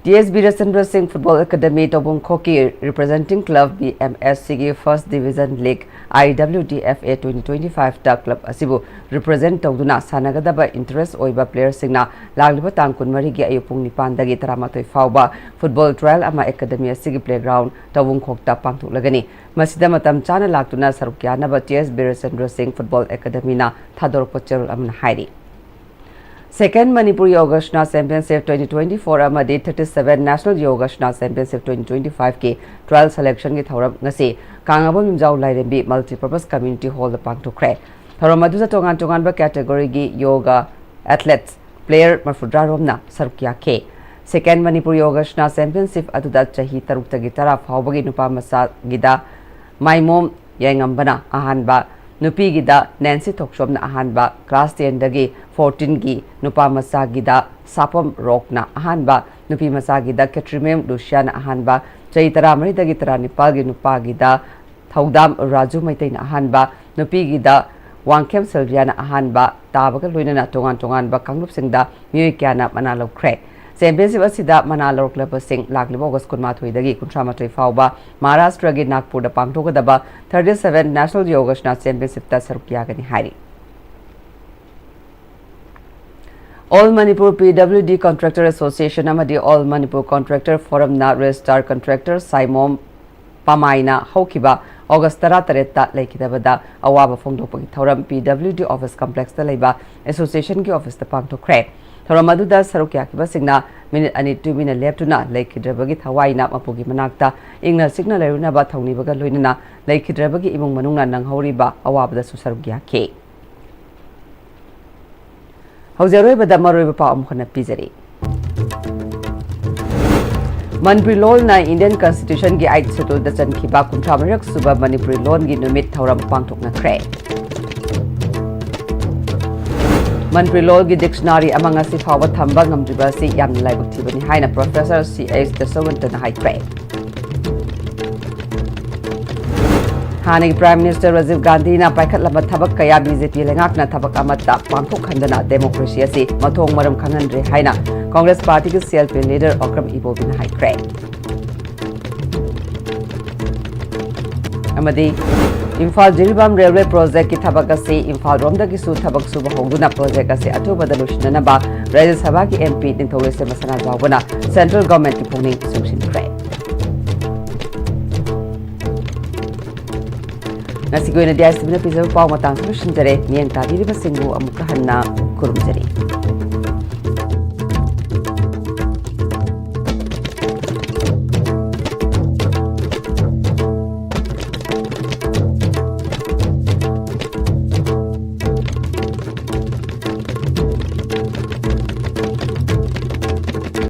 T S ꯕꯤꯔꯦꯆꯟꯗ꯭ꯔ ꯁꯤꯡ Football Academy ꯇꯧꯕꯨꯡꯈꯣꯛꯀꯤ Representing Club B M S Cꯒꯤ First Division League I W D F A twenty twenty fiveꯇ club ꯑꯁꯤꯕꯨ represent ꯇꯧꯗꯨꯅ ꯁꯥꯟꯅꯒꯗꯕ interest ꯑꯣꯏꯕ playerꯁꯤꯡꯅ ꯂꯥꯛꯂꯤꯕ ꯇꯥꯡ ꯀꯨꯟꯃꯔꯤꯒꯤ ꯑꯌꯨꯛ ꯄꯨꯡ ꯅꯤꯄꯥꯟꯗꯒꯤ ꯇꯔꯥꯃꯥꯊꯣꯏ ꯐꯥꯎꯕ football trial ꯑꯃ academy ꯑꯁꯤꯒꯤ playground ꯇꯧꯕꯨꯡꯈꯣꯛꯇ ꯄꯥꯡꯊꯣꯛꯂꯒꯅꯤ꯫ ꯃꯁꯤꯗ ꯃꯇꯝ ꯆꯥꯅ ꯂꯥꯛꯇꯨꯅ ꯁꯔꯨꯛ ꯌꯥꯅꯕ T S ꯕꯤꯔꯦꯆꯟꯗ꯭ꯔ ꯁꯤꯡ Football Academyꯅ ꯊꯥꯗꯣꯔꯛꯄ ꯆꯦꯔꯣꯜ ꯑꯃꯅ ꯍꯥꯏꯔꯤ꯫ Second Manipur Yogashna Championship twenty twenty-four ꯑꯃꯗꯤ thirty seven National Yogashna Championship twenty twenty-fiveꯀꯤ trial selectionꯒꯤ ꯊꯧꯔꯝ ꯉꯁꯤ ꯀꯥꯡꯉꯕꯝ ꯌꯨꯝꯖꯥꯎ ꯂꯥꯏꯔꯦꯝꯕꯤ Multipurpose Community Hallꯗ ꯄꯥꯡꯊꯣꯛꯈ꯭ꯔꯦ꯫ ꯊꯧꯔꯝ ꯑꯗꯨꯗ ꯇꯣꯉꯥꯟ ꯇꯣꯉꯥꯟꯕ categoryꯒꯤ yoga athletes player ꯃꯔꯐꯨꯇꯔꯥꯔꯣꯝꯅ ꯁꯔꯨꯛ ꯌꯥꯈꯤ꯫ Second Manipur Yogashna Championship ꯑꯗꯨꯗ ꯆꯍꯤ ꯇꯔꯨꯛꯇꯒꯤ ꯇꯔꯥ ꯐꯥꯎꯕꯒꯤ ꯅꯨꯄꯥ ꯃꯆꯥꯒꯤꯗ ꯃꯥꯏꯃꯣꯝ ꯌꯥꯏꯉꯝꯕꯅ ꯑꯍꯥꯟꯕ, ꯅꯨꯄꯤꯒꯤꯗ ꯅꯦꯟꯁꯤ ꯊꯣꯛꯆꯣꯝꯅ ꯑꯍꯥꯟꯕ, class tenꯗꯒꯤ fourteenꯒꯤ ꯅꯨꯄꯥ ꯃꯆꯥꯒꯤꯗ ꯁꯥꯄꯝ ꯔꯣꯛꯅ ꯑꯍꯥꯟꯕ, ꯅꯨꯄꯤ ꯃꯆꯥꯒꯤꯗ ꯀꯦꯇ꯭ꯔꯤꯃꯦꯝ ꯂꯨꯁꯤꯌꯥꯅ ꯑꯍꯥꯟꯕ, ꯆꯍꯤ ꯇꯔꯥꯃꯔꯤꯗꯒꯤ ꯇꯔꯥꯅꯤꯄꯥꯜꯒꯤ ꯅꯨꯄꯥꯒꯤꯗ ꯊꯧꯗꯥꯝ ꯔꯥꯖꯨ ꯃꯩꯇꯩꯅ ꯑꯍꯥꯟꯕ, ꯅꯨꯄꯤꯒꯤꯗ ꯋꯥꯡꯈꯦꯝ ꯁꯤꯜꯚꯤꯌꯥꯅ ꯑꯍꯥꯟꯕ ꯇꯥꯕꯒ ꯂꯣꯏꯅꯅ ꯇꯣꯉꯥꯟ ꯇꯣꯉꯥꯟꯕ ꯀꯥꯡꯂꯨꯞꯁꯤꯡꯗ ꯃꯤꯑꯣꯏ ꯀꯌꯥꯅ ꯃꯅꯥ ꯂꯧꯈ꯭ꯔꯦ꯫ Championship ꯑꯁꯤꯗ ꯃꯅꯥ ꯂꯧꯔꯛꯂꯕꯁꯤꯡ ꯂꯥꯛꯂꯤꯕ August ꯀꯨꯟꯃꯥꯊꯣꯏꯗꯒꯤ ꯀꯨꯟꯊ꯭ꯔꯥ ꯃꯥꯊꯣꯏ ꯐꯥꯎꯕ ꯃꯍꯥꯔꯥꯁꯇ꯭ꯔꯒꯤ ꯅꯥꯒꯄꯨꯔꯗ ꯄꯥꯡꯊꯣꯛꯀꯗꯕ thirty seven National Yogashna Championshipꯇ ꯁꯔꯨꯛ ꯌꯥꯒꯅꯤ ꯍꯥꯏꯔꯤ꯫ All Manipur P W D Contractor Association ꯑꯃꯗꯤ All Manipur Contractor Forumꯅ Registrar Contractor ꯁꯥꯏꯃꯣꯝ ꯄꯥꯃꯥꯏꯅ ꯍꯧꯈꯤꯕ August ꯇꯔꯥꯇꯔꯦꯠꯇ ꯂꯩꯈꯤꯗꯕꯗ ꯑꯋꯥꯕ ꯐꯣꯡꯗꯣꯛꯄꯒꯤ ꯊꯧꯔꯝ P W D Office Complexꯇ ꯂꯩꯕ associationꯒꯤ officeꯇ ꯄꯥꯡꯊꯣꯛꯈ꯭ꯔꯦ꯫ ꯊꯧꯔꯝ ꯑꯗꯨꯗ ꯁꯔꯨꯛ ꯌꯥꯈꯤꯕꯁꯤꯡꯅ ꯃꯤꯅꯤꯠ ꯑꯅꯤ ꯇꯨꯃꯤꯟꯅ ꯂꯦꯞꯇꯨꯅ ꯂꯩꯈꯤꯗ꯭ꯔꯕꯒꯤ ꯊꯋꯥꯏꯅ ꯃꯄꯨꯒꯤ ꯃꯅꯥꯛꯇ ꯏꯪꯅ ꯆꯤꯛꯅ ꯂꯩꯔꯨꯅꯕ ꯊꯧꯅꯤꯕꯒ ꯂꯣꯏꯅꯅ ꯂꯩꯈꯤꯗ꯭ꯔꯕꯒꯤ ꯏꯃꯨꯡ ꯃꯅꯨꯡꯅ ꯅꯪꯍꯧꯔꯤꯕ ꯑꯋꯥꯕꯗꯁꯨ ꯁꯔꯨꯛ ꯌꯥꯈꯤ꯫ ꯍꯧꯖꯤꯛ ꯑꯔꯣꯏꯕꯗ ꯃꯔꯨꯑꯣꯏꯕ ꯄꯥꯎ ꯑꯃꯨꯛ ꯍꯟꯅ ꯄꯤꯖꯔꯤ꯫ ꯃꯅꯤꯄꯨꯔꯤ ꯂꯣꯟꯅ Indian Constitutionꯒꯤ Eighth Scheduleꯗ ꯆꯟꯈꯤꯕ ꯀꯨꯟꯊ꯭ꯔꯥ ꯃꯔꯤꯔꯛ ꯁꯨꯕ ꯃꯅꯤꯄꯨꯔꯤ ꯂꯣꯟꯒꯤ ꯅꯨꯃꯤꯠ ꯊꯧꯔꯝ ꯄꯥꯡꯊꯣꯛꯅꯈ꯭ꯔꯦ꯫ ꯃꯅꯤꯄꯨꯔꯤ ꯂꯣꯜꯒꯤ ꯗꯤꯛꯁꯅꯥꯔꯤ ꯑꯃ ꯉꯁꯤ ꯐꯥꯎꯕ ꯊꯝꯕ ꯉꯝꯗ꯭ꯔꯤꯕ ꯑꯁꯤ ꯌꯥꯝꯅ ꯂꯥꯏꯕꯛ ꯊꯤꯕꯅꯤ ꯍꯥꯏꯅ ꯄ꯭ꯔꯣꯐꯦꯁꯔ ꯁꯤ ꯑꯩꯆ ꯖꯁꯋꯟꯇꯅ ꯍꯥꯏꯈ꯭ꯔꯦ꯫ ꯍꯥꯟꯅꯒꯤ ꯄ꯭ꯔꯥꯏꯝ ꯃꯤꯅꯤꯁꯇꯔ ꯔꯥꯖꯤꯕ ꯒꯥꯟꯙꯤꯅ ꯄꯥꯏꯈꯠꯂꯝꯕ ꯊꯕꯛ ꯀꯌꯥ ꯕꯤ ꯖꯦ ꯄꯤ ꯂꯩꯉꯥꯛꯅ ꯊꯕꯛ ꯑꯃꯠꯇ ꯄꯥꯡꯊꯣꯛꯍꯟꯗꯅ ꯗꯦꯃꯣꯀ꯭ꯔꯦꯁꯤ ꯑꯁꯤ ꯃꯊꯣꯡ ꯃꯔꯝ ꯈꯪꯍꯟꯗ꯭ꯔꯦ ꯍꯥꯏꯅ ꯀꯪꯒ꯭ꯔꯦꯁ ꯄꯥꯔꯇꯤꯒꯤ C L P leader Okram ꯏꯕꯣꯕꯤꯅ ꯍꯥꯏꯈ꯭ꯔꯦ꯫ ꯑꯃꯗꯤ ꯏꯝꯐꯥꯜ ꯖꯤꯔꯤꯕꯥꯝ ꯔꯦꯜꯋꯦ ꯄ꯭ꯔꯣꯖꯦꯛꯀꯤ ꯊꯕꯛ ꯑꯁꯤ ꯏꯝꯐꯥꯜ ꯔꯣꯝꯗꯒꯤꯁꯨ ꯊꯕꯛ ꯁꯨꯕ ꯍꯧꯗꯨꯅ ꯄ꯭ꯔꯣꯖꯦꯛ ꯑꯁꯤ ꯑꯊꯨꯕꯗ ꯂꯣꯏꯁꯤꯟꯅꯅꯕ ꯔꯥꯖ꯭ꯌ ꯁꯚꯥꯒꯤ ꯑꯦꯝ ꯄꯤ ꯅꯤꯡꯊꯧꯔꯦꯜ ꯁꯅꯥꯖꯥꯎꯕꯅ ꯁꯦꯟꯇ꯭ꯔꯦꯜ ꯒꯚꯔꯟꯃꯦꯟꯠꯀꯤ ꯄꯨꯛꯅꯤꯡ ꯆꯤꯡꯁꯤꯟꯈ꯭ꯔꯦ꯫ ꯉꯁꯤꯒꯤ ꯑꯣꯏꯅꯗꯤ ꯑꯥꯏ ꯑꯦꯁ ꯇꯤ ꯚꯤꯅ ꯄꯤꯖꯕ ꯄꯥꯎ ꯃꯇꯥꯡꯁꯤ ꯂꯣꯏꯁꯤꯟꯖꯔꯦ꯫ ꯃꯤꯠꯌꯦꯡ ꯇꯥꯕꯤꯔꯤꯕꯁꯤꯡꯕꯨ ꯑꯃꯨꯛꯀ ꯍꯟꯅ ꯈꯨꯔꯨꯝꯖꯔꯤ꯫